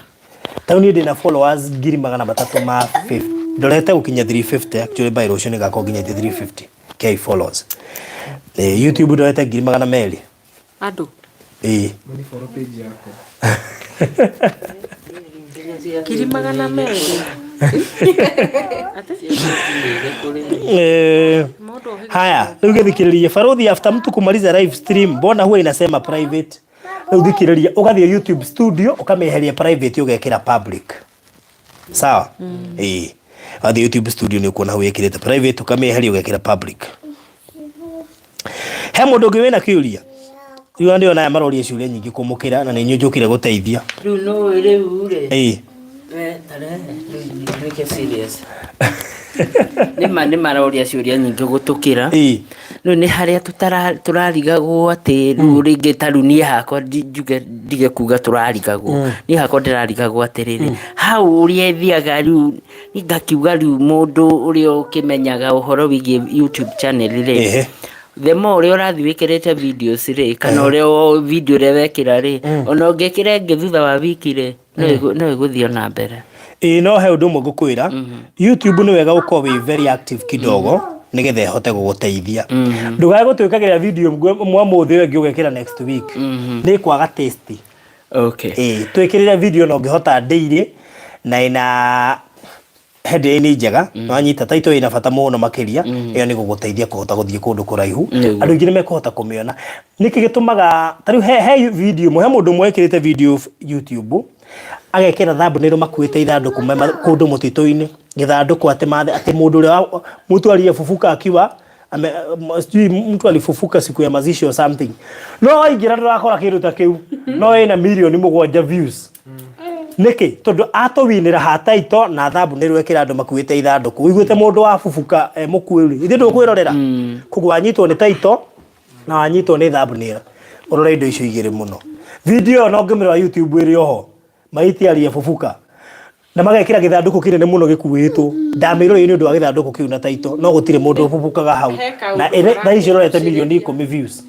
[SPEAKER 1] Ta rĩu niĩ ndĩna followers 350,000 ndorete gũkinya 350 actually by rũciũ nĩgakorwo nginyĩtie 350K followers. YouTube ndorete 200,000.
[SPEAKER 5] Andũ.
[SPEAKER 1] Ĩĩ.
[SPEAKER 2] Mani follow page yakwa.
[SPEAKER 5] 200,000.
[SPEAKER 1] Haya, rĩu gĩthikĩrĩrie Faruthi, after mtu kumaliza live stream, mbona huwa inasema private? Rĩu thikĩrĩria, ũgathiĩ YouTube studio ũkamĩeheria private ũgekĩra public. Sawa? Ĩĩ. Wathiĩ YouTube studio nĩ ũkuona hau ĩkĩrĩte private ũkamĩeheria ũgekĩra public. He mũndũ ũngĩ wĩna kĩũria? Rĩu ndĩrona aya maroria ciũria nyingĩ kũmũkĩra na nĩ inyuĩ njũkire gũteithia.
[SPEAKER 3] Rĩu no rĩu rĩ.
[SPEAKER 1] Ĩĩ.
[SPEAKER 3] Tarehe rĩu nduĩke serious. Nĩma nĩ maroria ciũria nyingĩ gũtũkĩra.
[SPEAKER 1] Ĩĩ.
[SPEAKER 3] Rĩu nĩ harĩa tũrarigagwo atĩ rĩu rĩngĩ ta rĩu niĩ hakwa njuge ndige kuga tũrarigagwo. Niĩ hakwa ndĩrarigagwo atĩrĩrĩ, hau ũrĩa ĩthiaga rĩu ngakiuga rĩu mũndũ ũrĩa ũkĩmenyaga ũhoro wĩgiĩ YouTube channel rĩ, the more ũrĩa ũrathiĩ wĩkĩrĩte videos rĩ, kana ũrĩa video ĩrĩa wekĩra rĩ, ona ũngĩkĩra ĩngĩ thutha wa wiki rĩ, no ĩgũthiĩ ona mbere.
[SPEAKER 1] Ĩĩ no he ũndũ ũmwe ngũkwĩra, YouTube nĩ wega gũkorwo wĩ very active kidogo nĩgetha ĩhote gũgũteithia. Ndũkae gũtuĩkagĩra video mwa mũthĩ ũyũ ĩngĩ ũgekĩra next week. Nĩ kwaga taste. Ĩĩ, twĩkĩrĩre video na ũngĩhota daily na ĩna headline njega, wanyita title ĩna bata mũno makĩria, ĩyo nĩ gũgũteithia kũhota gũthiĩ kũndũ kũraihu. Andũ aingĩ nĩ mekũhota kũmĩona. Nĩkĩ gĩtũmaga ta rĩu he video ĩmwe, he mũndũ ũmwe wekĩrĩte video YouTube agekĩra thumbnail makuĩte ithandũkũ kũndũ mũtitũ-inĩ, gĩthandũkũ atĩ mathe atĩ mũndũ ũrĩa mũtwarire bubuka akiwa Sijui mtu alifufuka siku ya mazishi or something. No waingĩra ndũrakora kĩndũ ta kĩu, no ĩna mirioni 7 views. Nĩkĩ? Tondũ atũwinĩra ha title na thumbnail wekĩra andũ makuĩte ithandũkũ. Ũiguĩte mũndũ wabubuka e mũkuĩ rĩ, ithuĩ ndũkwĩrorera. Koguo wanyitwo nĩ title na wanyitwo nĩ thumbnail. Ũrore indo icio igĩrĩ mũno. Video ĩyo no ngĩmĩrora YouTube ĩrĩ oho. Maiti aliyefufuka. Na magekĩra gĩthandũkũ kĩnene mũno gĩkuĩtwo. Ndamĩroreire nĩ ũndũ wa gĩthandũkũ kĩu na title, no gũtirĩ mũndũ ũbubukaga hau.
[SPEAKER 5] He kaũndũ
[SPEAKER 1] Na ĩrĩ thaa ici ĩrorete mirioni 10 views.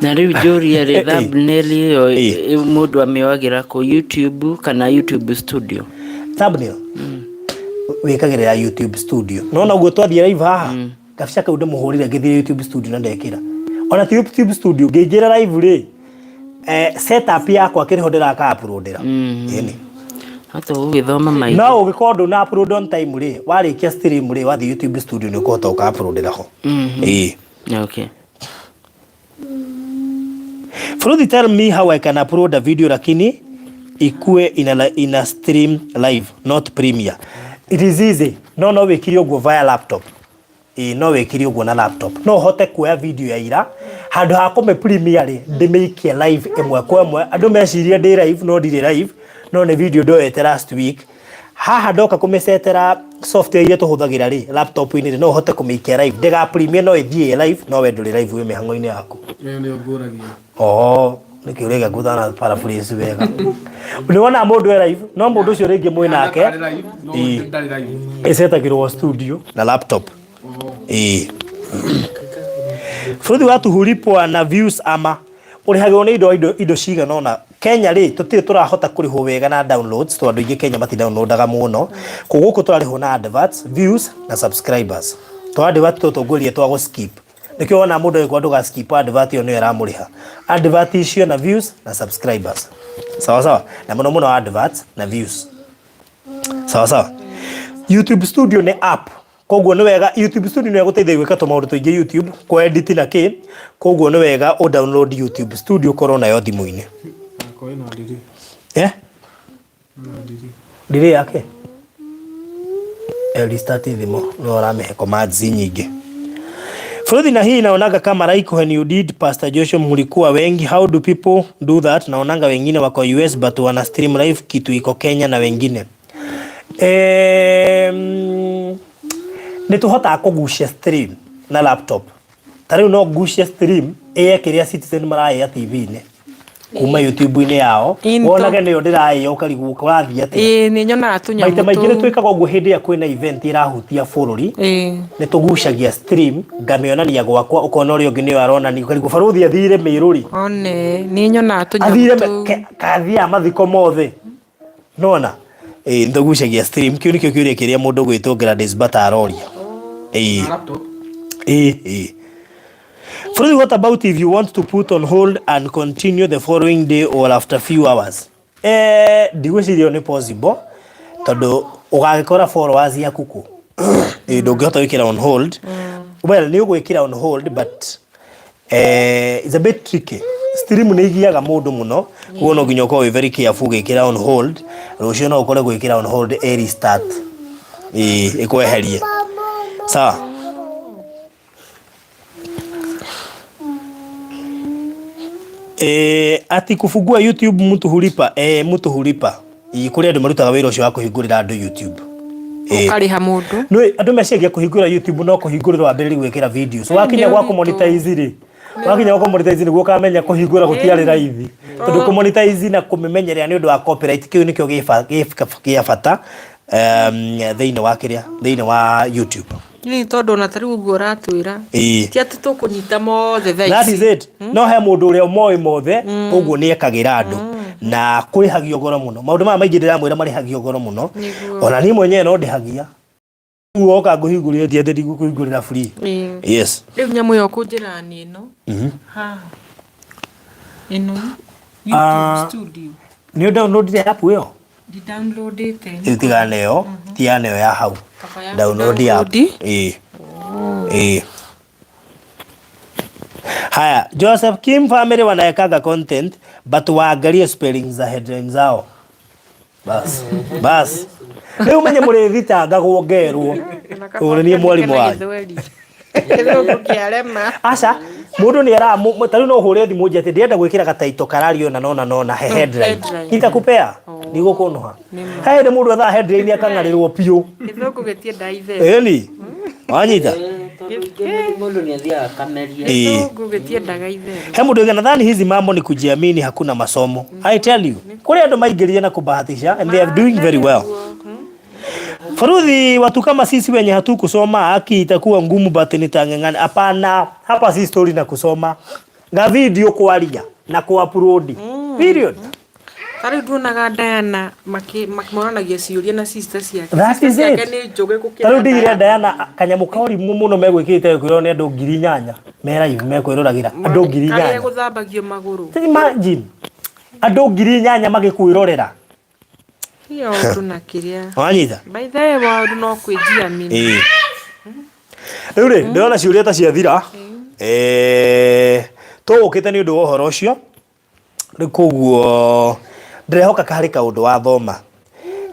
[SPEAKER 3] Na rĩu njũria rĩ, thumbnail ĩyo mũndũ amĩoyagĩra kũ, YouTube kana YouTube Studio?
[SPEAKER 1] Thumbnail wĩkagĩrĩra YouTube Studio. No noguo twathiĩ live haha, kabica kau ndĩmũhũrire ngĩthiĩ YouTube Studio na ndekĩra. Ona ti YouTube Studio, ngĩingĩra live rĩ, setup yakwa kĩrĩho ndĩraka uploadĩra. Ĩni.
[SPEAKER 3] Hata ũgĩthoma maingĩ.
[SPEAKER 1] No ũngĩkorwo ndũna upload on time rĩ, warĩkia stream rĩ, wathiĩ YouTube Studio nĩ ũkũhota gũka uploadĩra ho. Ĩĩ.
[SPEAKER 3] Okay.
[SPEAKER 1] Fruthi, tell me how I can upload a video lakini ikue ina stream live, not premiere. It is easy. No wĩkire ũguo via laptop. Ĩĩ no wĩkire ũguo na laptop. No ũhote kuoya video ya ira handũ ha kũmĩ premiere rĩ, ndĩmĩikie live ĩmwe kwa ĩmwe. Andũ mecirie ndĩ live no ndirĩ live, no nĩ video ndoete last week. Haha ndoka kũmĩcetera software iria tũhũthagĩra rĩ, laptop-inĩ rĩ, no ũhote kũmĩikia live. Ndĩga premiere no ĩthiĩ ĩ live, no we ndũrĩ live wĩ mĩhang'o-inĩ yaku.
[SPEAKER 2] Ĩyo nĩyo ngũragia.
[SPEAKER 1] Oh, nĩkĩ ũrĩa ngũthana paraphrase wega. Nĩ wona mũndũ e live, no mũndũ ũcio rĩngĩ mwĩ nake
[SPEAKER 2] Ndarĩ live, no ndarĩ live.
[SPEAKER 1] Ĩcetagĩrwo studio na laptop. Ĩĩ. Bũrũri watu hulipwa na views ama ũrĩhagĩrwo nĩ indo cigana ũna. Kenya rĩ, tũtirĩ tũrahota kũrĩhwo wega na downloads tondũ andũ aingĩ Kenya mati downloadaga mũno. Koguo gũkũ tũrarĩhwo na adverts, views na subscribers. Twa advert tũtũ ngwĩrire twa gũ skip. Nĩkĩo wona mũndũ agĩkwa ndũga skip advert ĩyo nĩyo ĩramũrĩha. Advert icio na views na subscribers. Sawa sawa. Na mũno mũno adverts na views. Sawa sawa. YouTube Studio nĩ app. Koguo nĩ wega YouTube Studio nĩ ĩgũteithagia gwĩka tũmaũndũ tũingĩ YouTube, kũ edit na kĩ. Koguo nĩ wega ũ download YouTube Studio ũkorwo nayo thimũ-inĩ.
[SPEAKER 2] Yakwa ĩna ndiri.
[SPEAKER 1] Eh?
[SPEAKER 2] Ĩna ndiri.
[SPEAKER 1] Ndiri yake? Restart thimũ no ũramĩhe commands nyingĩ. Fruthi, na hii naonaga kama like when you did Pastor Joshua mlikuwa wengi. How do people do that? Naonanga wengine wako US but wana stream live kitu iko Kenya na wengine. Nĩ tũhotaga kũgucia stream na laptop. Ta rĩu no ngucie stream ĩye kĩrĩa Citizen maraiya TV-inĩ kuma YouTube-inĩ yao, wonage nĩyo ndĩraiya ũkarigwo kũrathiĩ atĩa.
[SPEAKER 5] Ĩĩ nĩ nyonaga tũnyamũ
[SPEAKER 1] Maita maingĩ nĩ twĩkaga ũguo hĩndĩ ĩrĩa kwĩna event ĩrahutia bũrũri, nĩ tũgucagia stream ngamĩonania gwakwa, ũkona ũrĩa ũngĩ nĩyo aronania, ũkarigwo barũthi athire Mĩrũ rĩ.
[SPEAKER 5] One nĩ nyonaga tũnyamũ
[SPEAKER 1] Athire
[SPEAKER 5] tũu.
[SPEAKER 1] Kathiaga mathiko mothe. Nona ĩĩ nĩtũgucagia stream. Kĩu nĩkĩo kĩũria kĩrĩa mũndũ ũgwĩtwo Gladys Bata aroria. Ĩĩ. Ĩĩ ĩĩ. Fruthi, what about if you want to put on hold and continue the following day or after few hours? Ndigwĩciria nĩ possible tondũ ũgagĩkora followers yaku kũ. Ĩĩ ndũngĩhota gwĩkĩra on hold. Well, nĩ ũgwĩkĩra on hold but it's a bit tricky. Stream nĩ igiaga mũndũ mũno, koguo no nginya ũkorwo wĩ very careful ũgĩkĩra on hold. Rũciũ no ũkore gwĩkĩra on hold ĩ restart. Ĩĩ ĩkweherie. Sawa. Ati kufungua YouTube mtu hulipa? Mtu hulipa. Kũrĩ andũ marutaga wĩra ũcio wa kũhingũrĩra andũ YouTube.
[SPEAKER 5] Ũkarĩha mũndũ.
[SPEAKER 1] Nĩ andũ meciria kũhingũra YouTube no kũhingũrĩra wambĩrĩrie gwĩkĩra videos. Wakinya gwa kũ monetize rĩ, wakinya gwa kũ monetize nĩguo ũkamenya kũhingũra gũtiarĩ raithi. Tondũ kũ monetize na kũmĩmenyerera nĩ ũndũ wa copyright kĩu nĩkĩo gĩa bata thĩinĩ wa kĩrĩa, thĩinĩ wa YouTube.
[SPEAKER 5] Nĩ tondũ ona ta rĩu ũguo ũratwĩra. Ti atĩ tũkũnyita mothe thaa
[SPEAKER 1] That is
[SPEAKER 5] ici.
[SPEAKER 1] it. No he mũndũ ũrĩa moĩ mothe, koguo nĩ ekagĩra andũ na kũrĩhagio goro mũno. Maũndũ maya maingĩ ndĩramwĩra marĩhagio goro mũno. Ona niĩ mwenyewe no ndĩhagia. Rĩu woka ngũhingũrĩre ti atĩ ndigũkũhingũrĩra free. Yes.
[SPEAKER 5] Rĩu nyamũ ĩyo ũkũnjĩra nĩ ĩno. Haha. Ĩno. YouTube Studio.
[SPEAKER 1] Nĩ downloadire app ĩyo?
[SPEAKER 5] Ndi downloadĩte.
[SPEAKER 1] Rĩu tigana na ĩyo, tigana na ĩyo ya hau.
[SPEAKER 5] Kaba ya
[SPEAKER 1] Download app.
[SPEAKER 5] kũ-download.
[SPEAKER 1] Ĩĩ. Ĩĩ. Haya, Joseph Kim family wanaekaga content but waangalie spelling za headline zao. Bas. Bas. Rĩu menye mũrĩthitangagwo ngerwo. Ũũ nĩ niĩ mwarimũ wanyu.
[SPEAKER 5] Gĩthũngũ kĩarema.
[SPEAKER 1] Aca, mũndũ nĩ era ta rĩu no ũhũre thimũ nje atĩ ndĩrenda gwĩkĩra gataito karario na nona nona he headline.
[SPEAKER 5] Headline.
[SPEAKER 1] Nitakupea. Ndigũkũnũha. He hĩndĩ mũndũ ethaga headline akang'arĩrwo biũ.
[SPEAKER 5] Gĩthũngũ gĩtiendaga itherũ.
[SPEAKER 1] Ĩni. Wanyita?
[SPEAKER 3] Tondũ ingĩ mũndũ nĩ athiaga akameria.
[SPEAKER 1] Ĩĩ.
[SPEAKER 5] Gĩthũngũ gĩtiendaga itherũ.
[SPEAKER 1] He mũndũ uga nadhani hizi mambo ni kujiamini, hakuna masomo. I tell you, kũrĩ andũ maingĩrire na kubahatisha and they are doing very well. Faruthi, watu kama sisi wenye hatukusoma haki itakuwa ngumu, but nitang'ang'ana. Hapana, hapa si story na kusoma ga video kwaria na kuupload period.
[SPEAKER 5] Ta rĩu nduonaga Diana makĩmoranagia ciũria na sister ciake.
[SPEAKER 1] That
[SPEAKER 5] Sister
[SPEAKER 1] is
[SPEAKER 5] ciake
[SPEAKER 1] it.
[SPEAKER 5] nĩ njũgĩ gũkĩra
[SPEAKER 1] Ta rĩu ndigire
[SPEAKER 5] Diana.
[SPEAKER 1] Diana kanyamũ ka ũrimũ mũno megwĩkĩte kwĩrwo nĩ andũ 8,000 me live mekwĩroragĩra andũ ngiri
[SPEAKER 5] Karĩa
[SPEAKER 1] inyanya.
[SPEAKER 5] gũthambagio magũrũ.
[SPEAKER 1] Imagine andũ 8,000 magĩkwĩrorera.
[SPEAKER 5] Hiyo ũndũ na kĩrĩa.
[SPEAKER 1] Wanyita?
[SPEAKER 5] By the way, maũndũ no kwĩjiamini.
[SPEAKER 1] Ĩĩ. Rĩu rĩ, ndĩrona ciũria ta ciathira. Tũgũkĩte nĩ ũndũ wa ũhoro ũcio. Rĩu koguo ndĩrehoka harĩ kaũndũ wathoma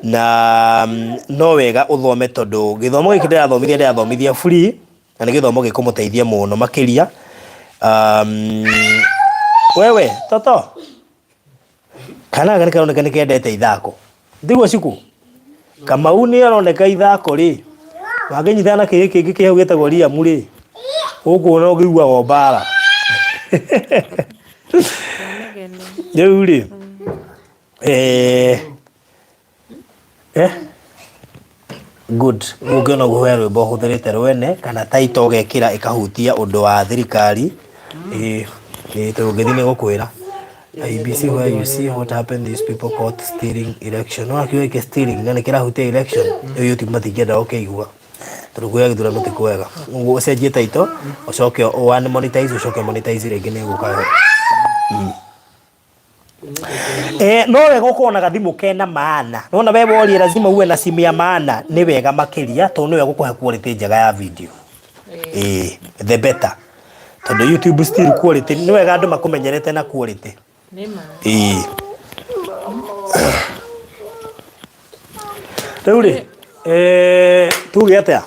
[SPEAKER 1] na no wega ũthome tondũ gĩthomo gĩkĩ ndĩrathomithia ndĩrathomithia free na nĩ gĩthomo gĩkũmũteithia mũno makĩria. Wewe toto kana gaka nĩ karoneka nĩ kendete ithako ndiguo ciku Kamau nĩ aroneka ithako rĩ wangĩnyitana na kĩhĩ kĩngĩ kĩ hau gĩtagwo Liam rĩ gũkũ no ũngĩiguaga mbara. Rĩu rĩ good ũngĩona ũguo he rwĩmbo ũhũthĩrĩte rwene kana title ũgekĩra ĩkahutia ũndũ wa thirikari ĩĩ ĩĩ tondũ ũngĩthiĩ nĩ gũkwĩra IEBC where you see what happened these people caught stealing election no akiuga gĩkĩ stealing na nĩ kĩrahutia election ĩyo YouTube matingĩenda gũkĩigua tondũ kuoya gĩthurano ti kwega ũguo ũcenjie title ũcoke unmonetize ũcoke monetize rĩngĩ nĩ ĩgũka wega. No wega ũkorwo na gathimũ kena maana. Nona we worie lazima uwe na simu ya maana nĩ wega makĩria tondũ nĩwe gũkũhe quality njega ya video. The better. Tondũ YouTube still quality nĩ wega andũ makũmenyerete na quality.
[SPEAKER 5] Nĩ ma.
[SPEAKER 1] Rĩu rĩ, tuge atĩa?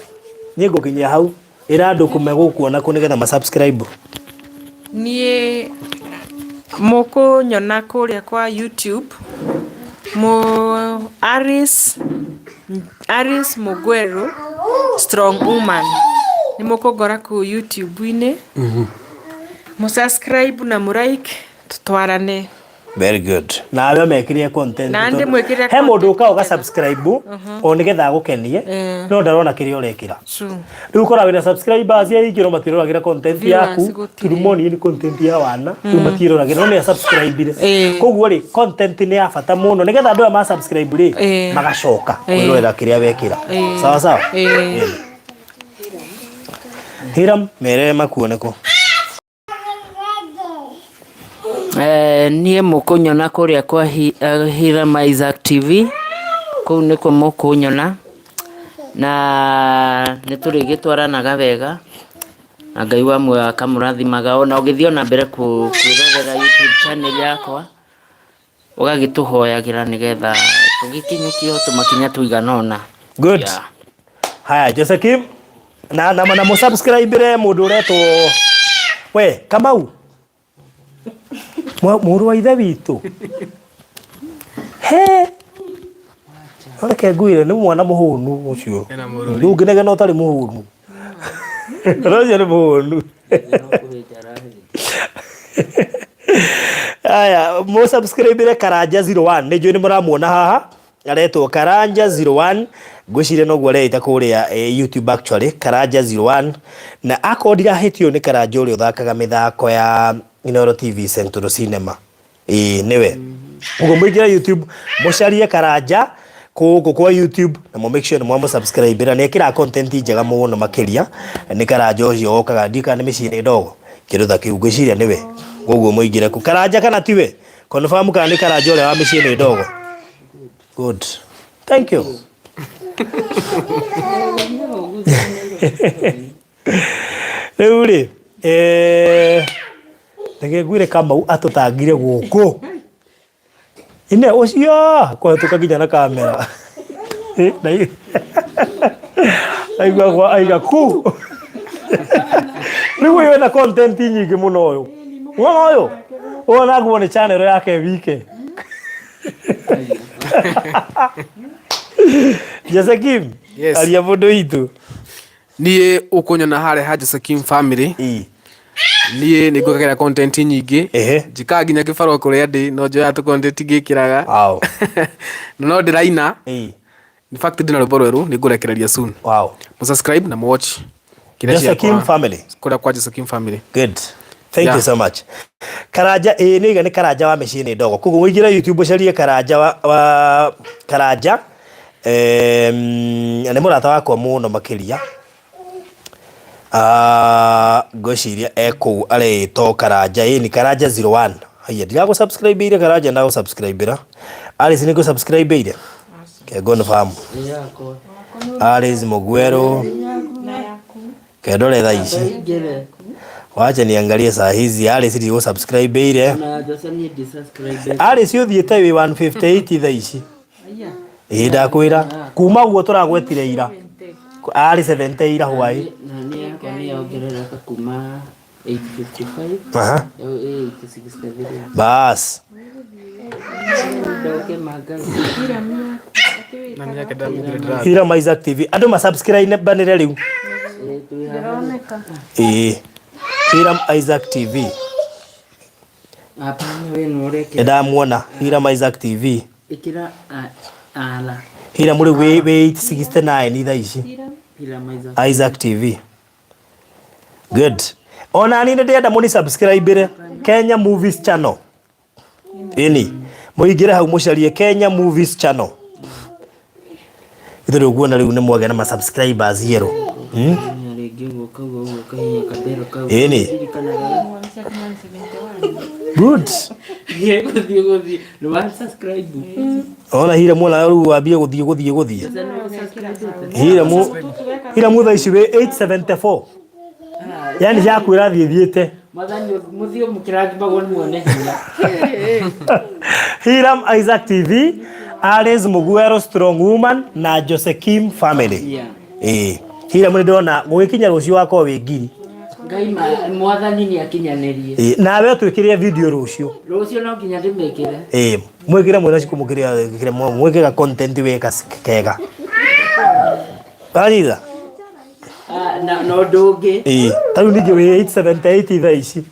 [SPEAKER 1] Niĩ ngũkinyia hau. Ĩra andũ megũkuona kũ nĩgetha ma subscribe.
[SPEAKER 5] Niĩ mũkũnyona kũrĩa kwa YouTube mũ Alice, Alice Mũgwerũ Strong Woman nĩ mũkũngora kũu YouTube-inĩ mũ subscribe na mũ like tũtwarane.
[SPEAKER 1] Very good. Nawe mekĩrĩre content.
[SPEAKER 5] Na
[SPEAKER 1] tondũ
[SPEAKER 5] ndĩmwĩkĩrĩre
[SPEAKER 1] he mũndũ
[SPEAKER 5] content
[SPEAKER 1] ũkaga ũga
[SPEAKER 5] njega.
[SPEAKER 1] subscribe o nĩgetha agũkenie no ndarona kĩrĩa ũrekĩra.
[SPEAKER 5] True.
[SPEAKER 1] Rĩu ũkoraga wĩna subscribers aingĩ no matiroragĩra content
[SPEAKER 5] Viewers
[SPEAKER 1] yaku
[SPEAKER 5] gũtirĩ.
[SPEAKER 1] tondũ monire nĩ content ya wana rĩu matiroragĩra no nĩ subscribe Koguo rĩ content nĩ ya bata mũno nĩgetha andũ aya ma subscribe rĩ magacoka kwĩrorera kĩrĩa wekĩra. Sawa sawa? Hiram mere makuone kũ.
[SPEAKER 3] Niĩ mũkũnyona kũrĩa kwa Hiram Isaac TV, kũu nĩkuo mũkũnyona, na nĩ tũrĩgĩtwaranaga wega, na Ngai wa muoyo akamũrathimaga, ona ũgĩthiĩ ona mbere kwĩrorera YouTube channel yakwa, ũgagĩtũhoyagĩra nĩgetha tũgĩkinyũkie tũmakinya tũigana ũna.
[SPEAKER 1] Good.
[SPEAKER 3] Yeah.
[SPEAKER 1] Haya, Josekim na na na mũsubscribe mũndũ ũretwo we Kamau mũrũ wa ithe witũ he reke ngwĩre nĩ mwana mũhũnu ũcio
[SPEAKER 2] Ena mũrũri.
[SPEAKER 1] ndũngĩnegena ũtarĩ mũhũnu ũcio nĩ mũhũnu. Aya, mũsubscribe Karanja 01 nĩ njũĩ nĩ mũramuona haha aretwo Karanja 01 ngwĩciria noguo areita kũrĩa YouTube actually Karanja 01 na akorwo ndirahĩtio nĩ Karanja ũrĩa ũthakaga mĩthako ya Inooro TV Central Cinema ĩĩ nĩwe ũguo mũingĩre YouTube mũcarie Karanja kũkũ kwa YouTube na mũ make sure nĩ mwamũ subscribe na nĩ ekĩraga content njega mũno makĩria nĩ Karanja ũcio wokaga ndiũĩ kana nĩ mĩciĩ ndogo kĩndũ ta kĩu ngwĩciria nĩwe koguo mũingĩre kũ Karanja kana tiwe confirm kana nĩ Karanja ũrĩa wa mĩciĩ nĩ ndogo. Good. Thank you. Rĩu rĩ, reke ngwĩre Kamau atũtangire gũkũ. Ine ũcio kũhetũka nginya na kamera. Aigua kwa aiga ku. Rĩu ũyũ ena content nyingĩ mũno ũyũ. Wona ũyũ? Ũyũ naguo nĩ channel yake wike. Jesse Kim,
[SPEAKER 2] Yes.
[SPEAKER 1] aria mũndũ witũ.
[SPEAKER 2] Niĩ ũkũnyona harĩa ha Jose Kim family. Niĩ nĩ ngwĩkagĩra content nyingĩ. Njĩkaga nginya kĩbarũa kũrĩa ndĩ no njoyaga tũ content ngĩkĩraga.
[SPEAKER 1] Wow.
[SPEAKER 2] Na no ndĩraina. In fact ndĩna rwĩmbo rwerũ nĩ ngũrekereria soon.
[SPEAKER 1] Wow.
[SPEAKER 2] Mũ subscribe na mũ watch. Kĩrĩa
[SPEAKER 1] Jose Kim
[SPEAKER 2] ciakwa-
[SPEAKER 1] family.
[SPEAKER 2] Kũrĩa kwa Jose Kim family.
[SPEAKER 1] Good. Thank
[SPEAKER 2] Yeah.
[SPEAKER 1] you so much. Karanja ĩĩ nĩ nĩ Karanja wa mĩciĩ nĩ ndogo. Koguo ũingĩre YouTube ũcarie Karanja wa Karanja nĩ mũrata wakwa mũno makĩria. Ah, ngwĩciria e kũu aretwo Karanja ĩni Karanja 01. Haiya ndiragũ subscribe ire Karanja ndagũ subscribe ira. Alice nĩ ngũ subscribe ire. Ke confirm. Alice Mugweru. Kendore thaa ici. Wacha niangalie saa hizi Alice ndigũ subscribe ire. Alice ũthiĩte wĩ 158 thaa ici. Ĩĩ ndakwĩra kuma guo tũragwetire ira. Arĩ 70 ira hwaĩ.
[SPEAKER 3] Na nĩ yakwa nĩ yongerereka kuma 855
[SPEAKER 1] Aha.
[SPEAKER 3] rĩu ĩ 863.
[SPEAKER 1] Bas.
[SPEAKER 3] Ndoke mangai.
[SPEAKER 2] Na nĩ yake ndamĩthire ndĩrathiĩ.
[SPEAKER 1] Hiram Isaac TV. Andũ ma subscribe banĩre rĩu. Ĩĩ. Hiram Isaac TV.
[SPEAKER 3] Hapana we nĩ ũrekĩra.
[SPEAKER 1] Nĩndamuona Hiram Isaac TV.
[SPEAKER 3] Ĩkĩra ala.
[SPEAKER 1] Hiram rĩu wĩ wĩ 869 thaa ici.
[SPEAKER 3] Hiram Isaac.
[SPEAKER 1] Isaac TV. Good. Ona niĩ nĩ ndĩrenda mũni subscribe Kenya Movies Channel. Ĩni. Mũingĩre hau mũcarie Kenya Movies Channel. Ithuĩ rĩu nguona rĩu nĩ mwagĩa na ma subscribers yerũ.
[SPEAKER 3] Hinya rĩngĩ ũguo kauga ũguo kahinya kabero kau.
[SPEAKER 1] Ĩni.
[SPEAKER 3] Ririkanaga.
[SPEAKER 1] Good.
[SPEAKER 3] Gũthiĩ gũthiĩ. Nĩ wa subscribe.
[SPEAKER 1] Ona hira muona rĩu wambie gũthiĩ gũthiĩ gũthiĩ. Hira mu hira mu thaa ici wĩ 874. Yani yaku ĩrathiĩ thiĩte.
[SPEAKER 3] Mwathani mũthiĩ mũkĩrathimagwo nĩ muone hinya.
[SPEAKER 1] Hiram Isaac TV, Alice Muguero Strong Woman na Jose Kim Family.
[SPEAKER 3] Yeah.
[SPEAKER 1] Ĩĩ. Hiram nĩ ndĩrona gũgĩkinya rũciũ wakorwo wĩ ngiri.
[SPEAKER 3] Ngai ma mwathani nĩ akinyanĩrie.
[SPEAKER 1] Ĩĩ, nawe ũtwĩkĩrĩre video rũciũ.
[SPEAKER 3] Rũciũ no nginya ndĩmĩkĩre.
[SPEAKER 1] Ĩĩ, mwĩkĩre mwĩna ciku mũkĩrĩa mwĩkĩra content wĩka kega. Wanyita?
[SPEAKER 3] Ah, na na ũndũ ũngĩ.
[SPEAKER 1] Ĩĩ, ta rĩu ningĩ wĩ 878 thaa ici.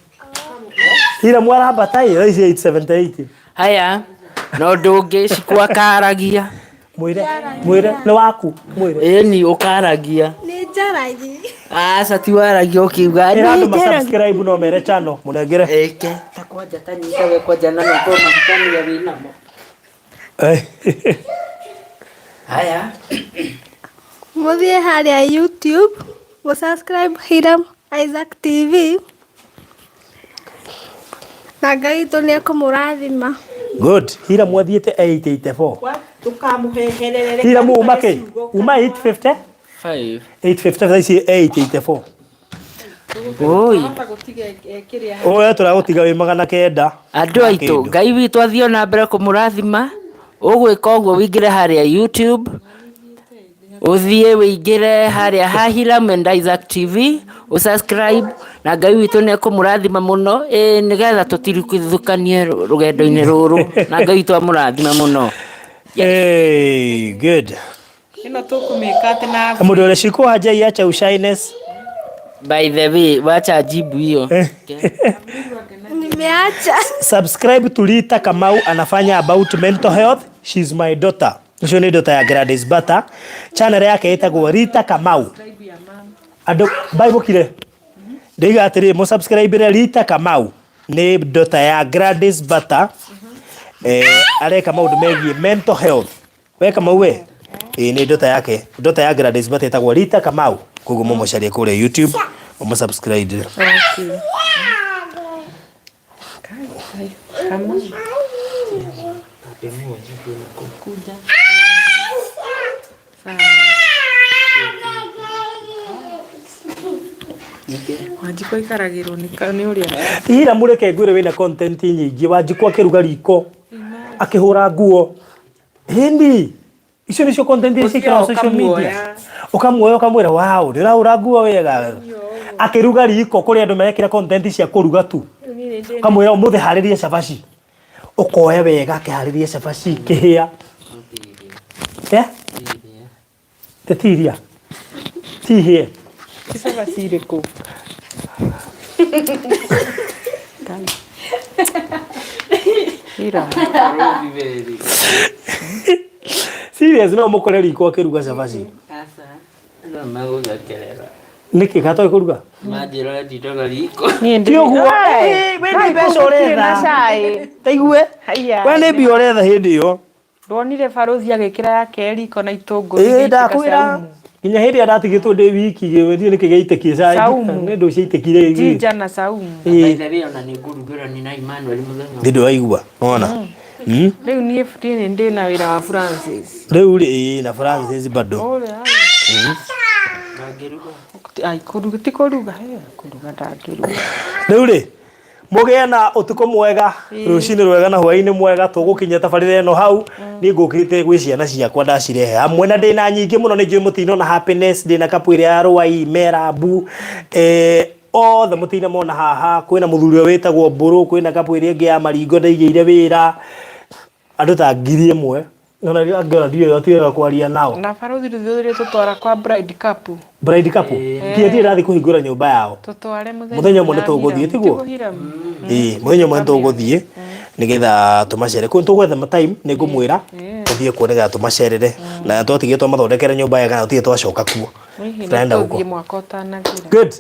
[SPEAKER 1] Hiram arambata ĩ thaa ici 878.
[SPEAKER 3] Haya, na ũndũ ũngĩ Shiku akaragia.
[SPEAKER 1] Mwĩre, mwĩre nĩ waku, mwĩre.
[SPEAKER 3] Ĩni ũkaragia.
[SPEAKER 4] Nĩ njaragia.
[SPEAKER 3] Aca ti waragia ũkiuga
[SPEAKER 1] Ĩra andũ
[SPEAKER 3] nĩ njaragia.
[SPEAKER 1] ma subscribe no mere channel mũnengere.
[SPEAKER 3] Ĩke ta kwanja ta nyita we kwanja na meko mahikania wĩ namo. Haya.
[SPEAKER 4] Mũthiĩ harĩa YouTube, mũ subscribe Hiram Isaac TV. Na Ngai witũ nĩ ekũmũrathima.
[SPEAKER 1] Good. Hiram athiĩte 884.
[SPEAKER 5] Ndũkamũheherere.
[SPEAKER 1] Hiram uma kĩ? Uma 850?
[SPEAKER 3] 5.
[SPEAKER 1] 850 thaa ici 884.
[SPEAKER 3] Oi.
[SPEAKER 1] Ũyũ tũragũtiga wĩ 900.
[SPEAKER 3] Andũ aitũ Ngai witũ athiĩ na mbere kũmũrathima ũgwĩka ũguo wĩingĩre harĩa YouTube ũthiĩ wĩingĩre harĩa ha Hiram and Isaac TV ũsubscribe na Ngai witũ nĩ ekũmũrathima mũno ĩĩ nĩgetha tũtirikithũkanie rũgendo-inĩ rũrũ na Ngai witũ amũrathime mũno.
[SPEAKER 1] Hey, good.
[SPEAKER 5] Ĩno tũkũmĩka atĩ na
[SPEAKER 1] Mũndũ ũrĩa Shiku hajaiacha ushyness.
[SPEAKER 3] By the way, wacha jibu hiyo.
[SPEAKER 4] Nimeacha.
[SPEAKER 1] Subscribe to Rita Kamau anafanya about mental health. She's my daughter. Ũcio nĩ daughter ya Gladys Bata. Channel yake ĩtagwo Rita Kamau. Andũ baibũkire. Ndĩiga atĩrĩ mũ subscribe Rita Kamau nĩ daughter ya Gladys Bata. Eh, areka maũndũ megiĩ mental health. We Kamau we. Ĩĩ nĩ daughter yake. Daughter ya Gladys Bata ĩtagwo Rita Kamau. Koguo mũmũcarie kũrĩa YouTube, mũmũ subscribe.
[SPEAKER 5] Okay. Kama kuja sawa. Wanjikũ aikaragĩrwo nĩ ũrĩa
[SPEAKER 1] Hira mũreke ngwĩre wĩna content nyingĩ Wanjikũ akĩruga riko akĩhũra nguo hindi Icio nĩcio content iria ciĩkĩragwo
[SPEAKER 5] Ũthiaga
[SPEAKER 1] social media.
[SPEAKER 5] ũkamuoya.
[SPEAKER 1] Ũkamuoya ũkamwĩra wow, ndĩraũra nguo wega. Akĩruga riko kũrĩ andũ marekĩra content cia kũruga tu. Ũkamwĩra ũmũthĩ harĩria cabaci. Ũkoya wega akĩharĩria cabaci kĩhĩa. Eh? Ti iria. Ti hĩe.
[SPEAKER 5] Ti cabaci irĩkũ? Ira.
[SPEAKER 1] Serious no mũkore riko akĩruga cabaci.
[SPEAKER 3] Aca. No magũthekerera.
[SPEAKER 1] Nĩkĩ gatoĩ kũruga?
[SPEAKER 3] Manjĩra ndindaga riko.
[SPEAKER 5] Niĩ
[SPEAKER 1] Ti
[SPEAKER 5] ndĩ-
[SPEAKER 1] ũguo.
[SPEAKER 5] Ai,
[SPEAKER 1] Eh, we nĩ
[SPEAKER 5] ai,
[SPEAKER 1] mbeca
[SPEAKER 5] gũtirĩ
[SPEAKER 1] ũretha.
[SPEAKER 5] na cai.
[SPEAKER 1] Taigue.
[SPEAKER 5] Haiya.
[SPEAKER 1] We nĩ mbia ũretha hĩndĩ ĩyo.
[SPEAKER 5] Ndwonire barũthi agĩkĩra yake riko na itũngũrũ
[SPEAKER 1] Ĩĩ
[SPEAKER 5] igĩitĩka
[SPEAKER 1] ndakwĩra
[SPEAKER 5] caumu.
[SPEAKER 1] nginya hĩndĩ ĩrĩa ndatigĩtwo ndĩ wiki gĩthiĩ nĩkĩ gĩaitĩkie cai
[SPEAKER 5] Saumu.
[SPEAKER 1] nĩ ndũ ciaitĩkire
[SPEAKER 5] Ginger na saumu.
[SPEAKER 1] Ĩĩ.
[SPEAKER 3] By the way, ona nĩ ngũrugĩra ni na Emmanuel mũthenya.
[SPEAKER 1] Ndĩ ndĩraigua wona
[SPEAKER 5] Rĩu niĩ niĩ ndĩ na wĩra wa Francis.
[SPEAKER 1] rĩu rĩ ĩĩ, na Francis bado
[SPEAKER 5] Ũrĩa ai.
[SPEAKER 3] Ndangĩruga.
[SPEAKER 5] Ai kũruga ti kũruga, eh, kũruga ndangĩruga.
[SPEAKER 1] rĩu rĩ mũgĩe na ũtukũ mwega rũcinĩ rwega na hwaĩ-inĩ mwega tũgũkinyia tabarĩra ĩno hau niĩ ngũkĩte gwĩ ciana ciakwa ndacirehe hamwe na ndĩna nyingĩ mũno nĩ njũĩ mũtinona happiness ndĩna kapu ĩrĩa ya rwai merabu eh, othe mũtina mona haha kwĩna mũthuri ũrĩa wĩtagwo mbũrũ kwĩna kapu ĩrĩa ĩngĩ ya maringo ndaigĩire wĩra andũ ta 1000 ona angĩ ona ndiũĩ tiwega kwaria nao
[SPEAKER 5] Na barũthi rĩu tũtwara kwa bride couple.
[SPEAKER 1] bride couple tie tie rathiĩ kũhingũra nyũmba yao
[SPEAKER 5] Tũtware mũthenya
[SPEAKER 1] Mũthenya ũmwe nĩtũgũthiĩ, tiguo?
[SPEAKER 5] Hiram.
[SPEAKER 1] Ĩĩ, mũthenya ũmwe nĩtũgũthiĩ nĩgetha tũmacere kũu tũgwetha ma time nĩngũmwĩra tũthiĩ kuo nĩgetha tũmacerere na twatigire twamathondekere nyũmba wega na tũtige twacoka kuo
[SPEAKER 5] Hihi
[SPEAKER 1] Tũrenda
[SPEAKER 5] nĩtũthiĩ
[SPEAKER 1] gũkũ
[SPEAKER 5] mwaka ũtanathira.
[SPEAKER 1] good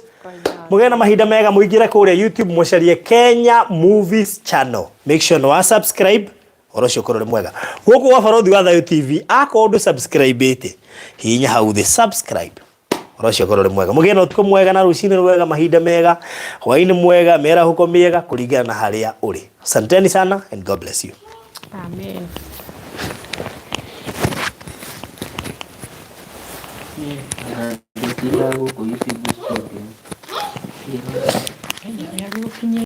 [SPEAKER 1] mũgĩe na mahinda mega mũingĩre kũrĩa youtube mũcarie Kenya Movies Channel make sure nĩ wa subscribe ũhoro ũcio ũkorwo ũrĩ mwega gũkũ gwa Barũthi wa Thayũ TV akorwo ndũ subscribe-ĩte hihinya hau thĩ subscribe ũhoro ũcio ũkorwo ũrĩ mwega mũgĩe na ũtukũ mwega na rũcinĩ rwega mahinda mega hwaĩ-inĩ mwega mĩarahũko mĩega kũringana na harĩa ũrĩ asanteni sana and God bless you
[SPEAKER 5] Amen.
[SPEAKER 3] Ndindaga gũkũ YouTube studio.
[SPEAKER 5] Nĩagũkinyia